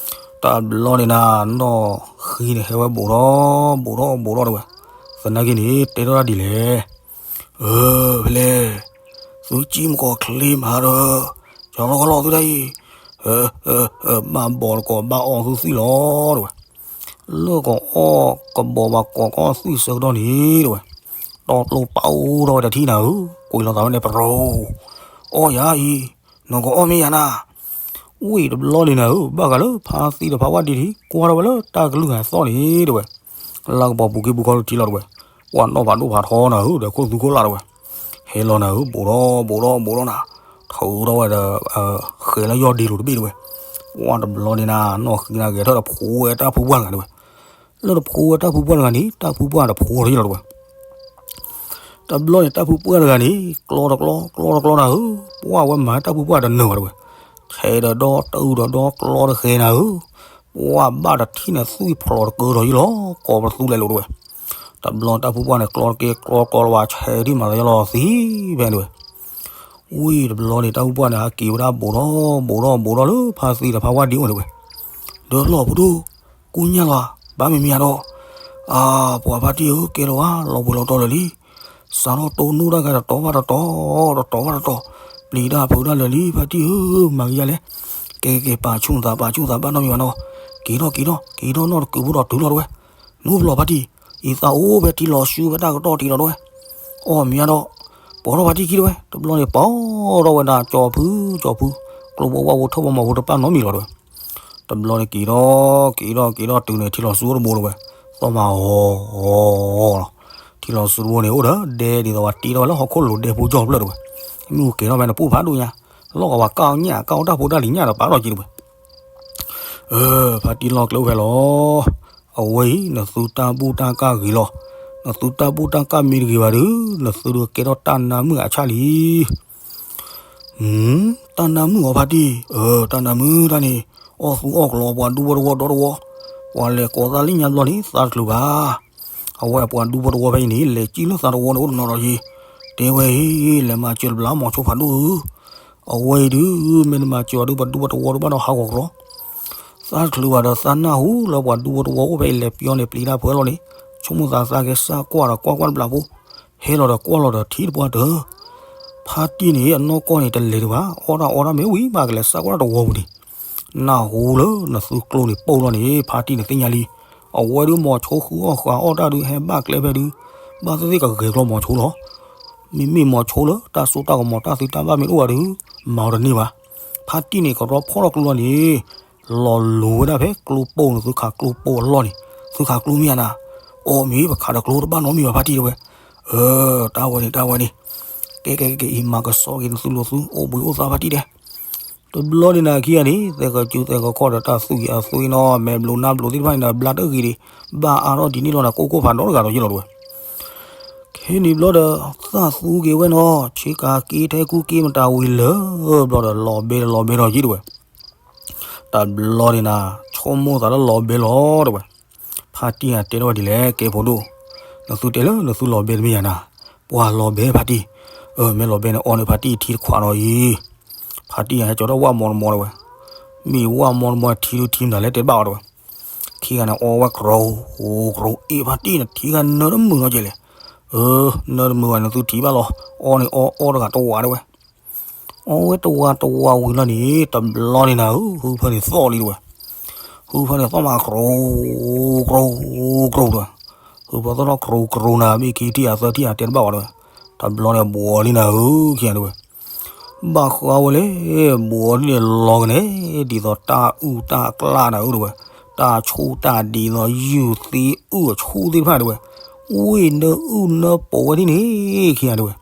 တဘျီန့ၣ်နၤ နီၢ်ဃံန့ၣ်ဟဲဝဲဘူးထီၣ် ဘူးထီၣ်ဘူးထီၣ်တဝဲ, သနာ်က့န့ၣ် တဲထီၣ်တၢ်ဒ်လဲၣ် အၢ ဖဲလဲၣ်, သုကံၣ်မကီၢ်ချ့မးဒီး ကၠီၤလီၤကလီသုတၢ်အံၤ, ဘၣ်ဘီၣ်တကိးဘၣ်အီၣ်သုသံၣ်လီၤတဝဲ, လၢကအီၣ်ကဘီၣ်ဘၣ်ကိးကအီၣ်သံၣ်ဆၢကတီၢ်န့ၣ်တဝဲ, တီကျိပာ်အိၣ်ထီၣ်ဝဲတထံၣ်နၤဧၢ, ကွံာ်လီၤသးဝဲန့ၣ်ပရိ, အီၣ်ယၤအံၤ, နကအီၣ်မ့ၢ်ယၤနၤ ဝံၤတဘျီန့ၣ်နၤဧၢ, ဘၣ်ဃးလၢဖါသံဒီးဖါဝါဒံထံ ကွၢ်ထီၣ်ဝဲလၢတၢ်ကလုၢ်ဂၤသီၣ်န့ၣ်တဝဲ, လၢကပီၤပူၤက့ပူၤခီတထံလီၤတဝဲ, ပှၤနီၣ်ဖးဒိၣ်ဖးထီနၤဧၢ, ဒီးခိၣ်သူခိၣ်လၢ်တဝဲ, ဟဲလီၤနၤဧၢ, ဘူးထီၣ်ဘူးထီၣ်ဘူးထီၣ်နၤ, ထုးထီၣ်ဝဲဒီး ဃဲၤလၢယီၢ်ဒ့လိၤတဘ့ၣ်တဝဲ, ဝံၤတဘျီန့ၣ်နၤ နီၢ်ဃံနၤဂဲၤထီၣ်ဒီးဖိဝဲတၢ်ဖုပှၢ်တဂၤတဝဲ, လၢတဖိဝဲတၢ်ဖုပှၢ်တဂၤန့ၣ် တၢ်ဖုပှၢ်တဖိထီၣ်ယလီၤတဝဲ တဘျီန့ၣ် တၢ်ဖုပှၢ်တဂၤန့ၣ် ကျီတကျီ ကျီတကျီနၤဧၢ, ပှၢ်ဝဲမၤတၢ်ဖုပှၢ်တနၢၤဘၣ်တဝဲ, ဆဲးဒီးဒီ တုၤဒီးဒီ ကျီတဃဲနၤဧၢ, ပှၢ်ဘၣ်တထံၣ်န့ၣ် သွံၣ်ဖျိးတကၢထီၣ်ယလီၤ ကိးပသူလဲၤလိာ်တဝဲ, တဘျီတၢ်ဖုပှၢ်န့ၣ် ကျီတကဲကျီကျီလၢၤဘၣ် ဆဲးဒ်မၤသးယလီၤသံဖဲတဝဲ, ဝံၤတဘျီန့ၣ် တၢ်ဖုပှၢ်န့ၣ် ဟးက့ၤဝဲဒၣ်ဘူးထီၣ်ဘူးထီၣ်ဘူးထီၣ်လၢ ဖါသံဒီးဖါဝါဒံအိၣ်န့ၣ်ဝဲ, ဒီးလီၤဖိဒိၣ် ကူညၢ်လီၤ ဘၣ်မ့မ့ၢ်ဒီး, အါ ပှၤဖါတံၢ်ဧၢ ကဲလီၤဝါ လီၤပှဲၤလီၤတီၤလၢာ်လံ, စးထီၣ်တိၢ်နီၣ်တၢ်ဂၤတတီၤဘၣ်တတီၤ, တတီၤဘၣ်တတီၤ, ပျံၤတၢ်ဖုးတၢ်လၢာ်လံ ဖါတံၢ်ဧၢ, မၤကယၤလဲၣ်, ကဲကဲကဲ ပာ်ဆူၣ်နသး ပာ်ဆူၣ်နသး ဘၣ်နီတမံၤဘၣ်နီၤ, က့ၤထီၣ်က့ၤထီၣ် က့ၤထီၣ်နီၢ်တကုးဖိဒီးတုၤလီၤတဝဲ, နူဖျိးဖါတံၢ်, ယသးအိၣ်ဖဲထံလီၤဆူဖဲတၢ်ကတီၢ်ထံလီၤတဝဲ, အီၣ်မ့ၢ်ယါဒီး, ပိာ်ထီၣ်ဖါတံၢ်ခံတဝဲ, တဘျီန့ၣ် ပိာ်ထီၣ်ဝဲဒၣ် ကၠီဖု ကၠီဖု, ကျိဖိဝၣ်ဖိထၢၣ်ဖိမၤဖိတပာ်နီတမံၤလီၤတဝဲ တဘျီန့ၣ်က့ၤထီၣ် က့ၤထီၣ်က့ၤထီၣ်တုၤန့ၣ် ထံလီၤဆူတဘိတဝဲ, သီၣ်မၤအီၤအီၤလီၤ, ထံလီၤဆူတဘိန့ၣ် အိၣ်ဒီးဒဲဒ်သိးပှၤတ့ထီၣ်ဝဲလၢဟီၣ်ခိၣ်လိၤဒဲဖိကၠီဖျၢၣ်တဝဲ, မ့ၣ်အူကဲၤထီၣ်ဖဲန့ၣ် ပူၣ်ဖးဒိၣ်ညါ, လီၢ်ကဝၤကၢ်အီၣ်ညၣ် ကၢ်အီၣ်တၢ်ဖိတၢ်လံၤညၣ်ဒီးပာ်ထီၣ်က့ၤတဝဲ, အၢ ဖါတံၢ်လီၢ်ကျဲအိၣ်ဖဲလီၤ, အဝဲအံၤ နသုတၢ်ဘူၣ်တၢ်ကၢ်ဂ့ၤလီၤ, နသုတၢ်ဘူၣ်တၢ်ကၢ်မ့ၢ်တဂ့ၤဘၣ်ဒီး နသုဒုးကဲထီၣ်တၢ်နါမုၣ်အဆၣ်လံ တၢ်နါမုၣ်အီၤဖါတံၢ်, အၢ တၢ်နါမုၣ်တၢ်န့ၣ်, အီၣ်သူအီၣ်ကျီပှၤဒူဖိတဝီဒီတဝီ, ပှၤလဲၤကိးသးလၢညါဘျီန့ၣ် သးတချုးဘၣ်, အဝဲပှၤဒူဖိတဝီဖဲအံၤန့ၣ် လဲၤစံၣ်လၢသးတဝီန့ၣ်အိၣ်တနီၤဒီးယံၤ, တဲဝဲအံၤ လဲၤမၤစၢၤတဘျီမီၤဆိဖးဒိၣ်ဧၢ, အဝဲအံၤဒုး မ့ၢ်နမၤစၢၤအီၤဒုး ပှၤဒူဖိတဝီဒုးဘၣ်ဒီးဟးဂီၤကရီ သးတချုးဘၣ်ဒီးသးနၢ်ဟူလၢပှၤဒူဖိတဝီအိၣ်ဖဲအံၤလဲၤပျီန့ၣ် ပျံၤတၢ်ဖုးလီၤန့ၣ်, ဆိကမိၣ်သးသးကဲစၢ်ကွၢ်ဒီးကွၢ်ကွၢ်တဘျီဖိ, ဟဲလီၤဒီးကွၢ်လီၤဒီးထံတပှၢ်တၢၢ်, ဖါတံၢ်န့ၣ် အနီၢ်ကီၢ်န့ၣ်တလဲၤတဘၣ်, အီၣ်တၢ်အီတၢ်မ့ၢ်ဝံၤမးကလဲၤစၢ်ကွၢ်တဝီပူၤန့ၣ်, နၢ်ဟူလၢနသုကျိန့ၣ်ပိၢ်လီၤန့ၣ် ဖါတံၢ်န့ၣ်သ့ၣ်ညါလံ, အဝဲဒုးမီၤဆိဃုအီၣ်ဃာ်အီၣ်တၢ်ဒုးဟဲဘၣ်ကျဲဖဲဒုး, ဘၣ်သ့ၣ်သ့ၣ်ကဂဲၤကျီမီၤဆိလီၤ မ့မ့ၢ်မီၤဆိလၢတၢ်စိတၢ်ကမီၤတၢ်သံတၢ်ဘၣ်မ့ၢ်တအိၣ်ဘၣ်ဒီး, မၤအီၤတန့ၢ်ဘၣ်. ဖါတံၢ်န့ၣ် ကရီဖီၣ်ထီၣ်ကျိလီၤန့ၣ်, လီၤလိၤဝဲဒၣ်ဖဲကျိပိာ်န့ၣ် သုခးကျိပိာ်အလီၢ်န့ၣ်, သုခးကျိမ့ၢ်ဧါနၤ, အီၣ်မ့ၢ်ပခးဒီးကျိတဘၣ်နီတမံၤဘၣ်ဖါတံၢ်တဲဝဲ, အၢ, တၢ်ဝဲန့ၣ် တၢ်ဝဲန့ၣ်, ကဲကဲကဲအံၤ မၤကစီၣ်က့ၤနသုလိၤသု အိၣ်ဘှံးအိၣ်သါဖါတံၢ်တဲ တဘျီန့ၣ်နၤခံဂၤန့ၣ် သဲကၠူသဲကခီၣ်ဒီးတၢ်သူၣ်က့ၤအသွံၣ်နီၤ မဲာ်ဘျုးနၢ်ဘျုးသ့ၣ်တဖၣ်န့ၣ်ဒီး ဘျါတဂ့ၤဒံး, ဘၣ်အါထီၣ်ဒ်န့ၣ်လီၤနၤ ကိၢ်ကိၢ်ဖးဒိၣ်တဂၤဒီးယ့ၢ်လီၤတဲဝဲ. ခဲန့ၣ်ဘျီဒီး သၣ်သူက့ၤဝဲနီၤ ဆ့ကၤက့ၤထဲကူက့ၤမတၤဝံၤလၢာ်ဘျီဒီး လီၤဘဲဒီးလီၤဘဲဒီးယ့ၢ်တဲဝဲ. တဘျီန့ၣ်နၤ ဆိကမိၣ်သးလၢလီၤဘဲလီၤတဲဝဲ. ဖါတံၢ်ဧၢ တဲထီၣ်ဝဲဒ်လဲၣ် ကဲဖိဒိၣ်, နသုတဲလၢနသုလီၤဘဲတမ့ၢ်ယၤနၤ, ပှၤလီၤဘဲဖါတံၢ်, အၢ မ့ၢ်လီၤဘဲန့ၣ် အီန့ၣ်ဖါတံၢ်ထံတခွးဒီးအံၤ, ဖါတံၢ်ဧၢ ဟဲကၠီထီၣ်ဝၣ်မီတမီတဲဝဲ, မ့ၢ်ဝၣ်မီတမီထံဒုးထံမတၤလဲၣ်တဲတဘၣ်အီၤတဲဝဲ. ခံဂၤန့ၣ် အီဝဲကရိကရိအ့ၣ်ဖါတံၢ်န့ၣ် ထံဂၤနၢတမုာ်နီတကဲလဲၣ်, အၢ နၢတမုာ်ဘၣ် နသုထံၣ်ဘၣ်လီၤ, အီန့ၣ်အီအီတဂၤတဝးတဲဝဲ. အီဝဲတဝးတဝးဝံၤလီၤန့ၣ် တဘျီန့ၣ်နၤဧၢ ဟုဖၢန့ၣ်သီၣ်လံတဲဝဲ. ဟုဖဲန့ၣ်သီၣ်မး ကြိၤ ကြိၤ ကြိၤတဲဝဲ, ဟုဖဲသီၣ်ထီၣ်ကြိၤကြိၤနၤ ဘ့ၣ်ခံထံၣ်ဧါသၢထံၣ်ဧါတဲတဘၣ်ဝဲတဲဝဲ, တဘျီန့ၣ်ဘှီလံနၤဧၢ ခံဂၤတဲဝဲ, ဘၣ်ဃးဝဲလဲၣ်, ဘှီလံန့ၣ်လီၤကန့ၣ် ဒ်သိးတၢ်အုၣ်တၢ်ကျၣ်နၤဧၢတဲဝဲ, တၢ်ဆူၣ်တၢ်ဒံးသိးယုၢ်သံအုၣ်အဆူၣ်သ့ၣ်တဖၣ်တဲဝဲ, ဝ့ၢ်နၢအုၣ်နၢပိာ်ဝဲဒ်န့ၣ် ခံဂၤတဲဝဲ,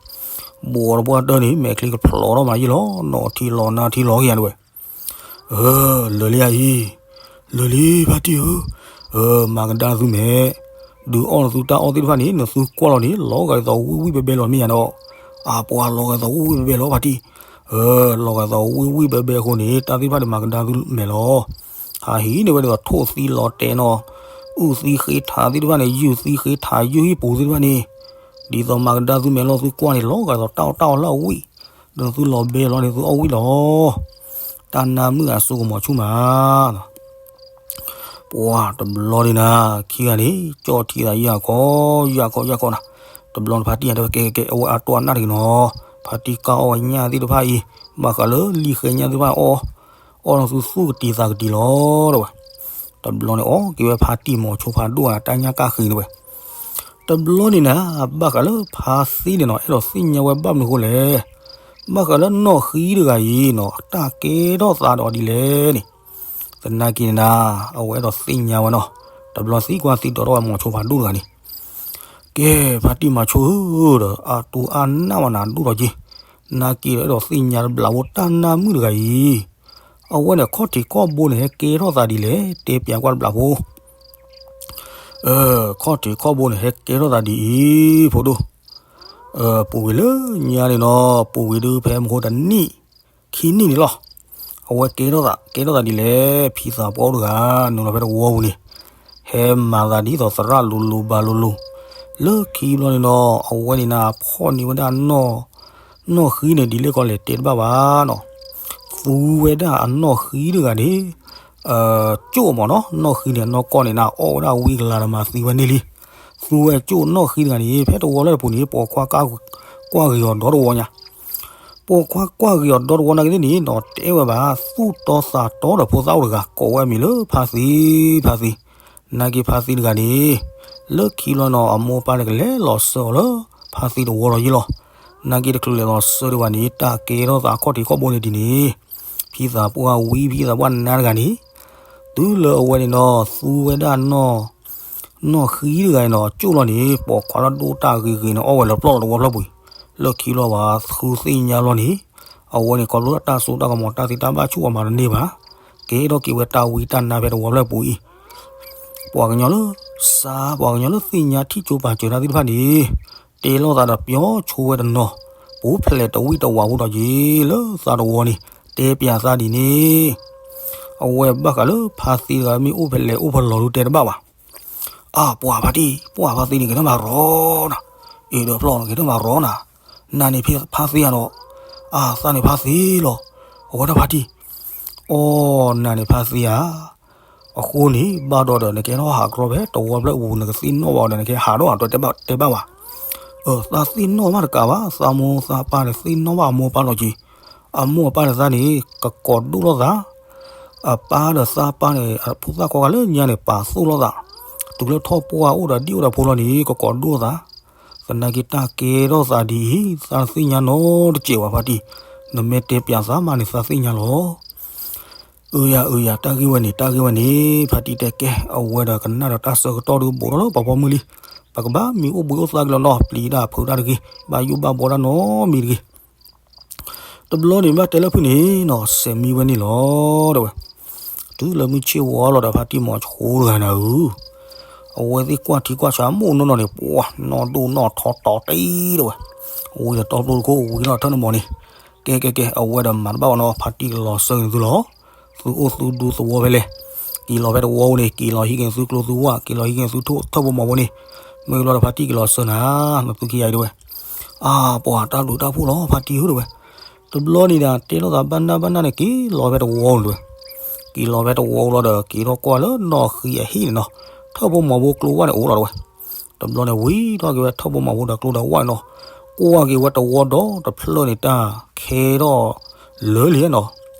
ဘှီတပှၢ်တၢၢ်န့ၣ် မဲာ်ချံကဖျိးထီၣ်မးယံာ်လီၤ, နီၢ်ထံလီၤနါထံလီၤ ခံဂၤတဲဝဲ လၢာ်လံဧါအံၤ, လၢာ်လံဖါတံၢ်ဧၢ, မၤကဒါသုမဲာ်, ဒုးအီၣ်နသုတၢ်အီၣ်သ့ၣ်တဖၣ်န့ၣ် နသုကွၢ်လီၤန့ၣ် လီၤဂာ်ဒ်သိးဝံၣ်ဝံၣ်ဘဲဘဲလီၤမ့ၢ်ယါဒီး, အပှၤလီၤဂာ်ဒ်သိးဝံၣ်ဝံၣ်ဘဲဘဲလီၤဖါတံၢ်, လီၤဂာ်ဒ်သိးဝံၣ်ဝံၣ်ဘဲဘဲအဃိန့ၣ် တၢ်သ့ၣ်တဖၣ်န့ၣ် မၤကဒါသုမဲာ်လီၤ, ဟးဟံးန့ၢ်ဝဲဒ်သိးထိၣ်သံလီၤတဲာ်နီၤ, အုၣ်သံဃ့ထးသ့ၣ်တဖၣ်န့ၣ် ယုၢ်သံဃ့ထးယုၢ်ဟံၣ်ပူၤသ့ၣ်တဖၣ်န့ၣ် ဒ်သိးမၤကဒါသုမဲာ်လီၤ သုကွၢ်န့ၣ် လီၤဂာ်ဒ်သိးတၢ်အီၣ်တၢ်အီလၢအဝံၣ်, ဒီးသုလီၤဘဲလီၤန့ၣ် သုအီၣ်ဝံၣ်လီၤ, တၢ်နါမုၣ်အစိကမီၤဆူၣ်မး ပှၤတဘျီန့ၣ်နၤ ခံဂၤန့ၣ် ကၠီၣ်ထံသးယၢ်ခီ ယၢ်ခီ ယၢ်ခီနၤ, တဘျီန့ၣ်ဖါတံၢ်တဲဝဲ ကဲ ကဲ ကဲ အဝဲအတိၢ်အနၢ်တဂ့ၤနီၤ, ဖါတံၢ်ကၢ်အီၣ်ဝဲညၣ်သ့ၣ်တဖၣ်အံၤ, ဘၣ်ဃးလၢလံာ်ဃဲညၣ်သ့ၣ်တဖၣ်အီၣ်, အီၣ်လီၤသုသူၣ်ကတံၤသးကတံၤလီၤ တဲဝဲ, တဘျီန့ၣ်အီၣ်က့ၤဝဲဖါတံၢ်မိၤဆိဖးဒိၣ်အတၢ်ညၣ်ကၣ်ဃ့တဲဝဲ တဘျီန့ၣ်နၤ ဘၣ်ဃးလၢဖါသံန့ၣ်နီၤ အဲၣ်ဒိးသ့ၣ်ညါဝဲဘၣ်မနုၤအဃိလဲၣ်, ဘၣ်ဃးလၢနီၢ်ဃံတဂၤအံၤနီၤ အတၢ်ကဲထီၣ်သးဒီးဒ်လဲၣ်န့ၣ်, သနာ်က့န့ၣ်နၤ အဝဲအဲၣ်ဒိးသ့ၣ်ညါဝဲနီၤ, တဘျီသံကွၢ်သံဒိးထီၣ်ဝဲမိၤဆိဖးဒိၣ်တဂၤန့ၣ်, ကဲ ဖါတံၢ်မၤဆိဧၢဒီး အတိၢ်အနၢ်ဝဲနၤဒိၣ်ထီးက့ၤ, နာ်က့ဒီးအဲၣ်ဒိးသ့ၣ်ညါတဘျီဖိတၢ်နါမုၣ်တဂၤအံၤ, အဝဲန့ၣ်ခီၣ်ထံးခီၣ်ဘိန့ၣ် ဟဲကဲထီၣ်သးဒ်လဲၣ် တဲပၠးကွၢ်တဘျီဖိ ခီၣ်ထံးခီၣ်ဘိန့ၣ်ဟဲကဲထီၣ်သးဒ်အံၤ ဖိဒိၣ်, ပူၤကွံာ်လၢညါန့ၣ်နီၤ ပူၤကွံာ်ဒုးဖဲမဟိတနံၣ် ခံနံၣ်န့ၣ်လီၤ, အဝဲကဲထီၣ်သး ကဲထီၣ်သးဒ်လဲၣ် ဖံသးပှၢ်အိၣ်တဂၤ နုာ်လီၤဖဲတဝီပူၤန့ၣ်, ဟဲမၤသးဒ်သိးသရၣ်လိၤလိၤဘၣ်လိၤလိၤ, လၢခံဘျီန့ၣ်နီၤ အဝဲန့ၣ်နၤဖီၣ်န့ၢ်ဝဲဒၣ် နီၢ်ဃံန့ၣ် ဒ်လဲၣ်ကီလဲၣ်တဲတဘၣ်ဘၣ်နီၤ, သူဝဲဒၣ်အနီၢ်ဃံတဂၤန့ၣ် ကၠိၣ်မးနီၤ နီၢ်ဃံန့ၣ် နီၢ်ကီၢ်န့ၣ် နအီၣ်ဝဲဒၣ်ဝံကလၤဒီးမၤသံဝဲန့ၣ်လံ, သူဝဲကၠိၣ်နီၢ်ဃံတဂၤန့ၣ် ဖဲတဝီလၢတပူၤန့ၣ် ပိာ်ခွါကွၢ်ဂ့ၤအီၤဒီတဝီညါ, ပိာ်ခွါကွၢ်ဂ့ၤအီၤဒီတဝီနာ်က့န့ၣ်နီၤ တဲဝဲဘၣ် သူၣ်တီသးတီဒီးဖိသၣ်အိၣ်တဂၤ ကိးဝဲအမံၤလၢဖါသံ, ဖါသံ, နာ်က့ဖါသံတဂၤန့ၣ် လၢခံလီၤနီၤ အမိၢ်အပၢ်န့ၣ်ကလဲၤလီၤဆှၢအီၤလၢ ဖါသံတဝီလီၤယ့လီၤ, နာ်က့တချုးလဲၤလီၤဆှၢဒံးဘၣ်န့ၣ် တၢ်ကဲထီၣ်သးခီၣ်ထံးခီၣ်ဘိန့ၣ်ဒ်န့ၣ်, ဖံသးပှၢ်ဝံ ဖံသးပှၢ်နါတဂၤန့ၣ်, တုၤလၢအဝဲန့ၣ်နီၤ သူဝဲဒၣ်နီၢ် နီၢ်ဃံတဂၤန့ၣ်နီၤ ကၠိၣ်လီၤန့ၣ် ပိာ်ခွါလၢဒိၣ်တၢ်ဂ့ၤဂ့ၤန့ၣ် အီၣ်ဝဲလၢပျီၢ်လီၤတဝီဖျၢၣ်ပူၤအံၤ, လၢခံလီၤဘၣ် သူသ့ၣ်ညါလီၤန့ၣ်, အဝဲန့ၣ်ခီဖျိတၢ်စိတၢ်ကမီၤတၢ်သံတၢ်ဘၣ်ဆူၣ်အီၤမၤတန့ၢ်ဘၣ်, ကဲထီၣ်က့ၤဝဲတၢ်ဝံတၢ်နါဖဲတဝီဖျၢၣ်ပူၤအံၤ, ပှၤကညီလၢ စါ ပှၤကညီလၢသ့ၣ်ညါထံၣ်ကၠိပာ်စၢၤတၢ်သ့ၣ်တဖၣ်န့ၣ်, တဲလိာ်သးဒီးပျီဆိဝဲတနီၤ, ပူၤဖျဲးတဝံၣ်တဝးဖိဒီးက့ၤ လၢသးတဝီန့ၣ် တဲပၠးသးဒ်န့ၣ် အဝဲဘၣ်ဃးလၢဖါသံတဂၤမ့ၢ်အိၣ်ဖဲလဲၣ်အိၣ်ဖဲလဲၣ်လီၤဒုးတဲတဘၣ်ဘၣ်. အါ ပှၤဖါတံၢ် ပှၤဖါသံန့ၣ် ကဲထီၣ်မးရီနၤ, အ့ၣ်ဒီးဖျီၣ်န့ၣ် ကဲထီၣ်မးရီနၤ, နၤန့ၣ်ဖါသံဧါနီၤ, အါ သးန့ၣ်ဖါသံလီၤ, အဝဲဒၣ်ဖါတံၢ်, အီ နၤန့ၣ်ဖါသံဧါ, အဃိန့ၣ် ဘၣ်ဒီးဒီး နကဲထီၣ်ဟးကြီဖဲတဝီဖျၢၣ်ပူၤ နကသ့ၣ်နီၣ်ဘၣ်ဒီး နကဟးထီၣ်အတဲဘၣ်တဲဘၣ်ဘၣ်. အၢ သးသ့ၣ်နီၣ်မးတကးဘၣ်, သးမိၢ်သးပၢ်န့ၣ် သ့ၣ်နီၣ်ဘၣ်အမိၢ်အပၢ်လီၤက့ၤ, အမိၢ်အပၢ်ဒီးသးန့ၣ် ကကိးဒိၣ်လိာ်သး, အပၢ်ဒီးသးပၢ်န့ၣ် အဖိသၣ်ခီဂာ်လၢညါန့ၣ် ပာ်သိၣ်လိာ်သး, တုၤလၢထီၣ်ပှၢ်အိၣ်ဒီးဒံၣ်အိၣ်ဒီးဖိလီၤန့ၣ် ကကိးဒိၣ်လိာ်သး, သနာ်က့တၢ်ကဲထီၣ်သးဒ်အံၤ သးသ့ၣ်ညါနီတစဲးဘၣ်ဖါတံၢ်, နမ့ၢ်တဲပၠးသးမးန့ၣ် သးသ့ၣ်ညါလီၤ. အၢယၤ အၢယၤ တၢ်ဂ့ၢ်ဝဲန့ၣ် တၢ်ဂ့ၢ်ဝဲန့ၣ် ဖါတံၢ်တဲကဲ အဝဲဒီးကနၣ်ဒီးတၢ်ဆၢကတီၢ်ဒုးဘူးထီၣ်လၢပှၤပိာ်မုၣ်လံ. ပကဘၣ်မံအိၣ်ဘှံးအိၣ်သါက့ၤလီၤနီၤ, ပျံၤတၢ်ဖုးတၢ်တဂ့ၤ, ဘၣ်ယိၣ်ဘၣ်ဘှီတၢ်နီတမံၤတဂ့ၤ. တဘျီန့ၣ်ဘၣ်တဲလၢဖုၣ်န့ၣ်နီၤ စဲးမံဝဲန့ၣ်လီၤ တဲဝဲ. တုၤလၢမုၢ်ဆ့ၣ်ဝီလီၤဒီးဖါတံၢ်မိၤဆိတဂၤန့ၣ်ဧၢ, အဝဲသ့ၣ်ကွၢ်ထံကွၢ်ဆးမိၢ်နီၢ်နီၢ်န့ၣ် ပှၤနီၢ်ဒိၣ်နီၢ်ထီတီၤတံၢ် တဲဝဲ. ဝံၤဒီးတီပျိတခိၣ် ဝံၤလီၤထၢၣ်နမီၤန့ၣ်, ကဲကဲကဲ အဝဲဒီးမၤတဘၣ်ဝဲနီၤ, ဖါတံၢ်ကလီၤဆၢက့ၤသုလီၤ. သုအိၣ်သုဒူသဝီဖဲလဲၣ်, က့ၤလီၤဖဲတဝီပူၤန့ၣ် က့ၤလီၤဟံးက့ၤသုကျိသုဝၣ်, က့ၤလီၤဟံးက့ၤသုထၢၣ်ဖိမီၤဖိန့ၣ်, မ့ၢ်လီၤဒီးဖါတံၢ်ကလီၤဆၢနၤ, နသုခံဂၤအံၤ တဲဝဲ. အါ ပှၤတၢ်ဘျုးတၢ်ဖှိၣ်လီၤ ဖါတံၢ်ဧၢ တဲဝဲ. တဘျီန့ၣ်ဒီး တဲလိာ်သးဘၣ်နၢ်ဘၣ်နၢ်န့ၣ် က့ၤလီၤဖဲတဝီပူၤ တဲဝဲ. က့ၤလီၤဖဲတဝီပူၤလီၤဒီး က့ၤထီၣ်ကွၢ်လၢနီၢ်ဃံအဟံၣ်န့ၣ်နီၤ, ထၢၣ်ဖိမီၤဖိကျိဝၣ်န့ၣ်အိၣ်လီၤ တဲဝဲ. တဘျီန့ၣ် ဝံၤထီၣ်က့ၤဝဲထၢၣ်ဖိမီၤဖိဒီးကျိဒီးဝၣ်န့ၣ်နီၤ, ကွၢ်က့ၤဝဲတဝီဒီတဖျၢၣ်န့ၣ် တၢ်ခဲထီၣ်လၢာ်လံနီၤ,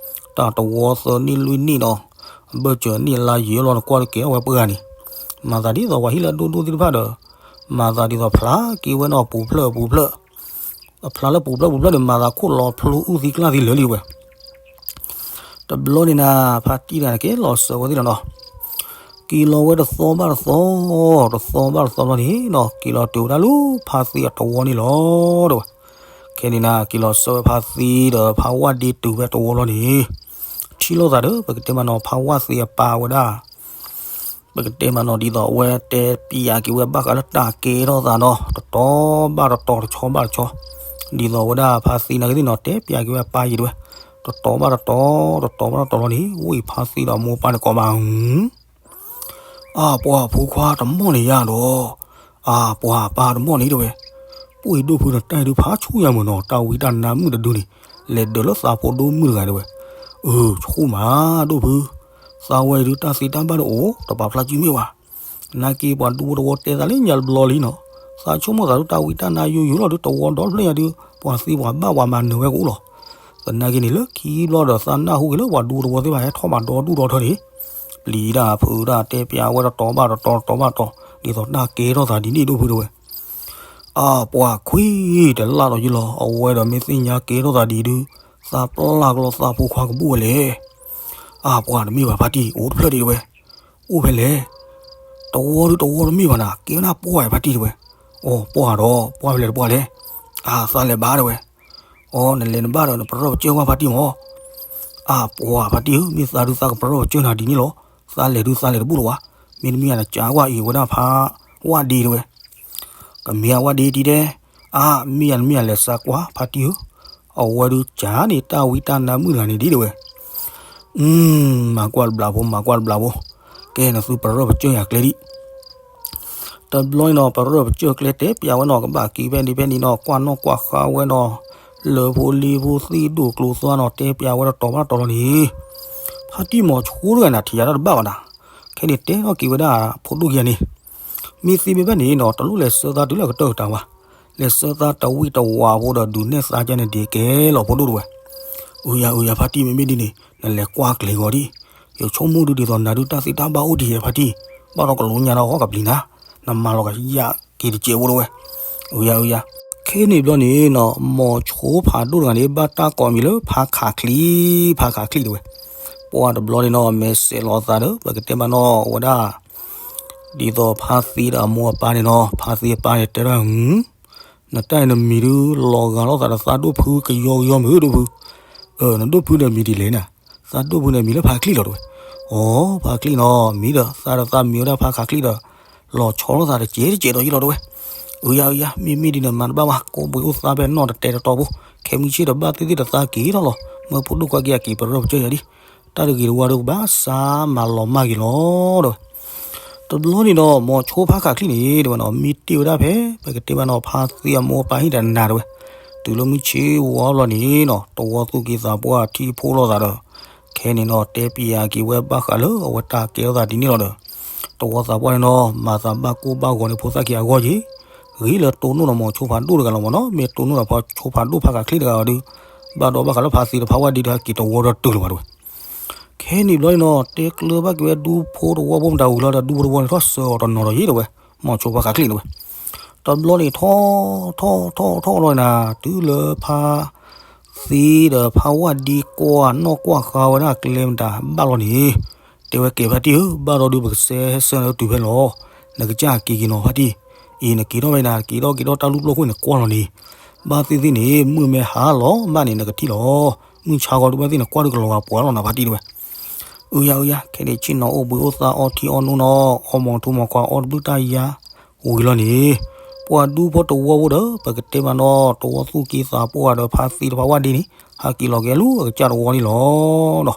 တၢ်တဝီသၢနံၣ်လွံၢ်နံၣ်နီၤ, ဘၢၣ်စၢၤနံၣ်လါယံာ်လီၤ နကွၢ်တကဲထီၣ်ဝဲပှၢ်ဂၤန့ၣ်, မၤသးဒ်သိးပှၤဟံၣ်လၢအဒိၣ်ဒိၣ်သ့ၣ်တဖၣ်ဒီး, မၤသးဒ်သိးဖျါက့ၤဝဲနီၤ ပူၤဖျၢၣ်ပူၤဖျၢၣ်, အဖျါလၢပူၤဖျၢၣ်ပူၤဖျၢၣ်န့ၣ် မၤသးခိၣ်လီၤဖျိအုၣ်သံကျၢ်သံလၢာ်လံဝဲ တဘျီန့ၣ်နၤ ဖါတံၢ်တဂၤန့ၣ် က့ၤလီၤစၢၤဝဲသ့ၣ်ဒီးနီၤ, က့ၤလီၤဝဲတသီဘၣ်တသီ, တသီဘၣ်တသီဘျီန့ၣ်နီၤ က့ၤလီၤတုၤဝဲဒၣ်လၢဖါသံအတဝီန့ၣ်လီၤ တဲဝဲ. ခဲန့ၣ်နၤ က့ၤလီၤစၢၤဝဲဖါသံဒီးဖါဝၣ်ဒ့တုၤဖဲတဝီလီၤန့ၣ်, ထံၣ်လိာ်သးဒီး ပကတဲမးနီၤ ဖါဝၣ်သံအပၢ်ဝဲဒၣ် ပကတဲမးနီၤ ဒ်သိးအဝဲတဲပျးက့ၤဝဲဘၣ်ဃးလၢတၢ်ကဲထီၣ်သးနီၤ တတီၤဘၣ်တတီၤ တဆီဘၣ်တဆီ, ဒ်သိးဝဲဒၣ်ဖါသံနာ်က့သ့ၣ်နီၤ တဲပျးက့ၤဝဲအပၢ်ယံၤတဲဝဲ, တတီၤဘၣ်တတီၤ တတီၤဘၣ်တတီၤလီၤန့ၣ် ဝံၣ်ဖါသံဒီးအမိၢ်အပၢ်န့ၣ်ကိးဘၣ် အါ ပှၤဖိခွါတမီၢ်န့ၣ်ယါဒီး, အါ ပှၤပၢ်တမီၢ်န့ၣ်တဲဝဲ, ပှ့ၤဒိၣ်ဖုဒီးတၢ်အံၤဒုးဖးဆူၣ်ယါမုာ်နီၤ တၢ်ဝံတၢ်နါမုာ်တဒုန့ၣ်, လဲၤဒၢးလၢသးဖိဒိၣ်မုၣ်တဂၤတဲဝဲ, အၢ ဆူၣ်မးဒိၣ်ဖု, သးဝဲအံၤဒုးတၢ်သ့တၢ်ဘၣ်ဒုးအိၣ် တပာ်ဖျါစုမ့ၢ်ဝဲ, နာ်က့ပှၤဒူဖိတဝီတဲသးလၢညါတဘျီလံနီၤ, သးဆိကမိၣ်သးဒုးတၢ်ဝံတၢ်နါယိယိလီၤဒုးတဝီဒီဖျၢၣ်ညါဒုး ပှၤသံပှၤဘၣ်ပှၤမၤနၢၤဝဲကအိၣ်လီၤ. သနာ်က့န့ၣ် လၢခံဘျီဒီးသးနၢ်ဟူက့ၤလၢပှၤဒူတဝီသ့ၣ်တဖၣ်ဟဲထီၣ်ဘၣ်ဒီဒူၣ်ဒီထၢန့ၣ်, ပျံၤတၢ်ဖုးတၢ်တဲပျးဝဲတတီၤဘၣ်တတီၤတတီၤဘၣ်တတီၤ ဒ်သိးတၢ်ကဲထီၣ်သးဒ်န့ၣ်ဒိၣ်ဖုတဲဝဲ, အါ ပှၤခွံတလၢ်ဒီးယလီၤ အဝဲဒီးမ့ၢ်သ့ၣ်ညါကဲထီၣ်သးဒ်ဒုး သးပျၢ်ကလီသးဖိခွါကဘူၣ်ဝဲလဲၣ်. အါ ပှၤတမ့ၢ်ဘၣ်ဖါတံၢ် အိၣ်တဖျၢၣ်ဒံးတဲဝဲ, အိၣ်ဖဲလဲၣ်. တဝီဒုးတဝီတမ့ၢ်ဘၣ်နၤ ကဲဝဲဒၣ်ပှၢ်ဝဲဖါတံၢ်တဲဝဲ, အီ ပှၢ်ဒီး ပှၢ်ဖဲလဲၣ်တပှၢ်လဲၣ်. အါ သးလဲၤဘါတဲဝဲ, အီ နလဲၤနဘၣ်ဒီးနပရၢၢ်ပစၢၢ်ကွၢ်ဖါတံၢ်မး. အါ ပှၢ်ဖါတံၢ်ဧၢ မ့ၢ်သးဒုးသးကပရၢၢ်ပစၢၢ်နၤဒ်န့ၣ်လီၤ. သးလဲၤဒုးသးလဲၤတဘူၣ်လီၤဝဲ, မ့တမ့ၢ်နကးကွၢ်အံၤဝဲဒၣ်ဖါ ဝၣ်ဒ့တဲဝဲ ကမ့ၢ်အဝဲဒ့တံၢ်ဒဲး, အါ မ့ၢ်ယၤနမ့ၢ်ယၤလဲၤစးကွၢ်ဖါတံၢ်ဧၢ, အဝဲဒုးကးန့ၣ်တၢ်ဝံတၢ်နါမုၣ်တဂၤန့ၣ်ဒ်တဲဝဲ, မၤကွၢ်တဘျီဖိ မၤကွၢ်တဘျီဖိ, ကဲနသုပရၢၢ်ပစၢၢ်ယၤကျဲဒံး. တဘျီန့ၣ်နီၤ ပရၢၢ်ပစၢၢ်ကျဲတဲပျးဝဲနီၤ ကဘၣ်က့ၤဖဲန့ၣ်ဖဲန့ၣ်နီၤ ကွၢ်နီၣ်ကွၢ်ဃါဝဲနီၤ, လၢဖိလံၤဖိသ့ၣ်ဒိၣ်ကျိၤသွါနီၤ တဲပျးဝဲတတီၤဘၣ်တတီၤလီၤန့ၣ်, ဖါတံၢ်မီၤဆိတဂၤန့ၣ် ထံၣ်ယၤတၢ်တဘၣ်ဘၣ်နၤ, ခဲန့ၣ်တဲထီၣ်က့ၤဝဲဒၣ်ဖိဒိၣ်ခံဂၤန့ၣ် မ့ၢ်သ့မ့ၢ်ဘၣ်န့ၣ်နီၤ တလိၣ်လဲၤဆှၢသးတုၤလၢအကတၢၢ်ကတၢၢ်ဘၣ်, လဲၤဆှၢသးတဝံၣ်တဝါဖိဒီးဒုးနဲၣ်သးကန့ၣ်ဒ်ကဲလီၤဖိဒိၣ်တဲဝဲ, အုယၤအုယၤဖါတံၢ်မ့မ့ၢ်ဒ်န့ၣ် နလဲၤကွၢ်ကျဲၤဂီၤဒံး, ယဆိကမိၣ်ဒုးဒ်သိးနၤဒုးတၢ်သ့တၢ်ဘၣ်အိၣ်ဒံးယဲဖါတံၢ်, ဘၣ်ဒီးကလိညါဒီးဟီၣ်ကပျံၤနၤ, နမၤလီၤကယၢ်က့ၤတစဲးဖိတဲဝဲ, အုယၤအုယၤ, ခဲန့ၣ်ဘျီန့ၣ်နီၤ မီၤဆိဖးဒိၣ်တဂၤန့ၣ် ဘၣ်တၢ်ကိးမံၤလၢဖါခးချံ, ဖါခးချံတဲဝဲ, ပှၢ်တဘျီန့ၣ်နီၤ မဲာ်ဆဲးလီၤသးဒီး ပကတဲမးနီၤ ဝဲဒၣ် ဒ်သိးဖါသံဒီးအမိၢ်အပၢ်န့ၣ်နီၤ ဖါသံအပၢ်န့ၣ်တဲဒၣ် နတၢ်အံၤနမံၤဒုးလီၤဂာ်လိာ်သးဒီးသးဒိၣ်ဖုကယီကယီမ့ၢ်ဧၢဒိၣ်ဖု, နဒိၣ်ဖုဒီးမံၤဒ်လဲၣ်နၤ, သးဒိၣ်ဖုန့ၣ်မံၤလၢဖါခးချံလီၤတဲဝဲ, အီ ဖါခးချံနီၤ မံၤဒီးသးဒီးသးမံၤဝဲဒၣ်ဖါခးချံဒီး လီၤဆီလိာ်သးတစဲးတစဲးဒီးယလီၤတဲဝဲ, အုယၤအုယၤ မ့မ့ၢ်ဒ်န့ၣ်မၤတဘၣ်ဘၣ် ကိးဘှံးအိၣ်သးဖဲနီၢ်တတဲတတီၤဖိ, ခဲမုၢ်ဆ့ၣ်ဒီးဘၣ်သ့ၣ်သ့ၣ်ဒီးသးက့ၤထီၣ်လီၤ မၢဖိဒိၣ်ခွါက့ၤအက့ၤပရၢၢ်ပစၢၢ်ယၤဒံး, တၢ်တဂ့ၤတဝါဒီးကဘၣ်စးမၤလီၤမၢ်က့ၤလီၤတဲဝဲ တဘျီန့ၣ်ဒီး မီၤဆိဖါခးချံန့ၣ်တဲဝဲနီၤ မံတ့ၢ်ဝဲဒၣ်ဖဲ ပကတဲမးနီၤ ဖါသံအမိၢ်အပၢ်ဟံၣ်တနၤတဲဝဲ, တုၤလၢမုၢ်ဆ့ၣ်ဝါဘျီန့ၣ်နီၤ တဝီသူၣ်က့သးပှၢ်ထံၣ်ဖိလိာ်သးဒီး ခဲန့ၣ်နီၤ တဲပျးက့ၤဝဲဘၣ်ဃးလၢအဝဲတၢ်ကဲထီၣ်သးဒ်န့ၣ်လီၤဒီး တဝီသးပှၢ်န့ၣ်နီၤ မၤသးဘၣ်ကိၢ်ဘၣ်ဂီၤန့ၣ်ဖိသၣ်ခံအဂီၢ်က့ၤ, ဂ့ၤလၢတိၢ်နီၣ်ဒီးမီၤဆိဖးဒိၣ်တဂၤလီၤမးနီၤ မ့ၢ်တိၢ်နီၣ်ဒီးဖါဆိဖးဒိၣ်ဖါခးချံတဂၤဒီး ဘၣ်ဒီးဘၣ်ဃးလၢဖါသံဒီးဖါဝၣ်ဒ့ဒီးဟဲက့ၤတဝီဒီးတုၤလၢၤဘၣ်တဲဝဲ ခဲန့ၣ်ဘျီန့ၣ်နီၤ တဲကျၢၤဘၣ်က့ၤဝဲဒူဖိတဝီဖိမတၤဝံၤလီၤဒီး ဒူဖိတဝီန့ၣ်ထီၣ်စၢၤအီၤတနီၤဒီးယ့ၣ်တဲဝဲ, မီၤဆိဖါခးချံတဲဝဲ, တဘျီန့ၣ်ထီၣ် ထီၣ် ထီၣ် ထီၣ်လီၤနၤ တုၤလၢဖါသံဒီးဖါဝၣ်ဒ့ကွၢ်နီၣ်ကွၢ်ဃါဝဲဒၣ်ကျဲမတၤဘၣ်လီၤန့ၣ်, တဲဝဲကဲဖါတံၢ်ဧၢ ဘၣ်ဒီးဒုးပကစဲးဟဲဆှၢနၤတုၤဖဲလီၤ, နကစၢ်က့ၤက့ၤနီၤဖါတံၢ်, အံၤနက့ၤထီၣ်ဖဲနၤ က့ၤထီၣ်က့ၤထီၣ်တၢ်လူၢ်ပျီၢ်ခိၣ်န့ၣ်ကွၢ်လီၤန့ၣ်, ဘၣ်သ့ၣ်သ့ၣ်န့ၣ် မုၢ်မ့ၢ်ဟါလီၤဘၣ်န့ၣ် နကထံၣ်လီၤ, မုၢ်ဆါဂီၤဒုးဘၣ်သ့ၣ်နကွၢ်ဒုးကလီၤဂာ်ပှၤလီၤနၤဖါတံၢ်တဲဝဲ, အုယၤအုယၤ ခဲန့ၣ်ဆ့ၣ်နီၤအိၣ်ဘှံးအိၣ်သါအီထံအီနိနီၤ အီမီၤထူမီၤခွါအီတဘျုးတၢ်ယါ ဝံၤလီၤန့ၣ်, ပှၤဒူဖိတဝီဖိဒီး ပကတဲမးနီၤ တဝီသူၣ်က့သးပှၢ်ဒီးဖါသံတဖါဝၣ်ဒ့န့ၣ် ဟးက့ၤလီၤက့ၤလၢအကစၢ်တဝီန့ၣ်လီၤ.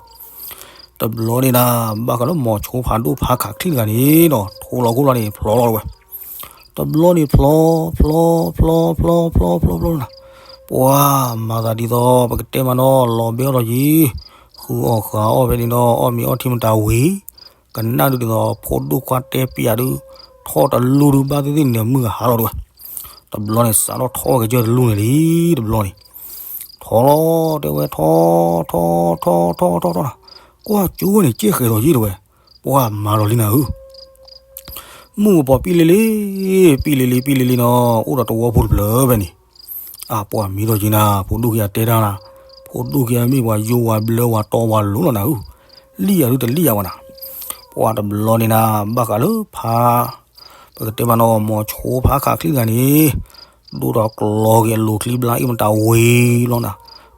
တဘျီန့ၣ်ဒၣ် ဘၣ်ဃးလၢမီၤဆိဖးဒိၣ်ဖါခးချံတဂၤန့ၣ်ဒီး ထိလီၤခိၣ်လီၤန့ၣ် ဖျီလီၤဝဲ တဘျီန့ၣ်ဖျီ ဖျီ ဖျီ ဖျီ ဖျီ ဖျီ ဖျီ ဖျီ နၤ, ပှၤမၤသးဒ်သိး ပကတဲမးနီၤ လီၤဘဲအီၣ်လီၤယံၤ, ဃုအီၣ်ဃုအီၣ်ဖဲန့ၣ်ဒီး အီၣ်မ့ၤအီထံမတၤဝံၤ, ကနၣ်ဒုးဒ်သိး ဖိဒိၣ်ခွါတဲပျးဒုး ထီၣ်တလူၢ်ဒုးဘၣ်သ့ၣ်သ့ၣ်န့ၣ် မုၢ်ကဟါလီၤဒုးဝဲ, တဘျီန့ၣ် စးထီၣ်ထီၣ်ဝဲကစၢၢ်တလူၢ်န့ၣ်လံ တဘျီန့ၣ်, ထီလီၤ တဲဝဲထီ ထီ ထီ ထီ ထီ ထီ ထီ နၤ, ကွၢ်ကၠိဝဲန့ၣ် ကဲဃဲၤဒီးယ့ၣ်တဲဝဲ, ပှၢ်မၤဒီးလံနၤဧၢ, မုၢ်ကပီၤပံၣ်လံလံ, ပံၣ်လံလံ ပံၣ်လံလံနီၤ အိၣ်ဒီးတဝီဖိတဖျၢၣ်ဖဲန့ၣ်, အပှၢ်မံဒီးက့ၤနၤ ဖိဒိၣ်ခံဂၤတဲတၢ်နၤ, ဖိဒိၣ်ခံဂၤမ့ၢ်ပှၤယိဝၤဘျၢဝၤတီဝၤလိၤလီၤနၤဧၢ, လံၣ်ယၤဒုတလံၣ်ယၤဝဲနၤ, ပှၢ်တဘျီန့ၣ်နၤ ဘၣ်ဃးလၢဖါ ပကတဲမးနီၤ မိၤဆိဖါခးချံတဂၤန့ၣ်, ဒိၣ်ဒီးကျီက့ၤအလိၤချံဘျါအ့ၣ်မတၤဝံၤလီၤနၤ,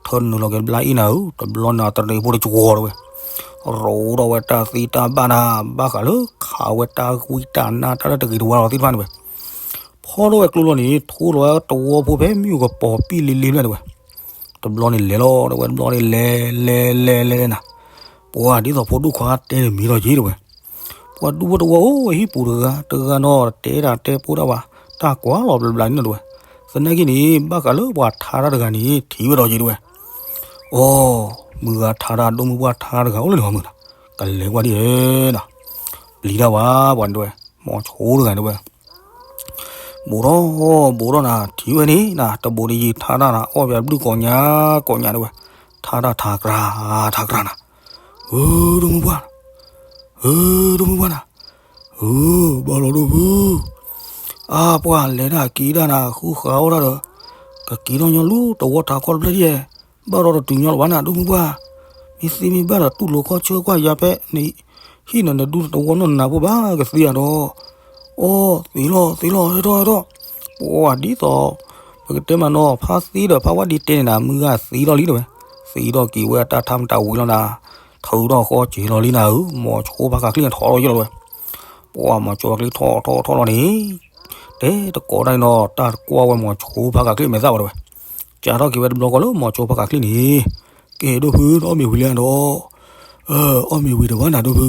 ထၢနုာ်လီၤက့ၤဘျါအ့ၣ်နၤဧၢ, တဘျီန့ၣ်တရံးဖိတကဝီၤတဲဝဲ, ရိးထီၣ်ဝဲတၢ်သ့တၢ်ဘၣ်နၤ, ဘၣ်ဃးလၢခးဝဲတၢ်ဝံတၢ်နါတၢ်လၢတဂ့ၤတဝါလီၤသ့ၣ်တဖၣ်န့ၣ်ဝဲ, ဖီထီၣ်ဝဲကျိလီၤန့ၣ်ထိလီၤဝဲတဝီဖိဖဲမုၢ်ကပီၤပံၣ်လံလံဖဲန့ၣ်ဝဲ, တဘျီန့ၣ်လဲၤလီၤ တဝဲတဘျီန့ၣ်လဲၤလဲၤလဲၤလဲၤလဲၤနၤ, ပှၢ်ဒ်သိးဖိဒိၣ်ခွါတဲန့ၣ်မ့ၢ်ဒီးက့ၤတဲဝဲ ပှၤဒူဖိတဝီဧၢ ဟံၣ်ပူၤတဂၤတဂၤနီၤ တဲတၢ်တဲပိတၢ်ဘၣ်, တၢ်ကွၢ်လီၤဘျီဘျီန့ၣ်တဲဝဲ, သနာ်က့န့ၣ် ဘၣ်ဃးလၢပှၤထါတၢ်တဂၤန့ၣ် ထံၣ်ဝဲဒီးက့ၤတဲဝဲ, အိ, မုၢ်ဂၤထါတၢ်ဒိၣ်မုၢ်ပှၢ်ထါတဂၤအိၣ်လၢနမုာ်နၤ, ကလဲၤကွၢ်ဒ်လဲၣ်နၤ, ပျံၤတၢ်ဝဲပှၤန့ၣ်တဲဝဲ, မိၤဆိတဂၤတဲဝဲ ဘူးထီၣ်ဘူးထီၣ်နၤ ထံၣ်ဝဲန့ၣ်နၤ တဘူးတယံၤထါတၢ်နၤ အီၣ်ပၠးဘျုးကိးညါကိးညါတဲဝဲ, ထါတၢ်ထါကြၢ်ထါကြၢ်နၤ, ဧၢ ဒိၣ်မုၢ်ပှၢ်, ဧၢ ဒိၣ်မုၢ်ပှၢ်နၤ, ဧၢ ဘၣ်လီၤဒိၣ်ဖု, အါပှၢ်လဲၤတၢ်က့ၤတၢ်နၤ ဃုဃးအီၣ်တၢ်ဒီး, ကက့ၤထီၣ်ညီလူတဝီထးခီတဖျၢၣ်ဒ်, ဘၣ်ဒီးတတုၤညီလၢၤဘၣ်နၤ ဒိၣ်မုၢ်ပှၢ်, မ့ၢ်သ့မ့ၢ်ဘၣ်ဒီးတူၢ်လိာ်ခီၣ်ဆၢကွၢ်ယၤဖဲန့ၣ် ဟံၣ်နၤနဒူတဝီနီၢ်နၤဖိဘၣ်ကသ့ဧါဒီး, အီ သ့လီၤ သ့လီၤ ဟဲထီၣ် ဟဲထီၣ်, ပှၤဒ်သိး ပကတဲမးနီၤ ဖါသ့ဒီးဖါဝါဒံတဲန့ၣ်နၤ မုၢ်ဂၤသ့လီၤလံတဲဝဲ, သ့ထီၣ်က့ၤဝဲအတၢ်ထါမတၤဝံၤလီၤနၤ, ထုးထီၣ်ဃီက့ၤလီၤလံနၤဧၢ, မိၤဆိဖါခးချံန့ၣ်ထီၣ်လီၤယလီၤတဲဝဲ, ပှၤမိၤဆိဖါခးချံထီၣ်ထီၣ်ထီၣ်ထီၣ်လီၤန့ၣ်, တဲတကိးတၢ်န့ၣ်နီၤ တၢ်ကွၢ်ဝဲမိၤဆိဖါခးချံမဲာ်သၣ်ဝဲတဲဝဲ, ကးထီၣ်က့ၤဝဲတဘျီဃီလၢမိၤဆိဖါခးချံန့ၣ်, ကဲဒိၣ်ဖု နအီၣ်မ့ၤဝံၤလံဒီး, အီၣ်မ့ၤဝံၤတဘၣ်နၤဒိၣ်ဖု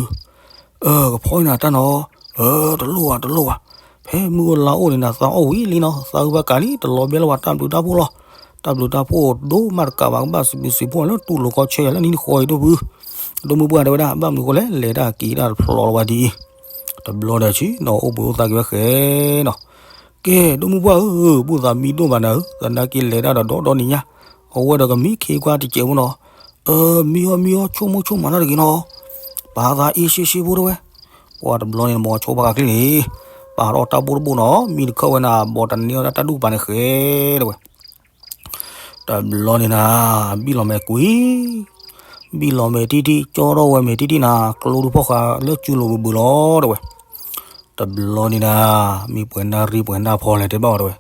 အၢ ကဖီနၤတၢ်နီၤ, အၢ တလိၣ်ဘၣ် တလိၣ်ဘၣ်, ဖဲမုၢ်အိၣ်လါအိၣ်န့ၣ်နၤ သးအီၣ်ဝံၤလံနီၤ, သးအုးဘၣ်ကးလံ တလီၤဘဲလၢၤဘၣ် တၢ်ဘျုးတၢ်ဖှိၣ်လီၤ, တၢ်ဘျုးတၢ်ဖှိၣ်ဒိၣ်မးတကးဘၣ် ကဘၣ်စံးဘျုးစံးဖှိၣ်လၢတူၢ်လိာ်ခီဆၢယၤလၢနံၤနဃီအံၤဒိၣ်ဖု, ဒိၣ်မုၢ်ပှၢ်တဲဝဲဒၣ် ဘၣ်မနုၤဃိလဲၣ် လဲၤတၢ်က့ၤတၢ်တဖျီလီၤဝဲဒ်အံၤ, တဘျီဒီးဆံးနီၤအိၣ်ဘှံးအိၣ်သါက့ၤဝဲဃဲနီၤ, ကဲ ဒိၣ်မုၢ်ပှၢ်ဧၢ, ဘူၣ်သးမံဒိၣ်မးနၤဧၢ, သနာ်က့လဲၤတၢ်ဒီးဒီဒီနံၤညါ, အဝဲဒီးကမံခ့ခွါတစဲးဖိနီၤ, အၢ မံအီၣ်မံအီၣ် ဆိကမိၣ်ဆိကမးတၢ်တဂ့ၤနီၤ, ပာ်သးအ့ၣ်ရှ့ရှ့ဖိတဲဝဲ, ပှၤတဘျီန့ၣ် မိၤဆိဖါခးချံန့ၣ်, ပာ်ထီၣ်တၢ်ဘိၣ်တဘိၣ်နီၤ မံတခၢၣ်ဝဲနၤ ဘီတန့ၢ်အီၣ်ဒၣ်တၢ်ဒူၣ်ပာ်န့ၣ်ဃဲတဲဝဲ တဘျီန့ၣ်နၤ, ဘံၣ်လီၤမဲာ်ကွံာ်, ဘံၣ်လီၤမဲာ်တံၢ်တံၢ် ကၠီထီၣ်ဝဲမဲာ်တံၢ်တံၢ်နၤ ကျိဒုးဖီၣ်ဃာ်လၢစုလိၤဘုးဘုးလီၤတဲဝဲ, တဘျီန့ၣ်နၤ, မ့ၢ်ပှဲၤနၢ်ရံၣ်ပှဲၤနၢ်ဖီလဲၣ်တဲဘၣ်ဝဲတဲဝဲ,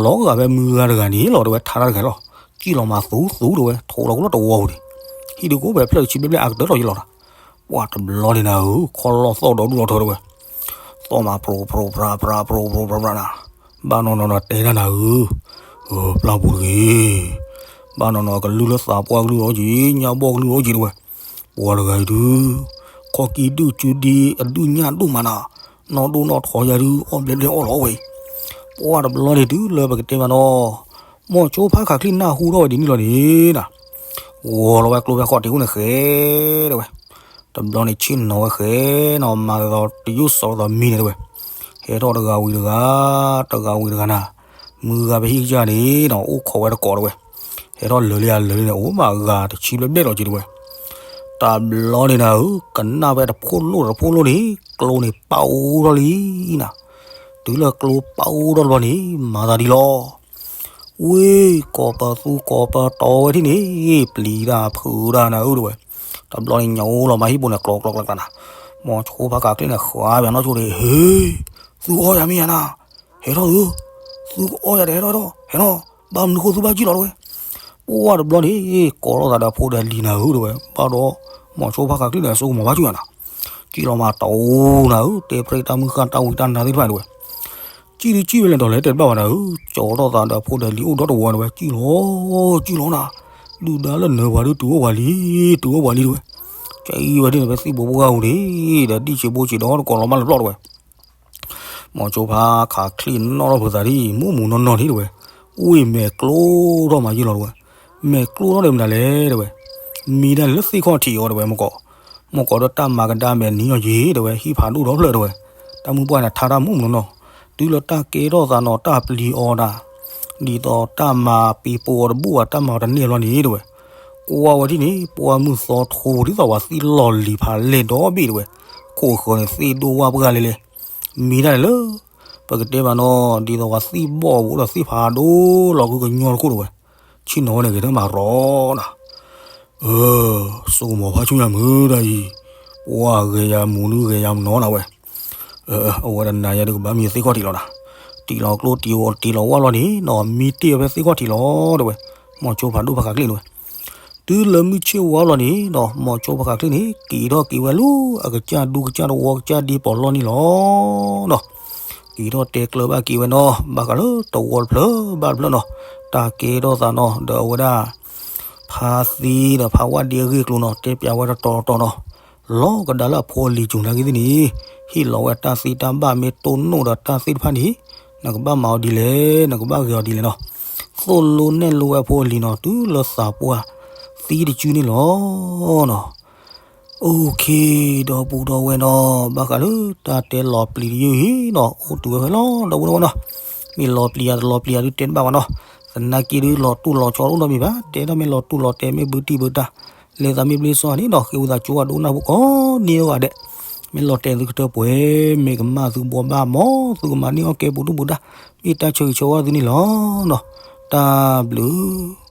လီၤဂာ်ဖဲမုၢ်ဂၤတဂၤန့ၣ်လီၤတဲဝဲ ထါတၢ်တဂၤလီၤ, ကံၣ်လီၤမၤသူသူတဲဝဲ ထိးလီၤကလီၢ်တဝီပူၤန့ၣ်, ဟံၣ်ဒုးကအိၣ်ဖဲဖျၢၣ်တဆံဘျဲၣ်ဘျဲၣ်အကတၢၢ်လီၤယလီၤနၤ, ပှၤတဘျီန့ၣ်နၤဧၢ ခီၣ်လီၢ်သီၣ်ဒီးဒူၣ်လီၤထၢတဲဝဲ သီၣ်မး ဖြိးဖြိးဖြြးဖြြး ဖြိးဖြိးဖြြးဖြြးနၤ, ဘၣ်နီၢ်နီၢ်နီၢ်တဲဒၣ်နၤဧၢ, ပျၢ်ပူၤတဂ့ၤ, ဘၣ်နီၢ်နီၢ်ကလုၢ်လၢသးပှၢ်ကလုၢ်လီၤက့ၤ ညၣ်ဘီၣ်ကလုၢ်လီၤက့ၤတဲဝဲ, ပှၤတဂၤအံၤဒုး, ခီၣ်ကံဒုၣ်စုဒံအဒုၣ်ညၣ်ဒိၣ်မးနၤ, နီၢ်ဒိၣ်နီၢ်ထီယၤဒုး အီၣ်ဘျဲဘျဲအီၣ်လီၤဝဲအံၤ, ပှၤတဘျီန့ၣ်တုၤလၢပကတဲမးနီၤ, မိၤဆိဖါခးချံနၢ်ဟူထီၣ်ဝဲဒ်န့ၣ်လီၤန့ၣ်နၤ, ဂီၤလီၤဝဲကျိဖဲဃီၣ်တ့ၢ်အိၣ်န့ၣ်ဃဲတဲဝဲ တဘျီန့ၣ်ဆ့ၣ်နီၤဝဲဃဲနီၤ မၤသးတယိၣ်စီၤသးမံန့ၣ်တဲဝဲ, ဟဲထီၣ်တဂၤဝံၤတဂၤ, တဂၤဝံၤတဂၤနၤ, မုၢ်ဂၤဖဲဟံၣ်ကစၢ်န့ၣ်နီၤ အိၣ်ခိးဝဲတကိးတဲဝဲ, ဟဲထီၣ်လၢာ်လံယၤလၢာ်လံန့ၣ် အိၣ်မးဂၤတဆံဘျဲၣ်ဘျဲၣ်လီၤက့ၤတဲဝဲ, တဘျီန့ၣ်နၤဧၢ ကနၣ်ဖဲတဖိၣ်လိၣ်တဖိၣ်လိၣ်န့ၣ် ကျိန့ၣ်ပာ်အိၣ်ထီၣ်လံနၤ, တုၤလၢကျိပာ်အိၣ်ထီၣ်တဘျီန့ၣ် မၤသးဒ်လီၤ ဝ့ၢ် ကိးပသူကိးပတီဝဲထံၣ်န့ၣ် ပျံၤတၢ်ဖုးတၢ်နၤဧၢတဲဝဲ, တဘျီန့ၣ်ညိလီၤမးဟံၣ်ပူၤန့ၣ် ကျီကျီကျီကျီနၤ, မိၤဆိဖါခးချံန့ၣ် ဃါပၠးနီၢ်ဆိန့ၣ် ဟ့, သုအီၣ်ယၤမ့ၢ်ယၤနၤ, ဟဲထီၣ်ဧၢ, သုကအီၣ်ယၤဒီးဟဲထီၣ်ဟဲထီၣ်, ဟဲနီၤ, ဘၣ်မနုၤဃိသုဘၣ်ကံၣ်လီၤတဲဝဲ, ပှၢ်တဘျီန့ၣ် ကိးထီၣ်သးဒီးဖိဒီးလံၤနၤဧၢတဲဝဲ, ဘၣ်ဒီး မိၤဆိဖါခးချံန့ၣ် အစိကမီၤဘၣ်ကံၣ်နၤ, ကံၣ်လီၤမးတအိၣ်နၤဧၢ, တဲပြဲၢ်တၢ်မုၢ်ဃၢ်တၢ်ဝံတၢ်နါသ့ၣ်တဖၣ်တဲဝဲ ကံၣ်ဒုးကံၣ်ဝဲလဲၣ်ဒီးလဲၣ်တဲတဘၣ်ဘၣ်နၤဧၢ, ကၠီထီၣ်သးဒီးဖိဒီးလံၤအိၣ်ဒီတဝီန့ၣ်ဝဲ ကံၣ်လီၤ, ကံၣ်လီၤနၤ, ဒုၣ်ဒါလၢနၢၤပှၤဒုးတုၤအိၣ်ပှၤလံ, တုၤအိၣ်ပှၤလံတဲဝဲ, ကအံၤဝဲဒ်န့ၣ် ဖဲသံၣ်ဘိပှၢ်ပူၤန့ၣ်, ဒီးဒံၣ်ဆံးဘိဆံးဒီးတကိးလီၤမးလၢပျီၢ်တဲဝဲ, မိၤဆိဖါခးချံနီၣ်ထီၣ်ဖုးသးဒ် မူးမူးနီၢ်နီၢ်န့ၣ်တဲဝဲ, ဝ့ၢ်မဲာ်ကျိထီၣ်မးယ့ၢ်လီၤတဲဝဲ, မဲာ်ကျိထီၣ်ဒီးမနုၤလဲၣ်တဲဝဲ, မံဒၣ်လၢသ့ၣ်ခီၣ်ထံးအီၤတဲဝဲ မ့ၢ်ကီး မ့ၢ်ကီးဒီးတၢ်မၤကဒါမဲာ်နံၤအီၤက့ၤတဲဝဲ ဟံၣ်ဖးဒိၣ်ဒီဖျၢၣ်တဲဝဲ, တၢ်မုၢ်ပှၢ်န့ၣ်ထါတၢ်မူးမူးနီၢ်နီၢ်, တုၤလၢတၢ်ကဲထီၣ်သးနီၤ တၢ်ပျံၤအီၤဒၣ်, ဒ်သိးတၢ်မၤပံၤပိၤအီၤတဘူၣ်ဘၣ် တၢ်မၤအီၤတန့ၢ်ဘျီန့ၣ်တဲဝဲ, ကွၢ်ဝဲဒ်န့ၣ် ပှၢ်မုၢ်သီထိ ဒ်သိးပှၤသံလီၤလံၤဖးလဲၢ်ဒီဘ့ၣ်တဝဲ, ခိၣ်ဃၢၤန့ၣ်သ့ၣ်ဒိၣ်ဝၣ်ပှၢ်လဲၣ်လဲၣ်, မံတၢ်န့ၣ်လၢ ပကတဲဘၣ်နီၤ ဒ်သိးပှၤသံဘီၣ်ဘူးဒီးသ့ၣ်ဖးဒိၣ်လီၤ ခုကညီတခိၣ်တဝဲ, ဆ့ၣ်နီၤဝဲန့ၣ်ဂ့ၤတမးရီနီၤ အၢ စိကမီၤဖးဆူညါမုၢ်တၢ်အံၤ, ပှၢ်ဂဲၤယၤမူၤဒုဂဲၤယၤမနီၤနၤဝဲ, အဝဲဒၣ်နၤယဲဒုကဘၣ်မံသ့ၣ်ခီၣ်ထံးလီၤနၤ, တံၢ်လီၤကျိတံၢ်ဝီတံၢ်လီၤဝၣ်လီၤန့ၣ်နီၤ မံတ့ၢ်ဝဲဖဲသ့ၣ်ခီၣ်ထံးလီၤတဝဲ, မီၤစိဖးဒိၣ်ဖးခးကျ့ၣ်န့ၣ်ဝဲ, တုၤလၢမုၢ်ဆ့ၣ်ဝါလီၤန့ၣ်နီၤ မီၤစိဖးခးကျ့ၣ်န့ၣ် က့ၤထီၣ်က့ၤဝဲလၢ အကစၢ်ဒူကစၢ်တဝီကစၢ်ဒ့ပီၤလီၢ်န့ၣ်လီၤနီၤ က့ၤထီၣ်တဲကျၢၤဘၣ်က့ၤဝဲနီၤ ဘၣ်ဃးလၢတဝီတဖျၢၣ်ဘၣ်တဖျၢၣ်နီၤ, တၢ်ကဲထီၣ်သးနီၤ ဒီးအဝဲဒၣ် ဖါသံဒီးဖါဝၣ်ဒ့အဂ့ၢ်အကျိၤနီၤ တဲပျးဝဲတတီၤတတီၤနီၤ, လီၤကဒါလၢအဖိအလံၤကၠူၤနာ်က့သ့ၣ်န့ၣ်, ဟ့ၣ်လီၤဝဲတၢ်သ့တၢ်ဘၣ်မ့ၢ်တိၢ်နီၣ်ဒီးတၢ်သ့ၣ်တဖၣ်န့ၣ်, နကဘၣ်မၤအီၤဒ်လဲၣ် နကဘၣ်ဂ့ၤအီၤဒ်လဲၣ်နီၤ, သိၣ်လိနဲၣ်လိဝဲအဖိအလံၤနီၤ တုၤလၢသးပှၢ်သံတစုန့ၣ်လီၤနီၤ OK ဒီပုၢ်ဒီဝဲၢ်နီၤ ဘၣ်ဃးလၢတၢ်တဲလီၤပျံၤတယုၢ်အံၤနီၤ အိၣ်တုၤဝဲဖဲလီၤ ဒီပုၢ်ဒီဝဲၢ်နီၤ, မ့ၢ်လီၤပျံၤယၤတလီၤပျံၤယၤဒုးတဲတဘၣ်ဘၣ်နီၤ, သနာ်က့ဒုးလီၤတူၢ်လီၤဆီတအိၣ်နီတမံၤဘၣ်, တဲဒၣ်မ့ၢ်လီၤတူၢ်လီၤတဲာ်မ့ၢ်ဘုတံၢ်ဘုတၢ်, လဲၤသးမ့ၢ်ဘျ့စီန့ၣ်နီၤ ဃ့ဝံသးစူၤဝဲဒိကနၣ်ဖိကိးနံၤဒိၣ်ဂၤဒဲး, မ့ၢ်လီၤတဲာ်သုကတၢၢ်ပှဲၤ, မ့ၢ်ကမၣ်သုဘှီဘၣ်မး သုကမၤန့ၢ်အီၣ်ကဲပူၤဒူၣ်ပူၤဒါ, မ့ၢ်တၢ်ဆၢဂ့ၤဆၢဝါသုန့ၣ်လီၤနီၤ, တၢ်ဘျုး